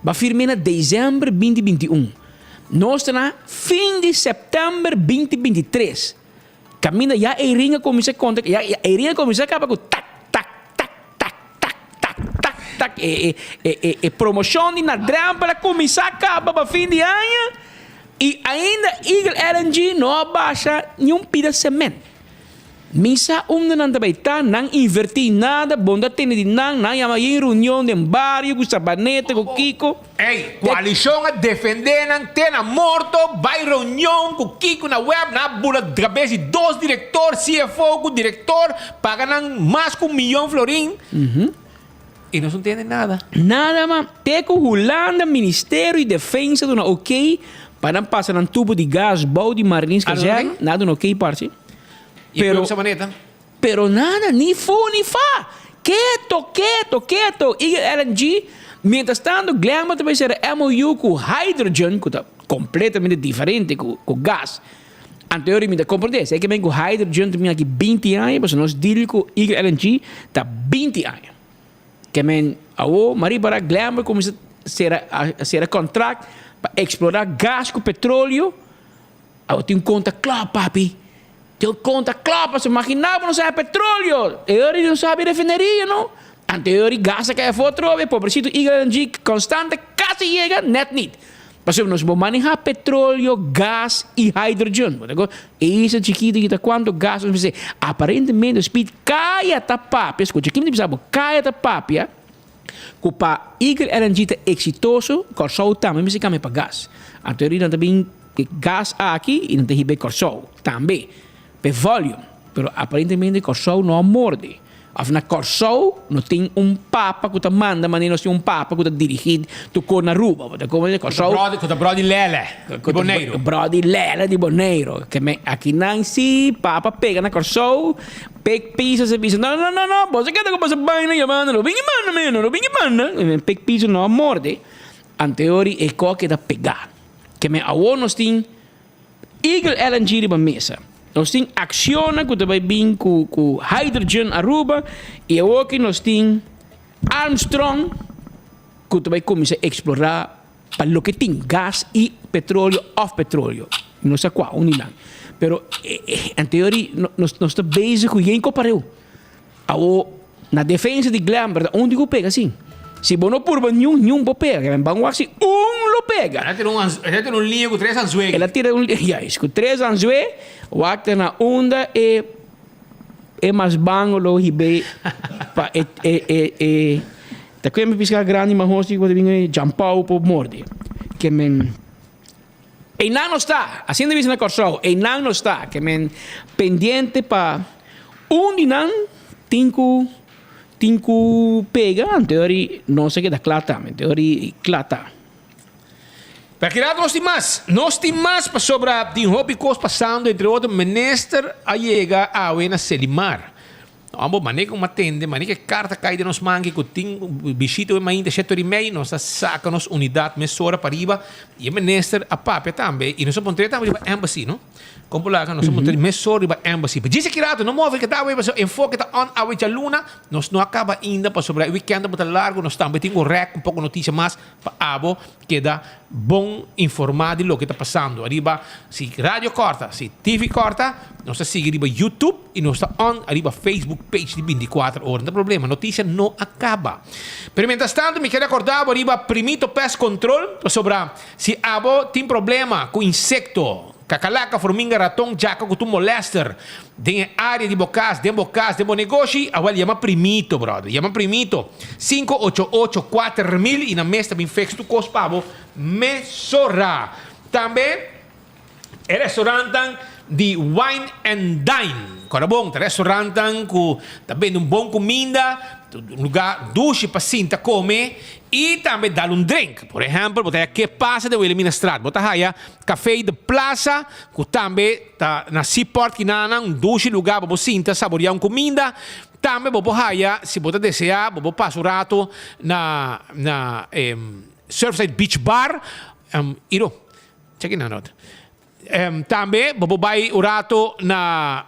Ba firm'é na desèmber binti 21. Nos ta na fin di sèptèmber binti 23. Kaminda ya e ring a kuminsá konta, ya e ring a kuminsá kaba ku tak, tak, tak, tak, tak, tak, tak, tak. E e e e e promoshon di na drèmpel a kuminsá kaba pa fin di aña i ainda Eagle LNG no a basha niun pida semènt. Mi sa unda nan ta bai ta, nan invertí nada, bo no ta tende di nan, nan yama yen reunion den bario ku Sabaneta, ku Kiko. Ey, koalishon a defendé nan te na morto, bai reunion ku Kiko na web, nan a bula kabes di dos direktor, CFO ku direktor, paga nan mas ku un miyon florin, i nos no tende nada. Nada man, te ku Hulanda Ministerio di Defensa duna ok pa nan pasa nan tubo di gas bou di Mariniers Kazerne, nan a duna ok parce. Pero, pero nada, ni fu ni fa. Keto, keto, keto. Eagle LNG, mientras tanto Glenmore ta bay cera MOU cu hydrogen, cu ta completamente diferente cu gas. Anterior mi ta comprende, esei ke men ku hydrogen ta bin aki 20 aña, pasobra nos deal ku Eagle LNG ta 20 aña. Ke men awo Marie Bara Glenbrook kuminsá sera sera kontrakt pa eksplorá gas ku petroleo, awo tin un konta kla papi, tin un konta kla pasobra imaginá bo no sa petroleo, e ora no sabi refineria no, anterior gas a kai afó atrobe, pobrecito Eagle LNG konstante kasi yega nèt nit. Pasobra nos bo maneha petroleo, gas y hydrogen. Bo ta ko? E isla chikito aki ta cuanto gas nos mester. Aparentemente Speed caya ta papia, scucha aki mi ta bisa bo, caya ta papia cu pa Eagle LNG ta exitoso, Corsou tambe mester cambia pa gas. Anto nan ta bin e gas aki y nan ta hiba e Corsou tambe. P'e volume. Pero aparentemente Corsou no a morde. Of na Kòrsou no tin un papa ku ta manda manera nos tin un papa ku ta dirigí tur kos na Aruba. Bo ta komprende? Kòrsou. Ku ta bròdi lèlè di Boneiru. Bròdi lèlè di Boneiru. Ke men akinan si papa pega na Kòrsou, pek piso se bisa no no no no boso keda ku boso baina yamando no bini manda mi no bini manda. Pek piso no a morde. Anteori e kò keda pegá. Ke men awor nos tin. Eagle LNG riba mesa. Nos tin accionnan cu ta bay bin cu cu Hydrogen Aruba y awoki nos tin Armstrong cu ta bay cuminsa explora pa loke tin gas y petroleo of petroleo. Mi no sa cua, un di nan. Pero en teoria nos nos ta bezig cu yen copareu. Awo, na defensa di Glenber ta un di ku pega sin. Si bo no purba niun, niun por pega. Ban wak si un lo pega. El a tira un, el a tira un liña ku tres anzué. El a tira un, juist, ku tres anzué, wak ta na unda e e mas bango lo hib'é pa e e e e ta kue mi piská grandi mahos di ku ta bin e Jampou por morde. Ke men Einan nos ta, asina ta bisa na Kòrsou, einan nos ta, ke men pendiente pa un di nan tin ku tin ku pega, anto ori nos a keda kla tambe, anto ori kla ta. Pero keda nos tin mas, nos tin mas pasobra tin hopi kos pasando, entre otro minister a yega awe na Selimar. Amo mane ku matende, mane ku e karta kai den nos manki ku tin bishita wen mainta shete ora i mei, nos a saka nos unidat mesora pariba i e minister a papia tambe i nos a puntr'é tambe riba embassy no. Kon por laga nos a puntr'é mesora riba embassy. Pero djis aki rato no move keda awe pasobra enfoke ta on awe djaluna, nos no a kaba ainda pasobra e weekend a bota largu, nos tambe tin ku rèk un poko notisia mas pa abo keda bon informá di loke ta pasando ariba si radio kòrta, si TV kòrta, nos ta sigui riba YouTube i nos ta on ariba Facebook page di bintikuater ora. No ta problema, notisia no a kaba. Pero mientras tanto mi kere akordá bo riba Primito Pest Control pasobra si abo tin problema ku insekto, Kakalaka, forminga, raton, djaka ku tur molester den e área di bo kas, den bo kas, den bo negoshi, awel yama Primito, brother. Yama Primito, 588 4000 i nan mes ta bin fix tur kos pa bo mesora. Tambe e restaurantnan di Wine and Dine. Kòrda bon, ta restaurantnan ku ta bende un bon kuminda, un lugá dushi pa sinta kome i tambe dal un drink. Por ehèmpel, bo ta haya Ke Pasa den Wilhelminastraat. Bo ta haya Café de Plaza, cu tambe ta na Seaport Kinana, un dushi lugar pa bo sinta saborea un cuminda. Tambe bo por haya, si bo ta desea, bo por pasa un rato na na Surfside Beach Bar. Iro, check in out. Tambe bo por bay un rato na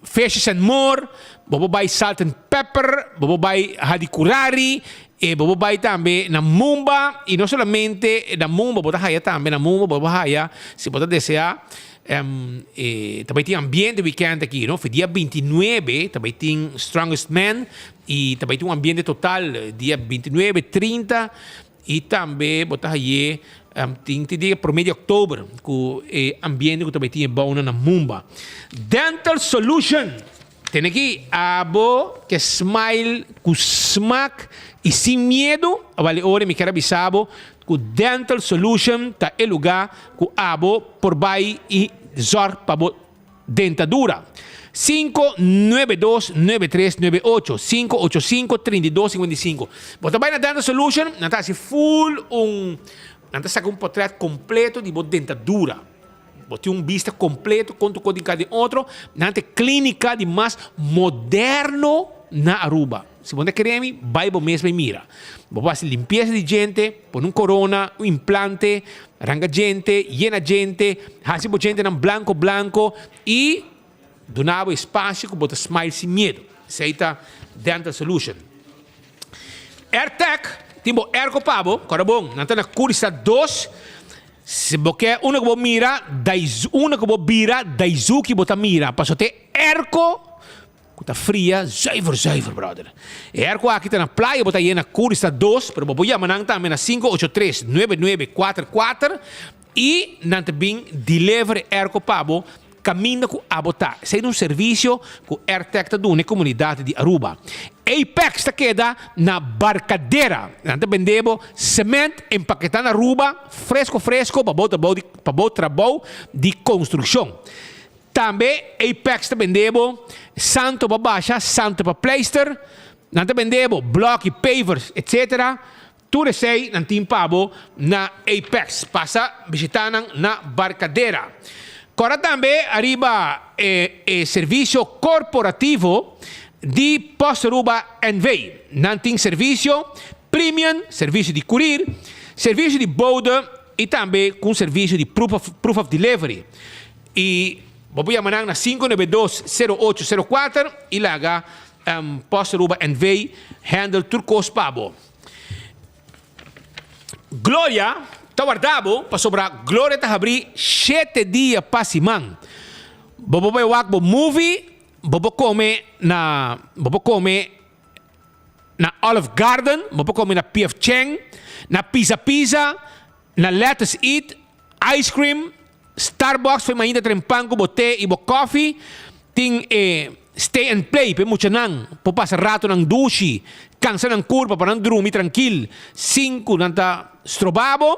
Fishes and More, bo por bay Salt and Pepper, bo por bay Hadicurari, e bo por bay tambe na Mumba, y no solamente na Mumba, bo ta haya tambe na Mumba, bo por haya, si bo ta desea, e ta bay tin ambiente weekend aki, no? Fe dia 29 ta bay tin Strongest Man, y ta bay tin un ambiente total dia 29, 30, Y tambe bo ta haye tin te dia prome di oktober cu e ambiente cu ta bay tin e bounan na Mumba. Dental Solution tene aki abo ke smile cu smak y sin miedo. Awal e ora mi kier a bisa bo cu Dental Solution ta e lugar cu abo por bay y zorg pa bo Dentadura, 592 9398, 585 32 55. Bo ta bai na Dental Solution, nan ta hasi full un, nan ta saka un potret kompleto di bo dentadura. Bo tin un bista kompleto kon tu kon tin kada den otro. Nan ta e klinika di mas moderno. na Aruba. Si bo no ta kere mi, bai bo mes bai mira. Bo por hasi limpiesa di djente, pone un korona, un implante, ranga djente, yena djente, hasi bo djentenan blanko blanko i duna bo espasio ku bo ta smile sin miedu. Esei ta Dental Solution. Airtec tin bo airco pa bo, kòrda bon, nan ta na Curista dos. Si bo ke unda ku bo mira, unda ku bo bira, Daizuki bo ta mira, pasobra ta e airco ku ta fria zuiver zuiver, brother. E airco aki ta na playa, bo ta yena Curista dos, pero bo por yama nan tambe na 583 9944 I nan ta bin deliver e airco pa bo caminda cu abo ta. Esey ta un servicio cu Airtec ta duna e comunidad di Aruba. Apex ta keda na Barcadera. Nan ta bende bo cement empaketa na Aruba, fresco fresco pa bo trabou di pa bo trabou di construccion. Tambe Apex ta bende bo santo pa basha, santo pa pleister. Nan ta bende bo bloki, pavers, etc. Tur esei nan tin pa bo na Apex. Pasa bishita nan na Barcadera. Kòrda tambe ariba e e servisio korporativo di Post Aruba NV. Nan tin servisio premium, servisio di kurir, servisio di bode i tambe ku un servisio di proof of proof of delivery. I bo por yama nan na 592 0804 i laga Post Aruba NV handle tur kos pa bo. Gloria ta warda bo pasobra Gloria ta habrí shete dia pa siman. Bo por bai wak bo movie, bo por kome na bo por kome na Olive Garden, bo por kome na PF Chang, na Pizza Pizza, na Lettuce Eat, Ice cream, Starbucks pa e mainta tren pan ku bo te i bo kofi, tin e stay and play pa e muchanan por pasa ratonan dushi, kansa nan kurpa pa nan drumi trankil sin ku nan ta stroba bo.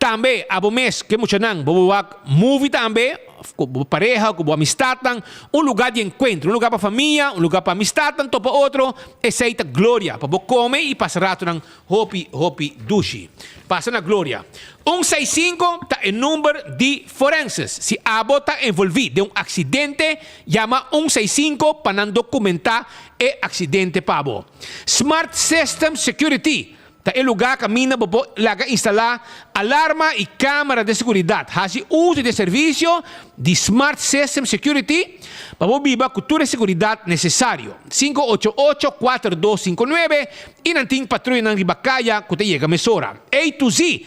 Tambe abo mes ku e muchanan bo por wak movie tambe ku bo pareha ku bo amistatnan, un luga di enkuentro, un luga pa famia, un luga pa amistatnan topa otro, esei ta gloria pa bo kome i pasa ratonan Hopi hopi dushi. Pasa na Gloria. Un seis sinku ta e number di forenses. Si abo ta envolvi den un aksidente, yama un seis sinku pa nan dokumentá e aksidente pa bo. Smart System Security ta e lugá kaminda bo por laga instalá alarma i kámara de seguridat. Hasi uso di e servisio di Smart System Security pa bo biba ku tur e seguridat nesesario. 588 4259 I nan tin patruyanan riba kaya ku ta yega mesora. A to Z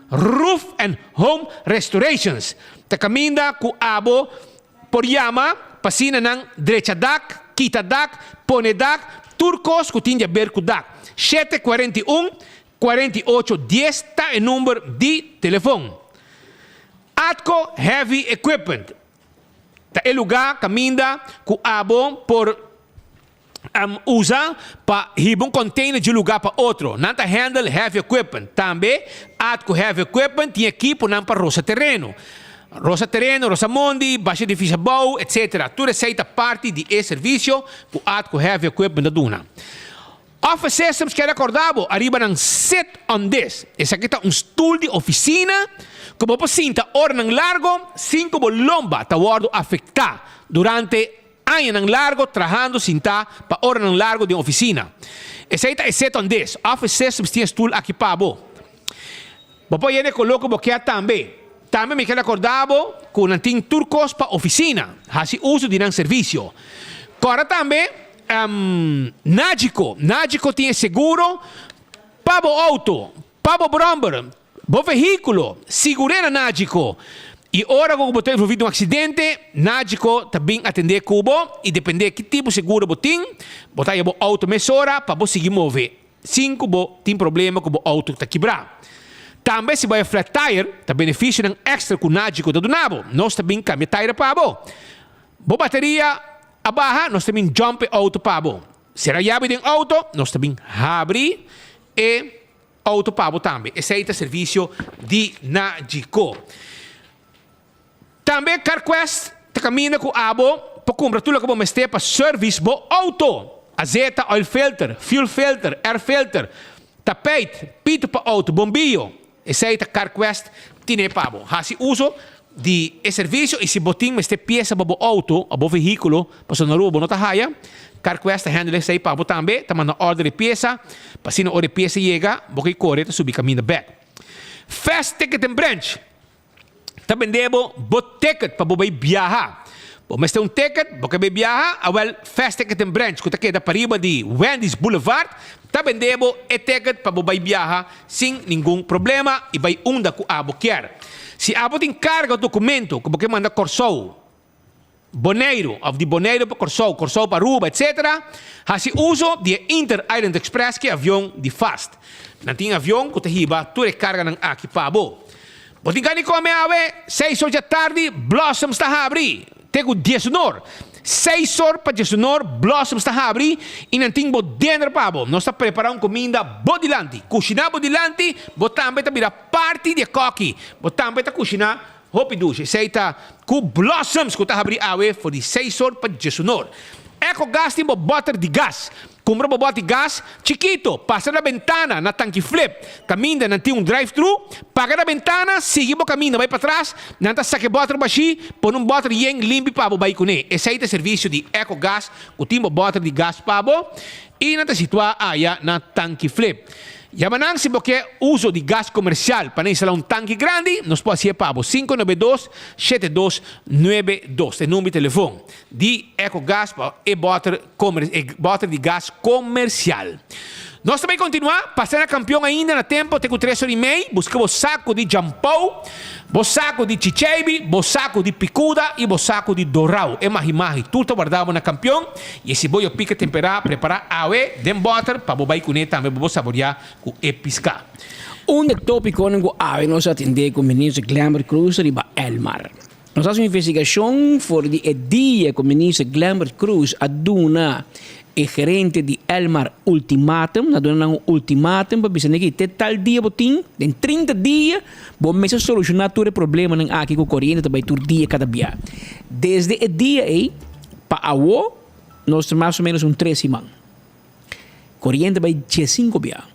Roof and Home Restorations ta kaminda ku abo por yama pa asina nan drecha dak, kita dak, pone dak, tur kos ku tin di aber ku dak. 7 41 48 10 ta e number di telefon. Atco Heavy Equipment ta e lugá kaminda ku abo por usa pa hiba un container di un lugar pa otro. Nan ta handle heavy equipment. Tambe, Atco Heavy Equipment tin ekiponan pa rosa tereno. Rosa tereno, rosa mondi, basha edificio abou, etc. Tur esei ta parti di e servicio cu Atco Heavy Equipment ta duna. Office Systems kier recorda bo ariba nan Sit on This. Esaki ta un stoel di oficina cu bo por sinta oranan largo sin cu bo lomba ta wordo afecta durante Añanan largo trahando sintá pa oranan largo den oficina. Esei ta e set on this. Office Systems tin e stoel aki pa bo. Bo por yena e koló ku bo kier tambe. Tambe mi kier akorda bo ku nan tin tur kos pa oficina. Hasi uso di nan servisio. Kòrda tambe Nagico. Nagico tin e seguro pa bo outo, pa bo bròmber, Bo vehíkulo, sigur'é na Nagico. I ora ku bo ta envolví den un aksidente, Nagico ta bin atendé ku bo i dependé ki tipo seguro bo tin, bo ta haña bo outo mesora pa bo sigui move sin ku bo tin problema ku bo outo ta kibrá. Tambe si bo haña flat tire, ta benefisionan èkstra ku Nagico ta duna bo. Nos ta bin kambia tire pa bo. Bo bateria a baha, nos ta bin jump e outo pa bo. Sera yabi den outo, nos ta bin habri e. Auto pa bo tambe. Esei ta servisio di Nagico. Tambe CarQuest ta kaminda ku abo pa kumpra tur loke bo mester pa service bo auto. Azeta, oil filter, fuel filter, air filter, tapijt, pito pa auto, bombillo. Esei ta CarQuest tine pa bo. Hasi uso di e servisio i si bo tin mester piesa pa bo outo o bo vehíkulo pasobra na Aruba bo no ta haya, Carquest ta handle esei pa bo tambe, ta manda order e piesa pa asina ora e piesa yega bo ke kore ta subi kaminda bek. Fast Ticket and Branch ta bende bo bo ticket pa bo bai biaha. Bo mester un ticket, bo ke bai biaha, awel Fast Ticket and Branch ku ta keda pariba di Wendy's Boulevard ta bende bo e ticket pa bo bai biaha sin ningun problema i bai unda ku abo kier. Si abo tin karga o dokumento ku bo ke manda Kòrsou, Boneiru òf di Boneiru pa Kòrsou, Kòrsou pa Aruba etc. Hasi uso di e Inter Island Express ki avion di fast. Nan tin avion ku ta hiba tur e karganan aki pa bo. Bo tin gana di kome awe? Seis or djatardi Blossoms ta habri te ku diesunor. Seis or pa diesunor Blossoms ta habri i nan tin bo dinner pa bo. Nos ta prepara un kuminda bo dilanti. Kushiná bo dilanti, bo tambe ta bira parti di e kòki. Bo tambe ta kushiná Hopi dushi. Esei ta ku Blossoms ku ta habri awe for di seis or pa diesunor. Eco Gas tin bo bòter di gas. Kumpra bo bòt di gas chikito, pasa na bentana na tanki flip. Kaminda nan tin un drive-thru, paga na bentana, sigui bo kaminda bai patras, nan ta saka e bòter bashí, pone un bòter yen limpi pa bo bai kuné. Esei ta servisio di Eco Gas ku tin bo bòter di gas pa bo i nan ta situá aya na tanki flip. Yama nan si bo ke uso di gas komersial pa nan instalá un tanki grandi, nos por hasié pa bo. 592 7292 ta e number di telefon di Ecogas pa e bòter e bòter di gas komersial. Nos ta bai kontinuá, pasa na kampion ainda na tempo te ku tres ora i mei, buska bo saku di djampou, bo saku di chicheibi, bo saku di pikuda i bo saku di dorau, e mahi mahi tur ta wardá bo na kampion. I si bo yo pika temperá, prepará awe den bòter pa bo bai kuné tambe bo por saboriá ku e piská. Un di e tópikonan ku awe nos a atendé ku Minister Glenbert Croes ta riba Elmar. Nos a hasi un investigashon for di e dia ku Minister Glenbert Croes a duna e gerente di Elmar ultimatum, a duna nan un ultimatum pa bisa nan ki te tal dia bo tin, den 30 dia bo mester solushoná tur e problemanan aki ku koriente ta bai tur dia kada bia. Desde e dia ei, Pa awo nos ta mas o menos un tres siman. Koriente bai diesinko bia,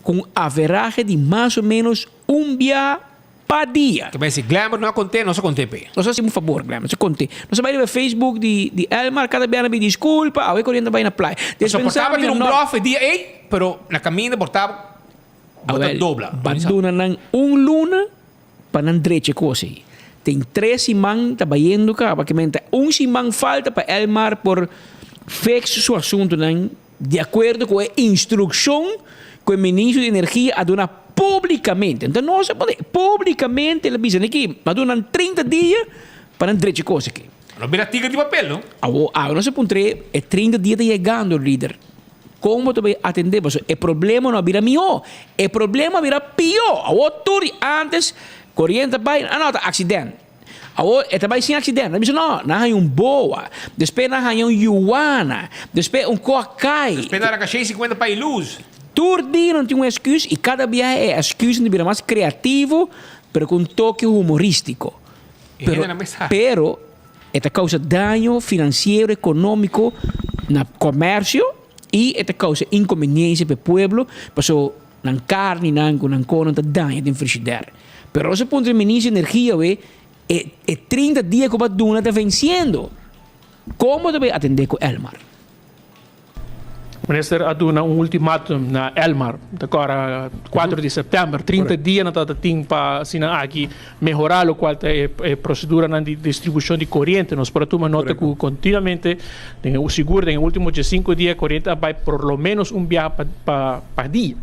ku un averahe di mas o menos un bia pa dia. Ke bai si Glenbert no a konté, nos a konté p'e. Nos a hasi un fabor Glenbert, nos a konté. Nos a bai riba Facebook di di Elmar, kada bia nan a pidi diskulpa, awe koriente bai na playa. Pasobra por tabata tin un blòf e dia ei, pero na kaminda por tabata bo ta dobla. Awel, ba duna nan un luna Pa nan drecha e kos ei. Tin tres siman ta bayendo kaba ke men ta un siman falta pa Elmar por fix su asuntunan di akuerdo ku e instrukshon ku e ministro di energia a duna publikamente. Enton nos a pone publikamente el a bisa aki a duna nan 30 dia pa nan drecha e kos aki. No bira tigre di papel no. Awor awe nos a puntr'é e 30 dia ta yegando lider. Kon bo ta bay atendé? Pasobra e problema no a bira mihó, e problema a bira pió. Awor tur di antes koriente ta bay, ah no, ta aksident. Awor e ta bay sin aksident. Nan bisa no, nan haña un boa, despues nan haña un yuana, despues un ko a kai. Despues nan a ranka 650 pa e luz. Tur dia nan tin un esküs i kada biaha e esküsnan ta bira mas kreativo pero ku un toke humorístiko. E hende nan mester. Pero E ta kousa daño finansiero, ekonómiko na komersio i e ta kousa inkonbeniensia pa e pueblo paso nan karninan ku nan konan ta daña den frishider. Pero nos a puntra e minister di energia awe e e 30 dia ku bo a duna ta vensiendo. Kon bo ta bai atendé ku Elmar? Minister a duna un ultimatum na Elmar, ta kora 4 di september, 30 dia nan tabata tin pa asina aki mehora lokual ta e proseduranan di distribushon di koriente. Nos por a tuma nota ku kontinuamente, den e sigur den e ultimo diesinko dia koriente a bai por lo menos un biaha pa dia.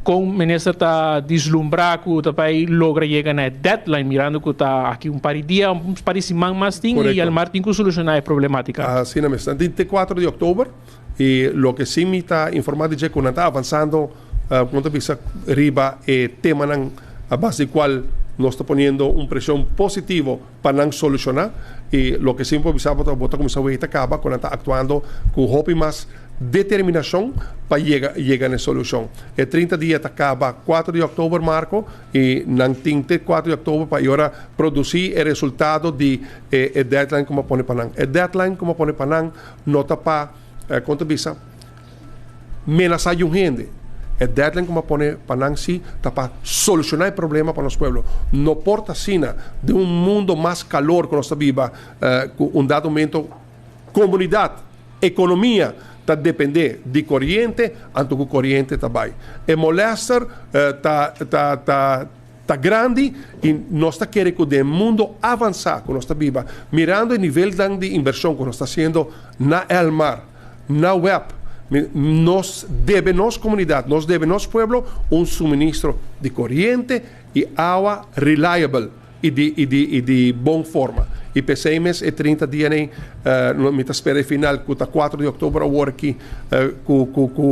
Kon minister ta dislumbra ku ta bai logra yega na e deadline mirando ku ta aki un par di dia, un par di siman mas tin i Elmar tin ku solushona e problematika? Asina mes. Nan tin te 4 di oktober i loke si mi ta informa di dje ku nan ta avansando kon ta bisa riba e temanan a base di kual nos ta poniendo un preshon positivo pa nan solushoná i loke si mi por bisa bo ta bo ta kuminsá wei ta kaba ku nan ta aktuando ku hopi mas determinashon pa yega yega na e solushon. E 30 dia ta kaba 4 di oktober Marco i nan tin te 4 di oktober pa e ora produsí e resultado di E e deadline ku mi a pone pa nan. E deadline ku mi a pone pa nan no ta pa, kon ta bisa, menasá yun hende. E deadline ku mi a pone pa nan si ta pa solushoná e problema pa nos pueblo. No por ta asina den un mundo mas kalor ku nos ta biba ku un dado momento komunidat, ekonomia ta dependé di koriente anto ku koriente ta bai. E molèster ta ta ta ta grandi i nos ta kere ku den e mundo avansá ku nos ta biba mirando e nivelnan di invershon ku nos ta hasiendo na Elmar, na web, nos debe nos komunidat, nos debe nos pueblo un suministro di koriente i awa reliable i di i di i di bon forma. I p'esei mes e 30 dia nei mi ta spera e final ku ta 4 di òktober awor aki ku ku ku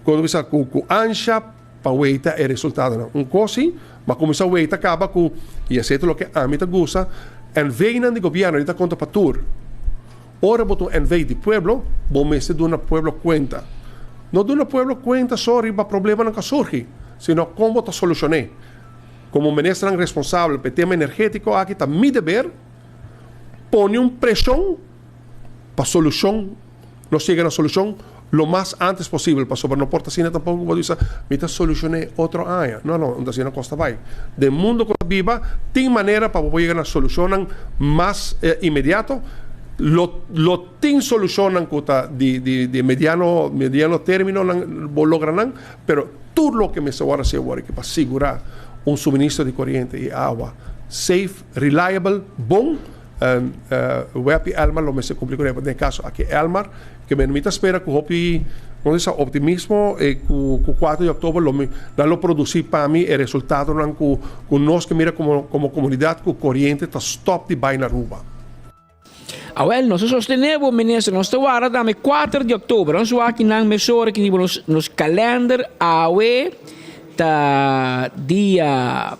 kon bisa ku ku ansha pa weita e resultadonan. Un kos si, ma kuminsá weita kaba ku i esei ta loke ami ta gusta, NV-nan di gobièrnu di ta konta pa tur. Ora bo ta un NV di pueblo, bo mester duna pueblo kuenta. No duna pueblo kuenta so riba problemanan ku a surgi, sino kon bo ta solushon'é. Komo ministernan responsabel pa e tema energétiko aki ta mi deber pone un preshon pa solushon, nos yega na solushon lo mas antes posibel, pasobra no por ta asina tampoko ku bo ta bisa mi ta solushon'é otro aña. No, no, no ta asina kos ta bai. Den mundo ku ta biba tin manera pa bo por yega na solushonnan mas inmediato. Lo lo tin solushonnan ku ta di di di mediano mediano términonan bo logra nan, pero tur loke mester wòrdu hasi awor aki pa sigurá un suministro di koriente i awa safe, reliable, bon. Web i Elmar lo mester kumpli ku den e kaso aki Elmar ke men mi ta spera ku hopi kon sa optimismo e ku ku 4 di oktober lo mi nan lo produsi pa mi e resultadonan ku ku nos ke mira komo komo komunidat ku koriente ta stop di bai na Aruba. Awel nos a sostene bo minister nos ta warda tambe 4 di oktober nos wak kinan mesora ki riba nos nos kalender awe ta dia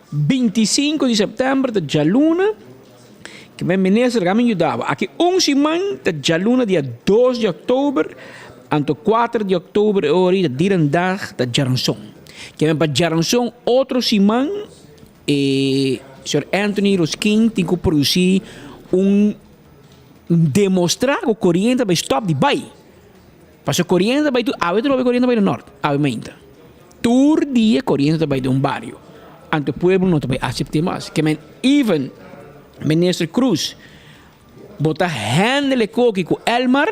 25 di september ta djaluna, ke men minister ka mi yuda bo. Aki un siman ta djaluna dia 2 di oktober, anto 4 di oktober e ora ta dierendag ta djaranson. Ke men pa djaranson otro siman e señor Anthony Roskin tin ku produsi un demostra ku koriente ta bai stop di bai. Pasobra koriente ta bai tur, awe ta lobe koriente ta bai na nort, awe mainta. Tur dia koriente ta bai den un bario. Anto pueblo no ta bai asept'é mas. Ke men even Minister Croes bo ta handle e koki ku Elmar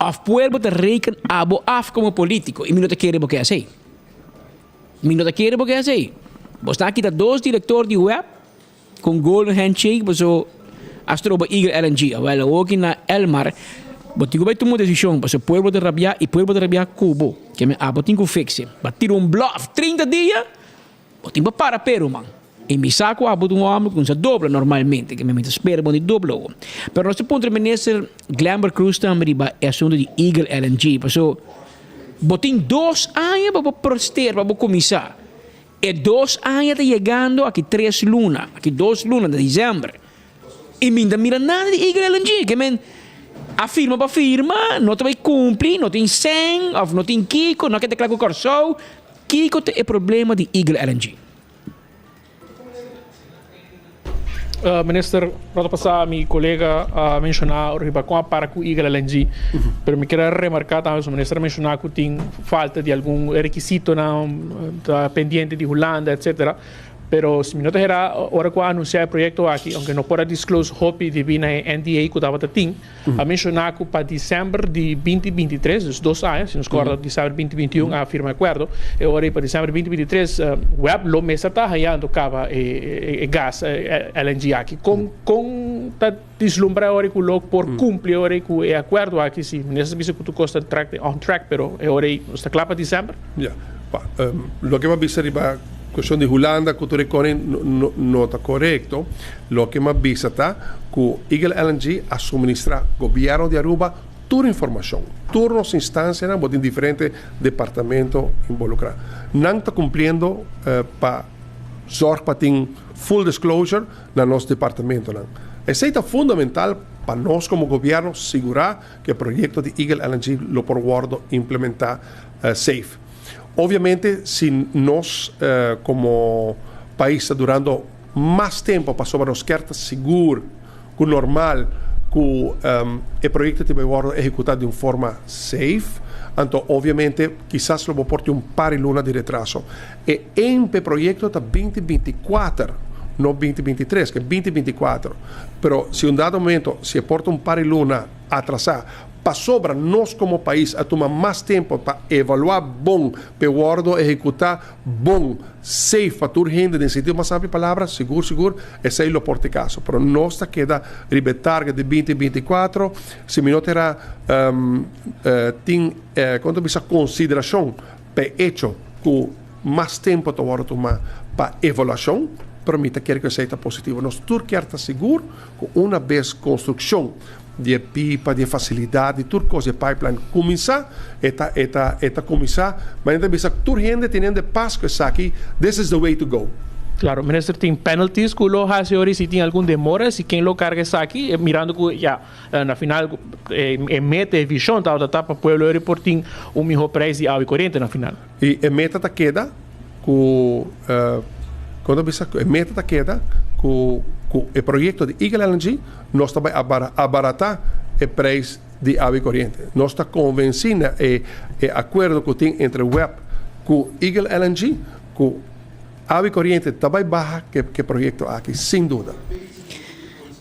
of pueblo ta reken abo af komo politiko i mi no ta kere bo ke asei. Mi no ta kere bo ke asei. Bo sta kita dos direktor di web Ku un golden handshake boso a stroba Eagle LNG. Awel awoki na Elmar bo tin ku bai tuma un desishon pasobra pueblo ta rabia i pueblo ta rabia ku bo. Ke men abo tin ku fix e. Ba tira un bluff 30 dia bo tin pa para pero man. I mi sa ku abo ta un homber ku no sa dobla normalmente ke men mi ta spera bo di dobla awo. Pero nos ta puntra minister Glenbert Croes tambe riba e asunto di Eagle LNG pasobra bo tin dos aña pa bo prester pa bo kuminsa. E dos aña ta yegando aki tres luna, aki dos luna ta december. Y mi ta mira nada di Eagle LNG. Ke men a firma pa firma, no ta bay cumpli, no tin cen of no tin kico, no a keda cla cu Corsou. Kico ta e problema di Eagle LNG? Minister, rato pasá mi kolega a menshoná riba kon a para ku Eagle LNG, pero mi kier a remarká tambe su minister a menshoná ku tin falta di algun rekisitonan ta pendiente di Hulanda etcetera, pero si mi no ta hera ora ku a anunsiá e proyekto aki, aunke no por a disclose hopi debí na e NDA ku tabata tin, A menshoná ku pa desèmber di 2023, dus dos aña, si nos kòrda desèmber 2021 a firma e akuerdo, e ora ei pa desèmber 2023 web lo mester ta hañando kaba e gas LNG aki. Kon kon ta dislumbra e ora ei ku lo por kumpli e ora ei ku e akuerdo aki? Si minister ta bisa ku tur kos ta track on track, pero e ora ei nos ta kla pa desèmber? Ya, loke mi a bisa riba kuestion di Hulanda ku tur e kòne no ta korekto. Loke mi a bisa ta ku Eagle LNG a suministrá gobièrnu di Aruba tur informashon. Tur nos instansianan, bo tin diferente departamento involukrá. Nan ta kumpliendo pa zòrg pa tin full disclosure na nos departamentonan. Esei ta fundamental pa nos komo gobièrnu sigurá ku e proyekto di Eagle LNG lo por wòrdu implementá safe. Obviamente si nos komo pais ta durando mas tempo pasobra nos kier ta sigur ku normal ku. ku e proyekto tin bai wòrdu ehekutá di un forma safe, anto obviamente kisas lo bo por tin un par di luna di retraso. E aim p'e proyekto ta 2024, no 2023, ke 2024. Pero si un dado momento si e por ta un par di luna atrasá pasobra nos komo pais a tuma mas tempu pa evaluá bon p'e wòrdu ehekutá bon, safe pa tur hende den sentido mas amplio palabra, sigur sigur esei lo por ta e kaso. Pero nos ta keda riba e target di 2024, si mi no ta era tin kon ta bisa konsiderashon pa e echo ku mas tempu ta wòrdu tumá pa evaluashon, pero mi ta kere ku esei ta positivo. Nos tur kier ta sigur ku una bes konstrukshon di e pipa, di e fasilidat, di tur kos, di e pipeline kuminsá, e ta, e ta, e ta kuminsá, manera ta bisa tur hende teniendo e pas ku esaki, this is the way to go. Claro, minister tin penalties ku lo hasi ora si tin algun demora, si ken lo karga esaki, mirando ku ya na final e meta, e vishon tabata ta pa pueblo ora por tin un miho prijs di awa i koriente na final. I e meta ta keda ku, kon ta bisa, e meta ta keda ku ku e proyekto di Eagle LNG nos ta bai abaratá e preis di awa i koriente. Nos ta konvensí na e e akuerdo ku tin entre web ku Eagle LNG ku awa i koriente ta bai baha ku e proyekto aki, sin duda.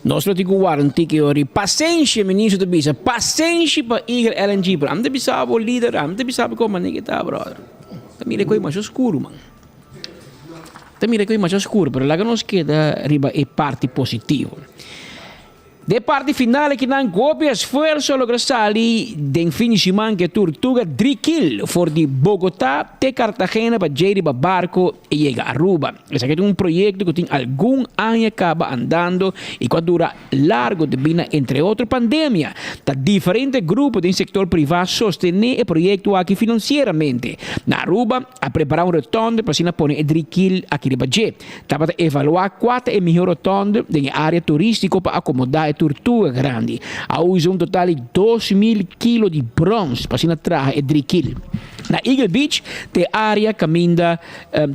Nos lo tin ku warda un tiki ori. Pasenshi, e ministro ta bisa. Pasenshi pa Eagle LNG. Pero ami ta bisa bo lider, ami ta bisa bo kon manera ki ta, brother. Ta mira e koi masha oscuro, man. Ta mira e koi masha oscuro, pero laga nos keda riba e parti positivo. Den e parti final akinan hopi esfuerso a logra sali den fin di siman ku e turtuga Drikil for di Bogotá te Cartagena pa djei riba barko e yega Aruba. Esaki ta un proyekto ku tin algun aña kaba andando i ku a dura largo debí na entre otro pandemia. Ta diferente grupo den sektor privá sostené e proyekto aki finansieramente. Na Aruba a prepará un rotonde pa asina pone e drikil aki riba dje. Tabata evaluá kua ta e mihó rotonde den e área turístiko pa akomodá e turtuga grandi. A usa un total di 2000 kilo di bròns pa asina traha e drikil. Na Eagle Beach ta e área kaminda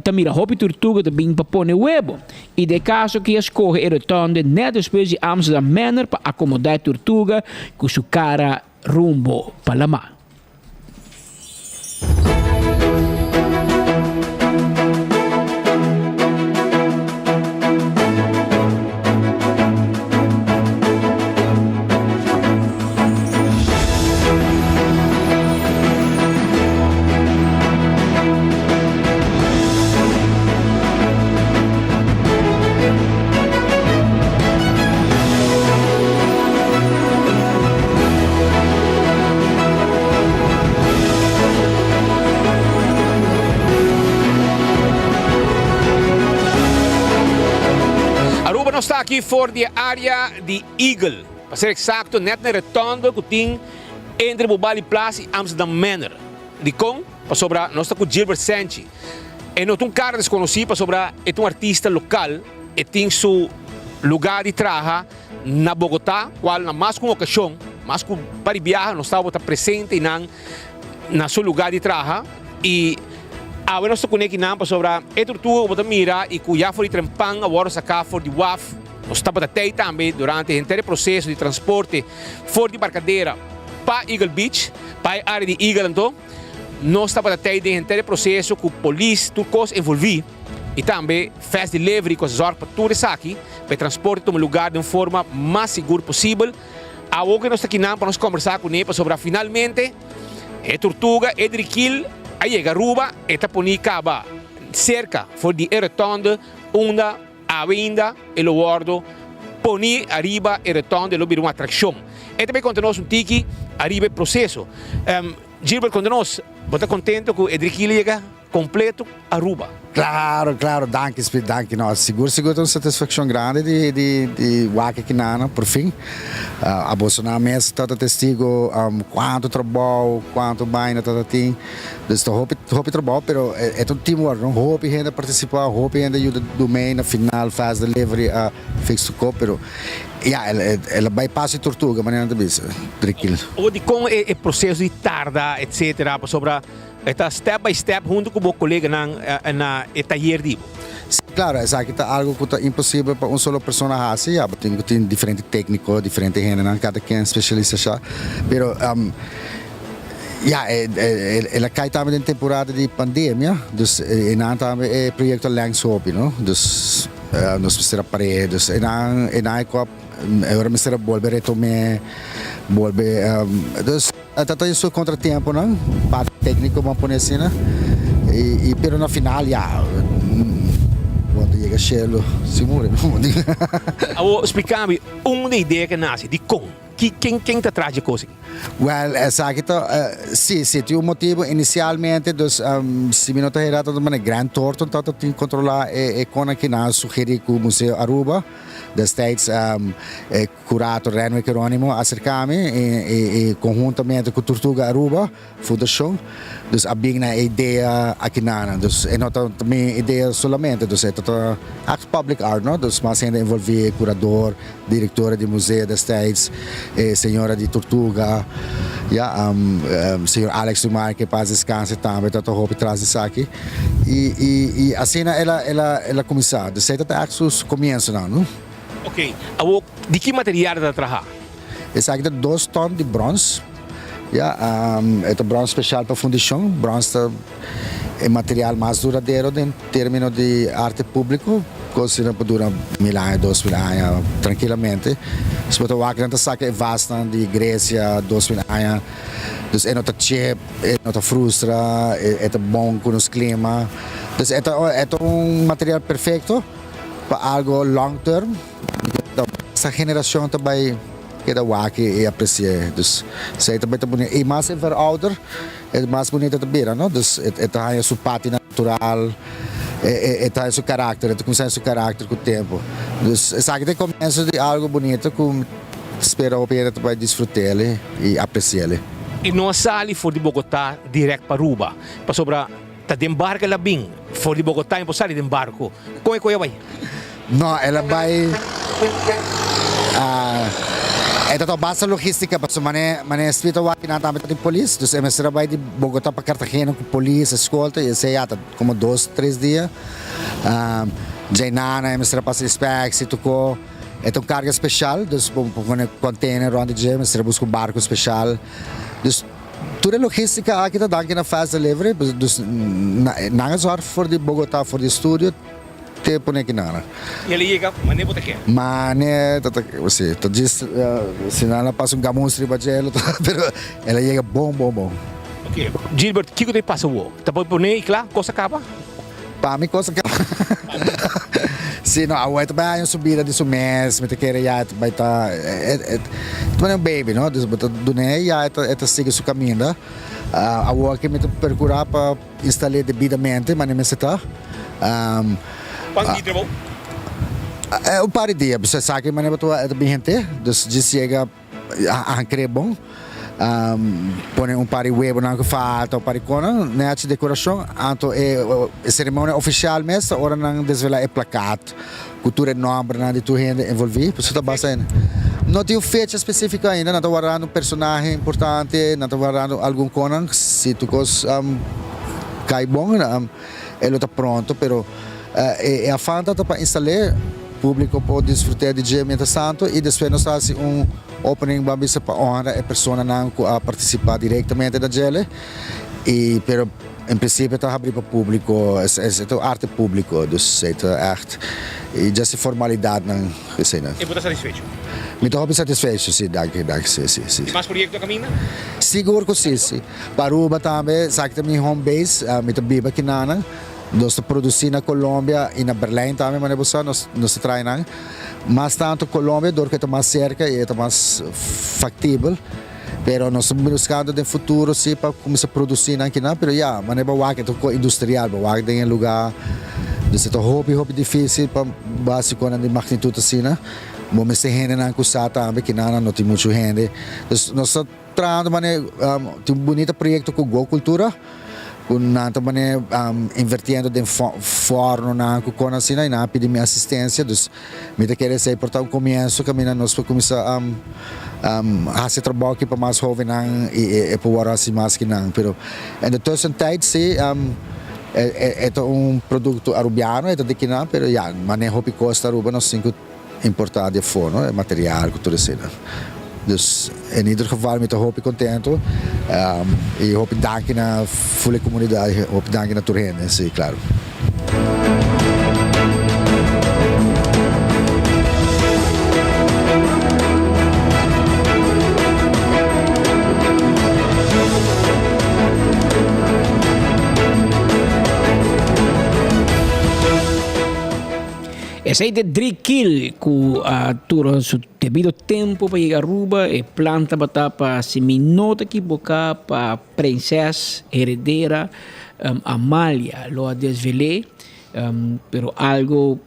Ta mira hopi turtuga ta bin pa pone webo. I den kaso ki a skohe e rotonde net despues di Amsterdam Manor pa akomodá e turtuga ku su kara rumbo pa lamá. Aruba nos ta aki for di e area di Eagle, pa ser exacto net na e rotonde cu tin entre Bubali Plaza y Amsterdam Manor. Dikon? Pasobra nos ta ku Gilbert Senchi. E no ta un kara deskonosí pasobra e ta un artista lokal, e tin su lugá di traha na Bogotá, kual na mas ku un okashon, mas ku par di biaha nos tabata presente einan na su lugá di traha i awe nos ta kuné kinan pasobra e tortuga ku bo ta mira i ku ya for di trempan a wòrdu saká for di waf, nos tabata tei tambe durante henter e proseso di transporte for di Barcadera pa Eagle Beach, pa e área di Eagle anto. Nos tabata tei den henter e proseso ku polis, tur kos envolví i tambe Fast Delivery ku a zòrg pa tur esaki, pa e transporte tuma lugar den un forma mas sigur posibel. Awor ku nos ta kinan pa nos kombersá kuné pasobra finalmente e tortuga, e drikil, a yega Aruba, e ta poní kaba serka for di e rotonde unda Awe ainda e lo wordo poni ariba e rotonde, e lo bira un atraccion. E ta bay conta nos un tiki ariba e proceso. Gilbert conta nos, bo ta contento cu e drikil a yega completo Aruba? Claro, claro, danki Speed, danki. No, sigur sigur ta un satisfaccion grandi di di di wak aki nana, por fin. Aboso nan mes ta ta testigo cuanto trabao, cuanto baina ta ta tin. Dus ta hopi hopi trabou pero e ta un teamwork no hopi hende a participa hopi hende a yuda Dumey na final fast delivery a fix su kop pero ya el a bai paso e tortuga manera nan ta bisa Drikil. Obo dikon e proceso di tarda etcetera pasobra e ta step by step hunto ku bo koleganan na. na e tayer di bo. Sí, claro, esaki ta algo cu ta imposibel pa un solo persona haci, ya bo tin cu tin diferente tecnico, diferente hendenan, cada ken specialista sha, pero ya el a cay tambe den temporada di pandemia, dus enan tambe e proyecto a lens hopi, no, dus nos mester a pare, dus enan enan e cop e ora mester a bolbe retome, bolbe, dus. Ta ta su contratiemponan, parte tecnico ban pone asina, y pero na final ya, bo ta yega cielo sin muri. Awor splica mi unda e idea ke nace, dikon, ki ken ken ta tras dje cos aki? Well esaki ta, si, si tin un motibo inicialmente, dus si mi no ta hera ta mane Grant Thornton ta ta tin controla e con aki, nan a sugeri cu Museo Aruba destijds e Curator Renwick Heronimo a acerca mi y conhuntamente cu Tortuga Aruba Fundacion dus a bin na e idea akinana. Dus e no ta mi idea solamente, dus e ta ta echt public art no, dus mas hende envolvi, e curador, directora di museo destijds, e señora di Tortuga, ya, señor Alex Dumar ke paz descanse tambe ta ta hopi tras di esaki y y asina el a el a cuminsa. Dus e ta ta echt su comienzonan no. Ok, awor di ki material ta traha? Esaki ta dos ton di brons. Ya, e ta brons special pa fundicion. Brons ta e material mas duradero den termino di arte publico. Cos asina por dura mil aña, 2000 aña trankilamente. Si bo ta wak nan ta saca e vasnan di Grecia 2000 aña. Dus e no ta chep, e no ta frustra, e ta bon cu nos clima. Dus e ta e ta un material perfecto. Pa algo long term, esta generacion ta bay keda wak y aprecia. Dus esey ta bay ta bunita. Y mas e verouder, e mas bunita ta bira, no? Dus e ta haya su parti natural, e ta haya su caracter, e ta cuminsa haya su caracter cu tempo. Dus esaki ta e comienzo di algo bunita cu mi ta spera hopi hende ta bay disfrut'el y apreci'el. E no a sali for di Bogotá direct pa Aruba, pasobra Ta den barco el a bin. For di Bogotá e por sali den barco. Con e coe a bay? No, el a bay e ta basta logistica pasobra mane mane street a wak nan tambe ta tin polis dus e mester a bay di Bogotá pa Cartagena cu polis escolta y esey ya ta como dos tres dia djainana e mester a pasa inspectie tuco e ta un carga special dus bo por pone container rond di dje mester a busca un barco special dus Tur e logistica aki ta danki na Fast Delivery, dus nan a zorg for di Bogota, for di studio te pone aki nan. Y el a yega mane bo ta ke? Mane ta ta, si, ta djis, si nan a pasa un gamus riba dje, pero el a yega bon, bon, bon. Ok, Gilbert, kiko ta e pasa awor? Ta por pone y kla? Kos a kaba? Pa mi kos a kaba. Si, no, awor e ta bai haña su bida di su mes, mi ta kere ya e ta bai ta, e ta manera un baby, no, dus bo ta dun'é ya e ta e ta sigui su kaminda. Awor aki mi ta perkurá pa instal'é debidamente manera mester ta. Kuantu dia trabou? Un par di dia, pasobra esaki manera bo ta wak e ta bin henter, dus djis yega. A kere bon pone un par di webonan ku falta, un par di konan nan haci decoracion anto e ceremonia oficial mes ta ora nan desvela e plakat ku tur e nombernan di tur hende envolvi pasobra ta basa ainda no tin un fecha specifico ainda nan ta wardando un personahe importante nan ta wardando algun konan si tur kos kai bon e lo ta pronto pero e afan ta pa instal'é. Publico por disfruta di dje mientras tanto y despues nos ta haci un opening ban bisa pa honra e personanan cu a participa directamente na djele y pero en principio ta habri pa publico es es ta un arte publico dus e ta echt y just e formalidadnan eseynan. E bo ta satisfecho? Mi ta hopi satisfecho si danki danki si si si. Tin mas proyecto a caminda? Sigur cu si si. Pa Aruba tambe esaki ta mi home base mi ta biba kinanan. Nos ta produci na Colombia y na Berlijn tambe manera bo sa nos nos ta trae nan. Mas tanto Colombia dor cu e ta mas cerca y e ta mas factibel. Pero nos ta buscando den futuro si pa cuminsa produci nan kinan pero ya manera bo wak e ta un cosa industrial bo wak den e lugar dus e ta hopi hopi dificil pa bo haci conan di magnitud asina. Bo mester hendenan cu sa tambe kinan nan no tin mucho hende. Dus nos ta Trahando manera tin un bunita proyecto cu Go Cultura cu nan ta manera invertiendo den fornonan cu cosnan asina y nan a pidi mi asistencia dus mi ta kere esey por ta un comienzo caminda nos por cuminsa haci trabao aki pa mas hobennan y e por worde haci mas ki nan pero en de tussentijd si. E ta un producto Arubiano, e ta di kinan, pero ya, maneho hopi cos ta Aruba nos tin cu importa di afo, no, e material cu tur esina. Dus in ieder geval mi ta hopi contento y hopi danki na ful e comunidad, hopi danki na tur hende, si, claro. Esei ta dri kil ku a tura su debido tempo pa yega Aruba. E plan tabata pa, si mi no ta ekiboká, pa prinses heredera Amalia lo a desvel'é, pero algo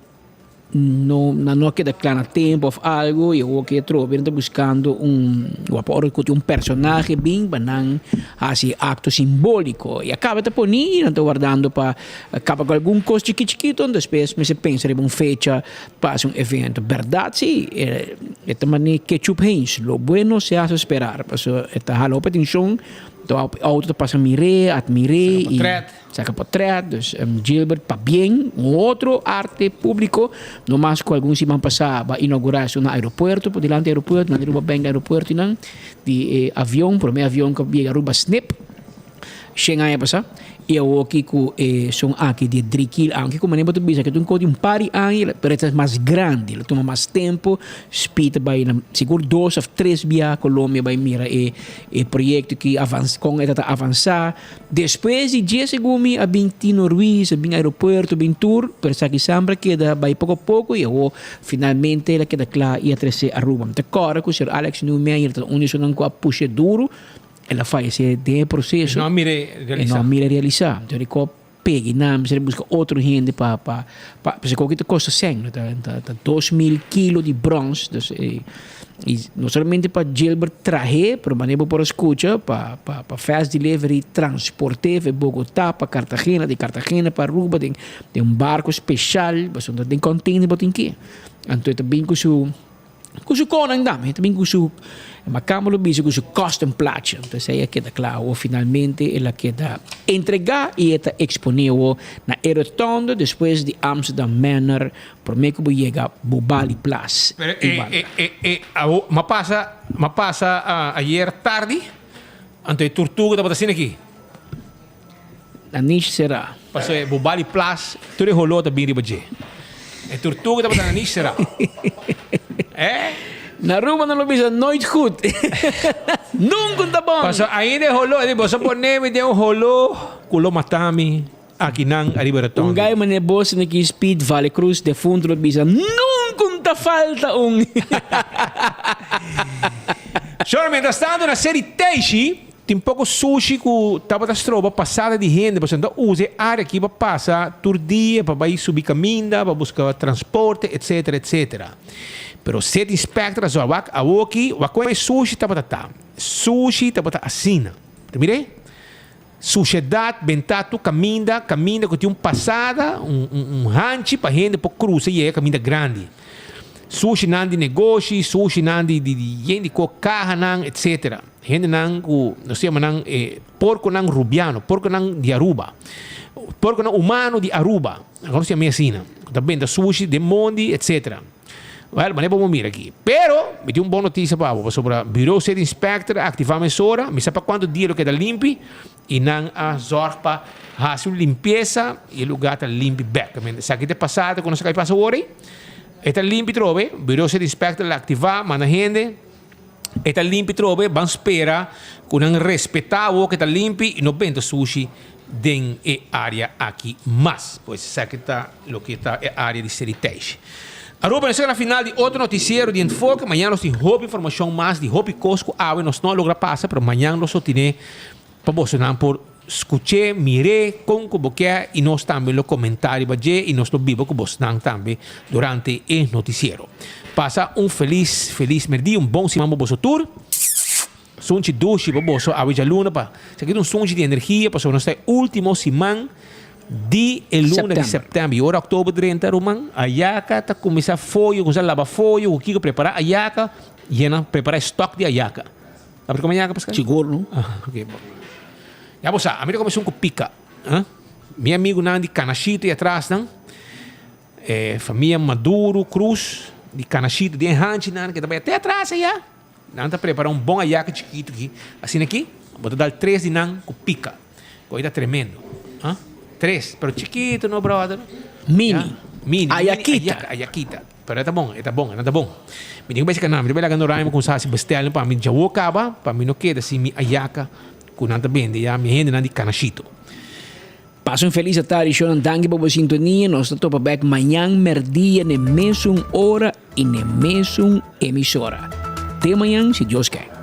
no nan no a keda kla na tempo of algo y awor ke atrobe nan ta buskando un wak ora ku tin un personahe bin pa nan hasi e akto simbóliko y a kaba ta poni y nan ta wardando pa kaba ku algun kos chikit chikito despues mester pensa riba un fecha pa hasi un evento. Bèrdat si e ta manera ketchup Heinz lo bueno se hace esperar pasobra e ta hala hopi atenshon auto ta pasa mir'é atmir'é y. Saca potret, dus Gilbert pabien, un otro arte publico, no mas cu algun siman pasa ba inaugura esun na aeropuerto, por dilanti aeropuerto, nan di Aruba Bank aeropuerto y nan, di e avion, prome avion cu a yega Aruba snip, shen aña pasa, y awoki cu e son aki di e dri kil, aunke cu manera bo ta bisa cu ta un cos di un par di aña, pero e ta mas grandi, lo tuma mas tempo, Speed ta bay na sigur dos of tres bia Colombia bay mira e proyecto ki avansa, con e ta ta avansa. Despues di dje segun mi a bin Tino Ruiz, a bin aeropuerto, a bin tur, pero esaki semper a keda bai poko a poko y awo finalmente el a keda kla y a trece Aruba. Mi ta kòrda ku señor Alex Nieuwmeyer ta un di esunnan ku a pushe duru, el a fayesé den e proseso. E no a mira realisa. E no a mira realisa. Enton e kò pega y nan mester a buska otro hende pa pa pa pasobra koki ta kosta sèn, ta ta 2000 kilo di brons, dus e. Y no solamente pa Gilbert trahe, pero manera bo por a scucha, pa, pa, pa fast delivery transporte fe Bogotá pa Cartagena, di Cartagena pa Aruba den, den un barco special, pasobra den container bo tin ke. Anto e ta bin cu su, cu su conan tambe, e ta bin cu su, e macamba lo bisa cu su custom plaatje. Anto esey a keda cla awo, finalmente el a keda entrega y e ta expone awo na e rotonde despues di Amsterdam Manor. Promé ku bo yega bo bali plas Pero i e banda. e e e awo m'a pasa m'a pasa ayer tardi anto e turtuga tabata asina aki. Na nish será. Paso e bo bali plas tur e holó ta bin riba dje. E turtuga tabata na nish será. Eh. Na Aruba nan lo bisa nooit goed. Nunca ta bon. Paso ainda e holó e di boso pone mi den un holó ku lo mata mi. Aki nan ariba rotonde. Un gai mane bo sina ki Speed Vale Cruz defunto lo bisa nunca un ta falta un. Shor, mientras tanto na seri Teishi tin poco sushi cu tabata stroba pasada di hende pasobra nan ta usa e area aki pa pasa tur dia pa bay subi caminda pa busca transporte etc etc. Pero City Inspector a zor wak awoki wak con e sushi tabata ta. Sushi tabata asina. Ta mira? Sushedat bentá tur kaminda, kaminda ku tin un pasada, un un hanchi pa hende por krusa i yega kaminda grandi. Sushinan di negoshi, sushinan di di di yen di kos, kahanan, etsetera. Hendenan ku nos ta yama nan e porkonan rubiano, porkonan di Aruba, porkonan humano di Aruba, nos ta yama asina, ku ta benta sushi den mondi, etsetera. Wel, manera bo por mira aki. Pero, mi tin un bon notisia pa bo, pasobra Bureau City Inspector a aktivá mesora, mi sa pa kuantu dia lo keda limpi, i nan a zòrg pa hasi un limpiesa i e lugá ta limpi bèk. Esaki ta e pasado ku nos a kai pasa awor ei. E ta limpi trobe, Bureau City Inspector a aktivá, manda hende, e ta limpi trobe, ban spera ku nan respetá awor ku e ta limpi i no benta sushi den e área aki mas. Pues esaki ta loke ta e área di Seri Teishi. Aruba, nos a yega na final di otro noticiero di Enfoke. Mañan nos tin hopi informacion mas di hopi cos cu awe nos no a logra pasa, pero mañan nos lo tine pa bosonan por scuche, mire con cu bo kier y nos tambe lo comenta riba dje y nos lo biba cu bosnan tambe durante e noticiero. Pasa un feliz, feliz merdia, un bon siman pa boso tur. Sunchi dushi pa boso awe djaluna pa esaki ta un sunchi di energia pasobra nos ta e ultimo siman di e luna di september y ora october drenta ruman ayaka ta cuminsa foyo cuminsa laba foyo cu kico prepara ayaka yena prepara e stock di ayaka a por come ayaka Pascal? Sigur no. Ah ok bon ya bo sa ami ta come esun cu pica. Mi amigunan di Canashito y atrasnan, e famia Maduro Cruz di Canashito den hanchinan ke ta bai te atras aya, nan ta prepara un bon ayaka chikito aki. Asina aki, bo ta dal tres di nan ku pika. Ku ta tremendo. Ah, tres, pero chikito no brother. Mini. Ya, mini. Ayakita. Ayaka, ayakita. Pero e ta bon, e ta bon, e nan ta bon. Mi tin ku bai seka nan, mi ta bai laga Noraima kumsa hasi bestelnan pa mi djawo kaba, pa mi no keda sin mi ayaka ku nan ta bende ya mi hendenan di Canashito. Pasa un felis atardi shownan danki pa bo sintonia nos ta topa bek mañan merdia n'e mesun ora y n'e mesun emisora. Te mañan si Dios ke.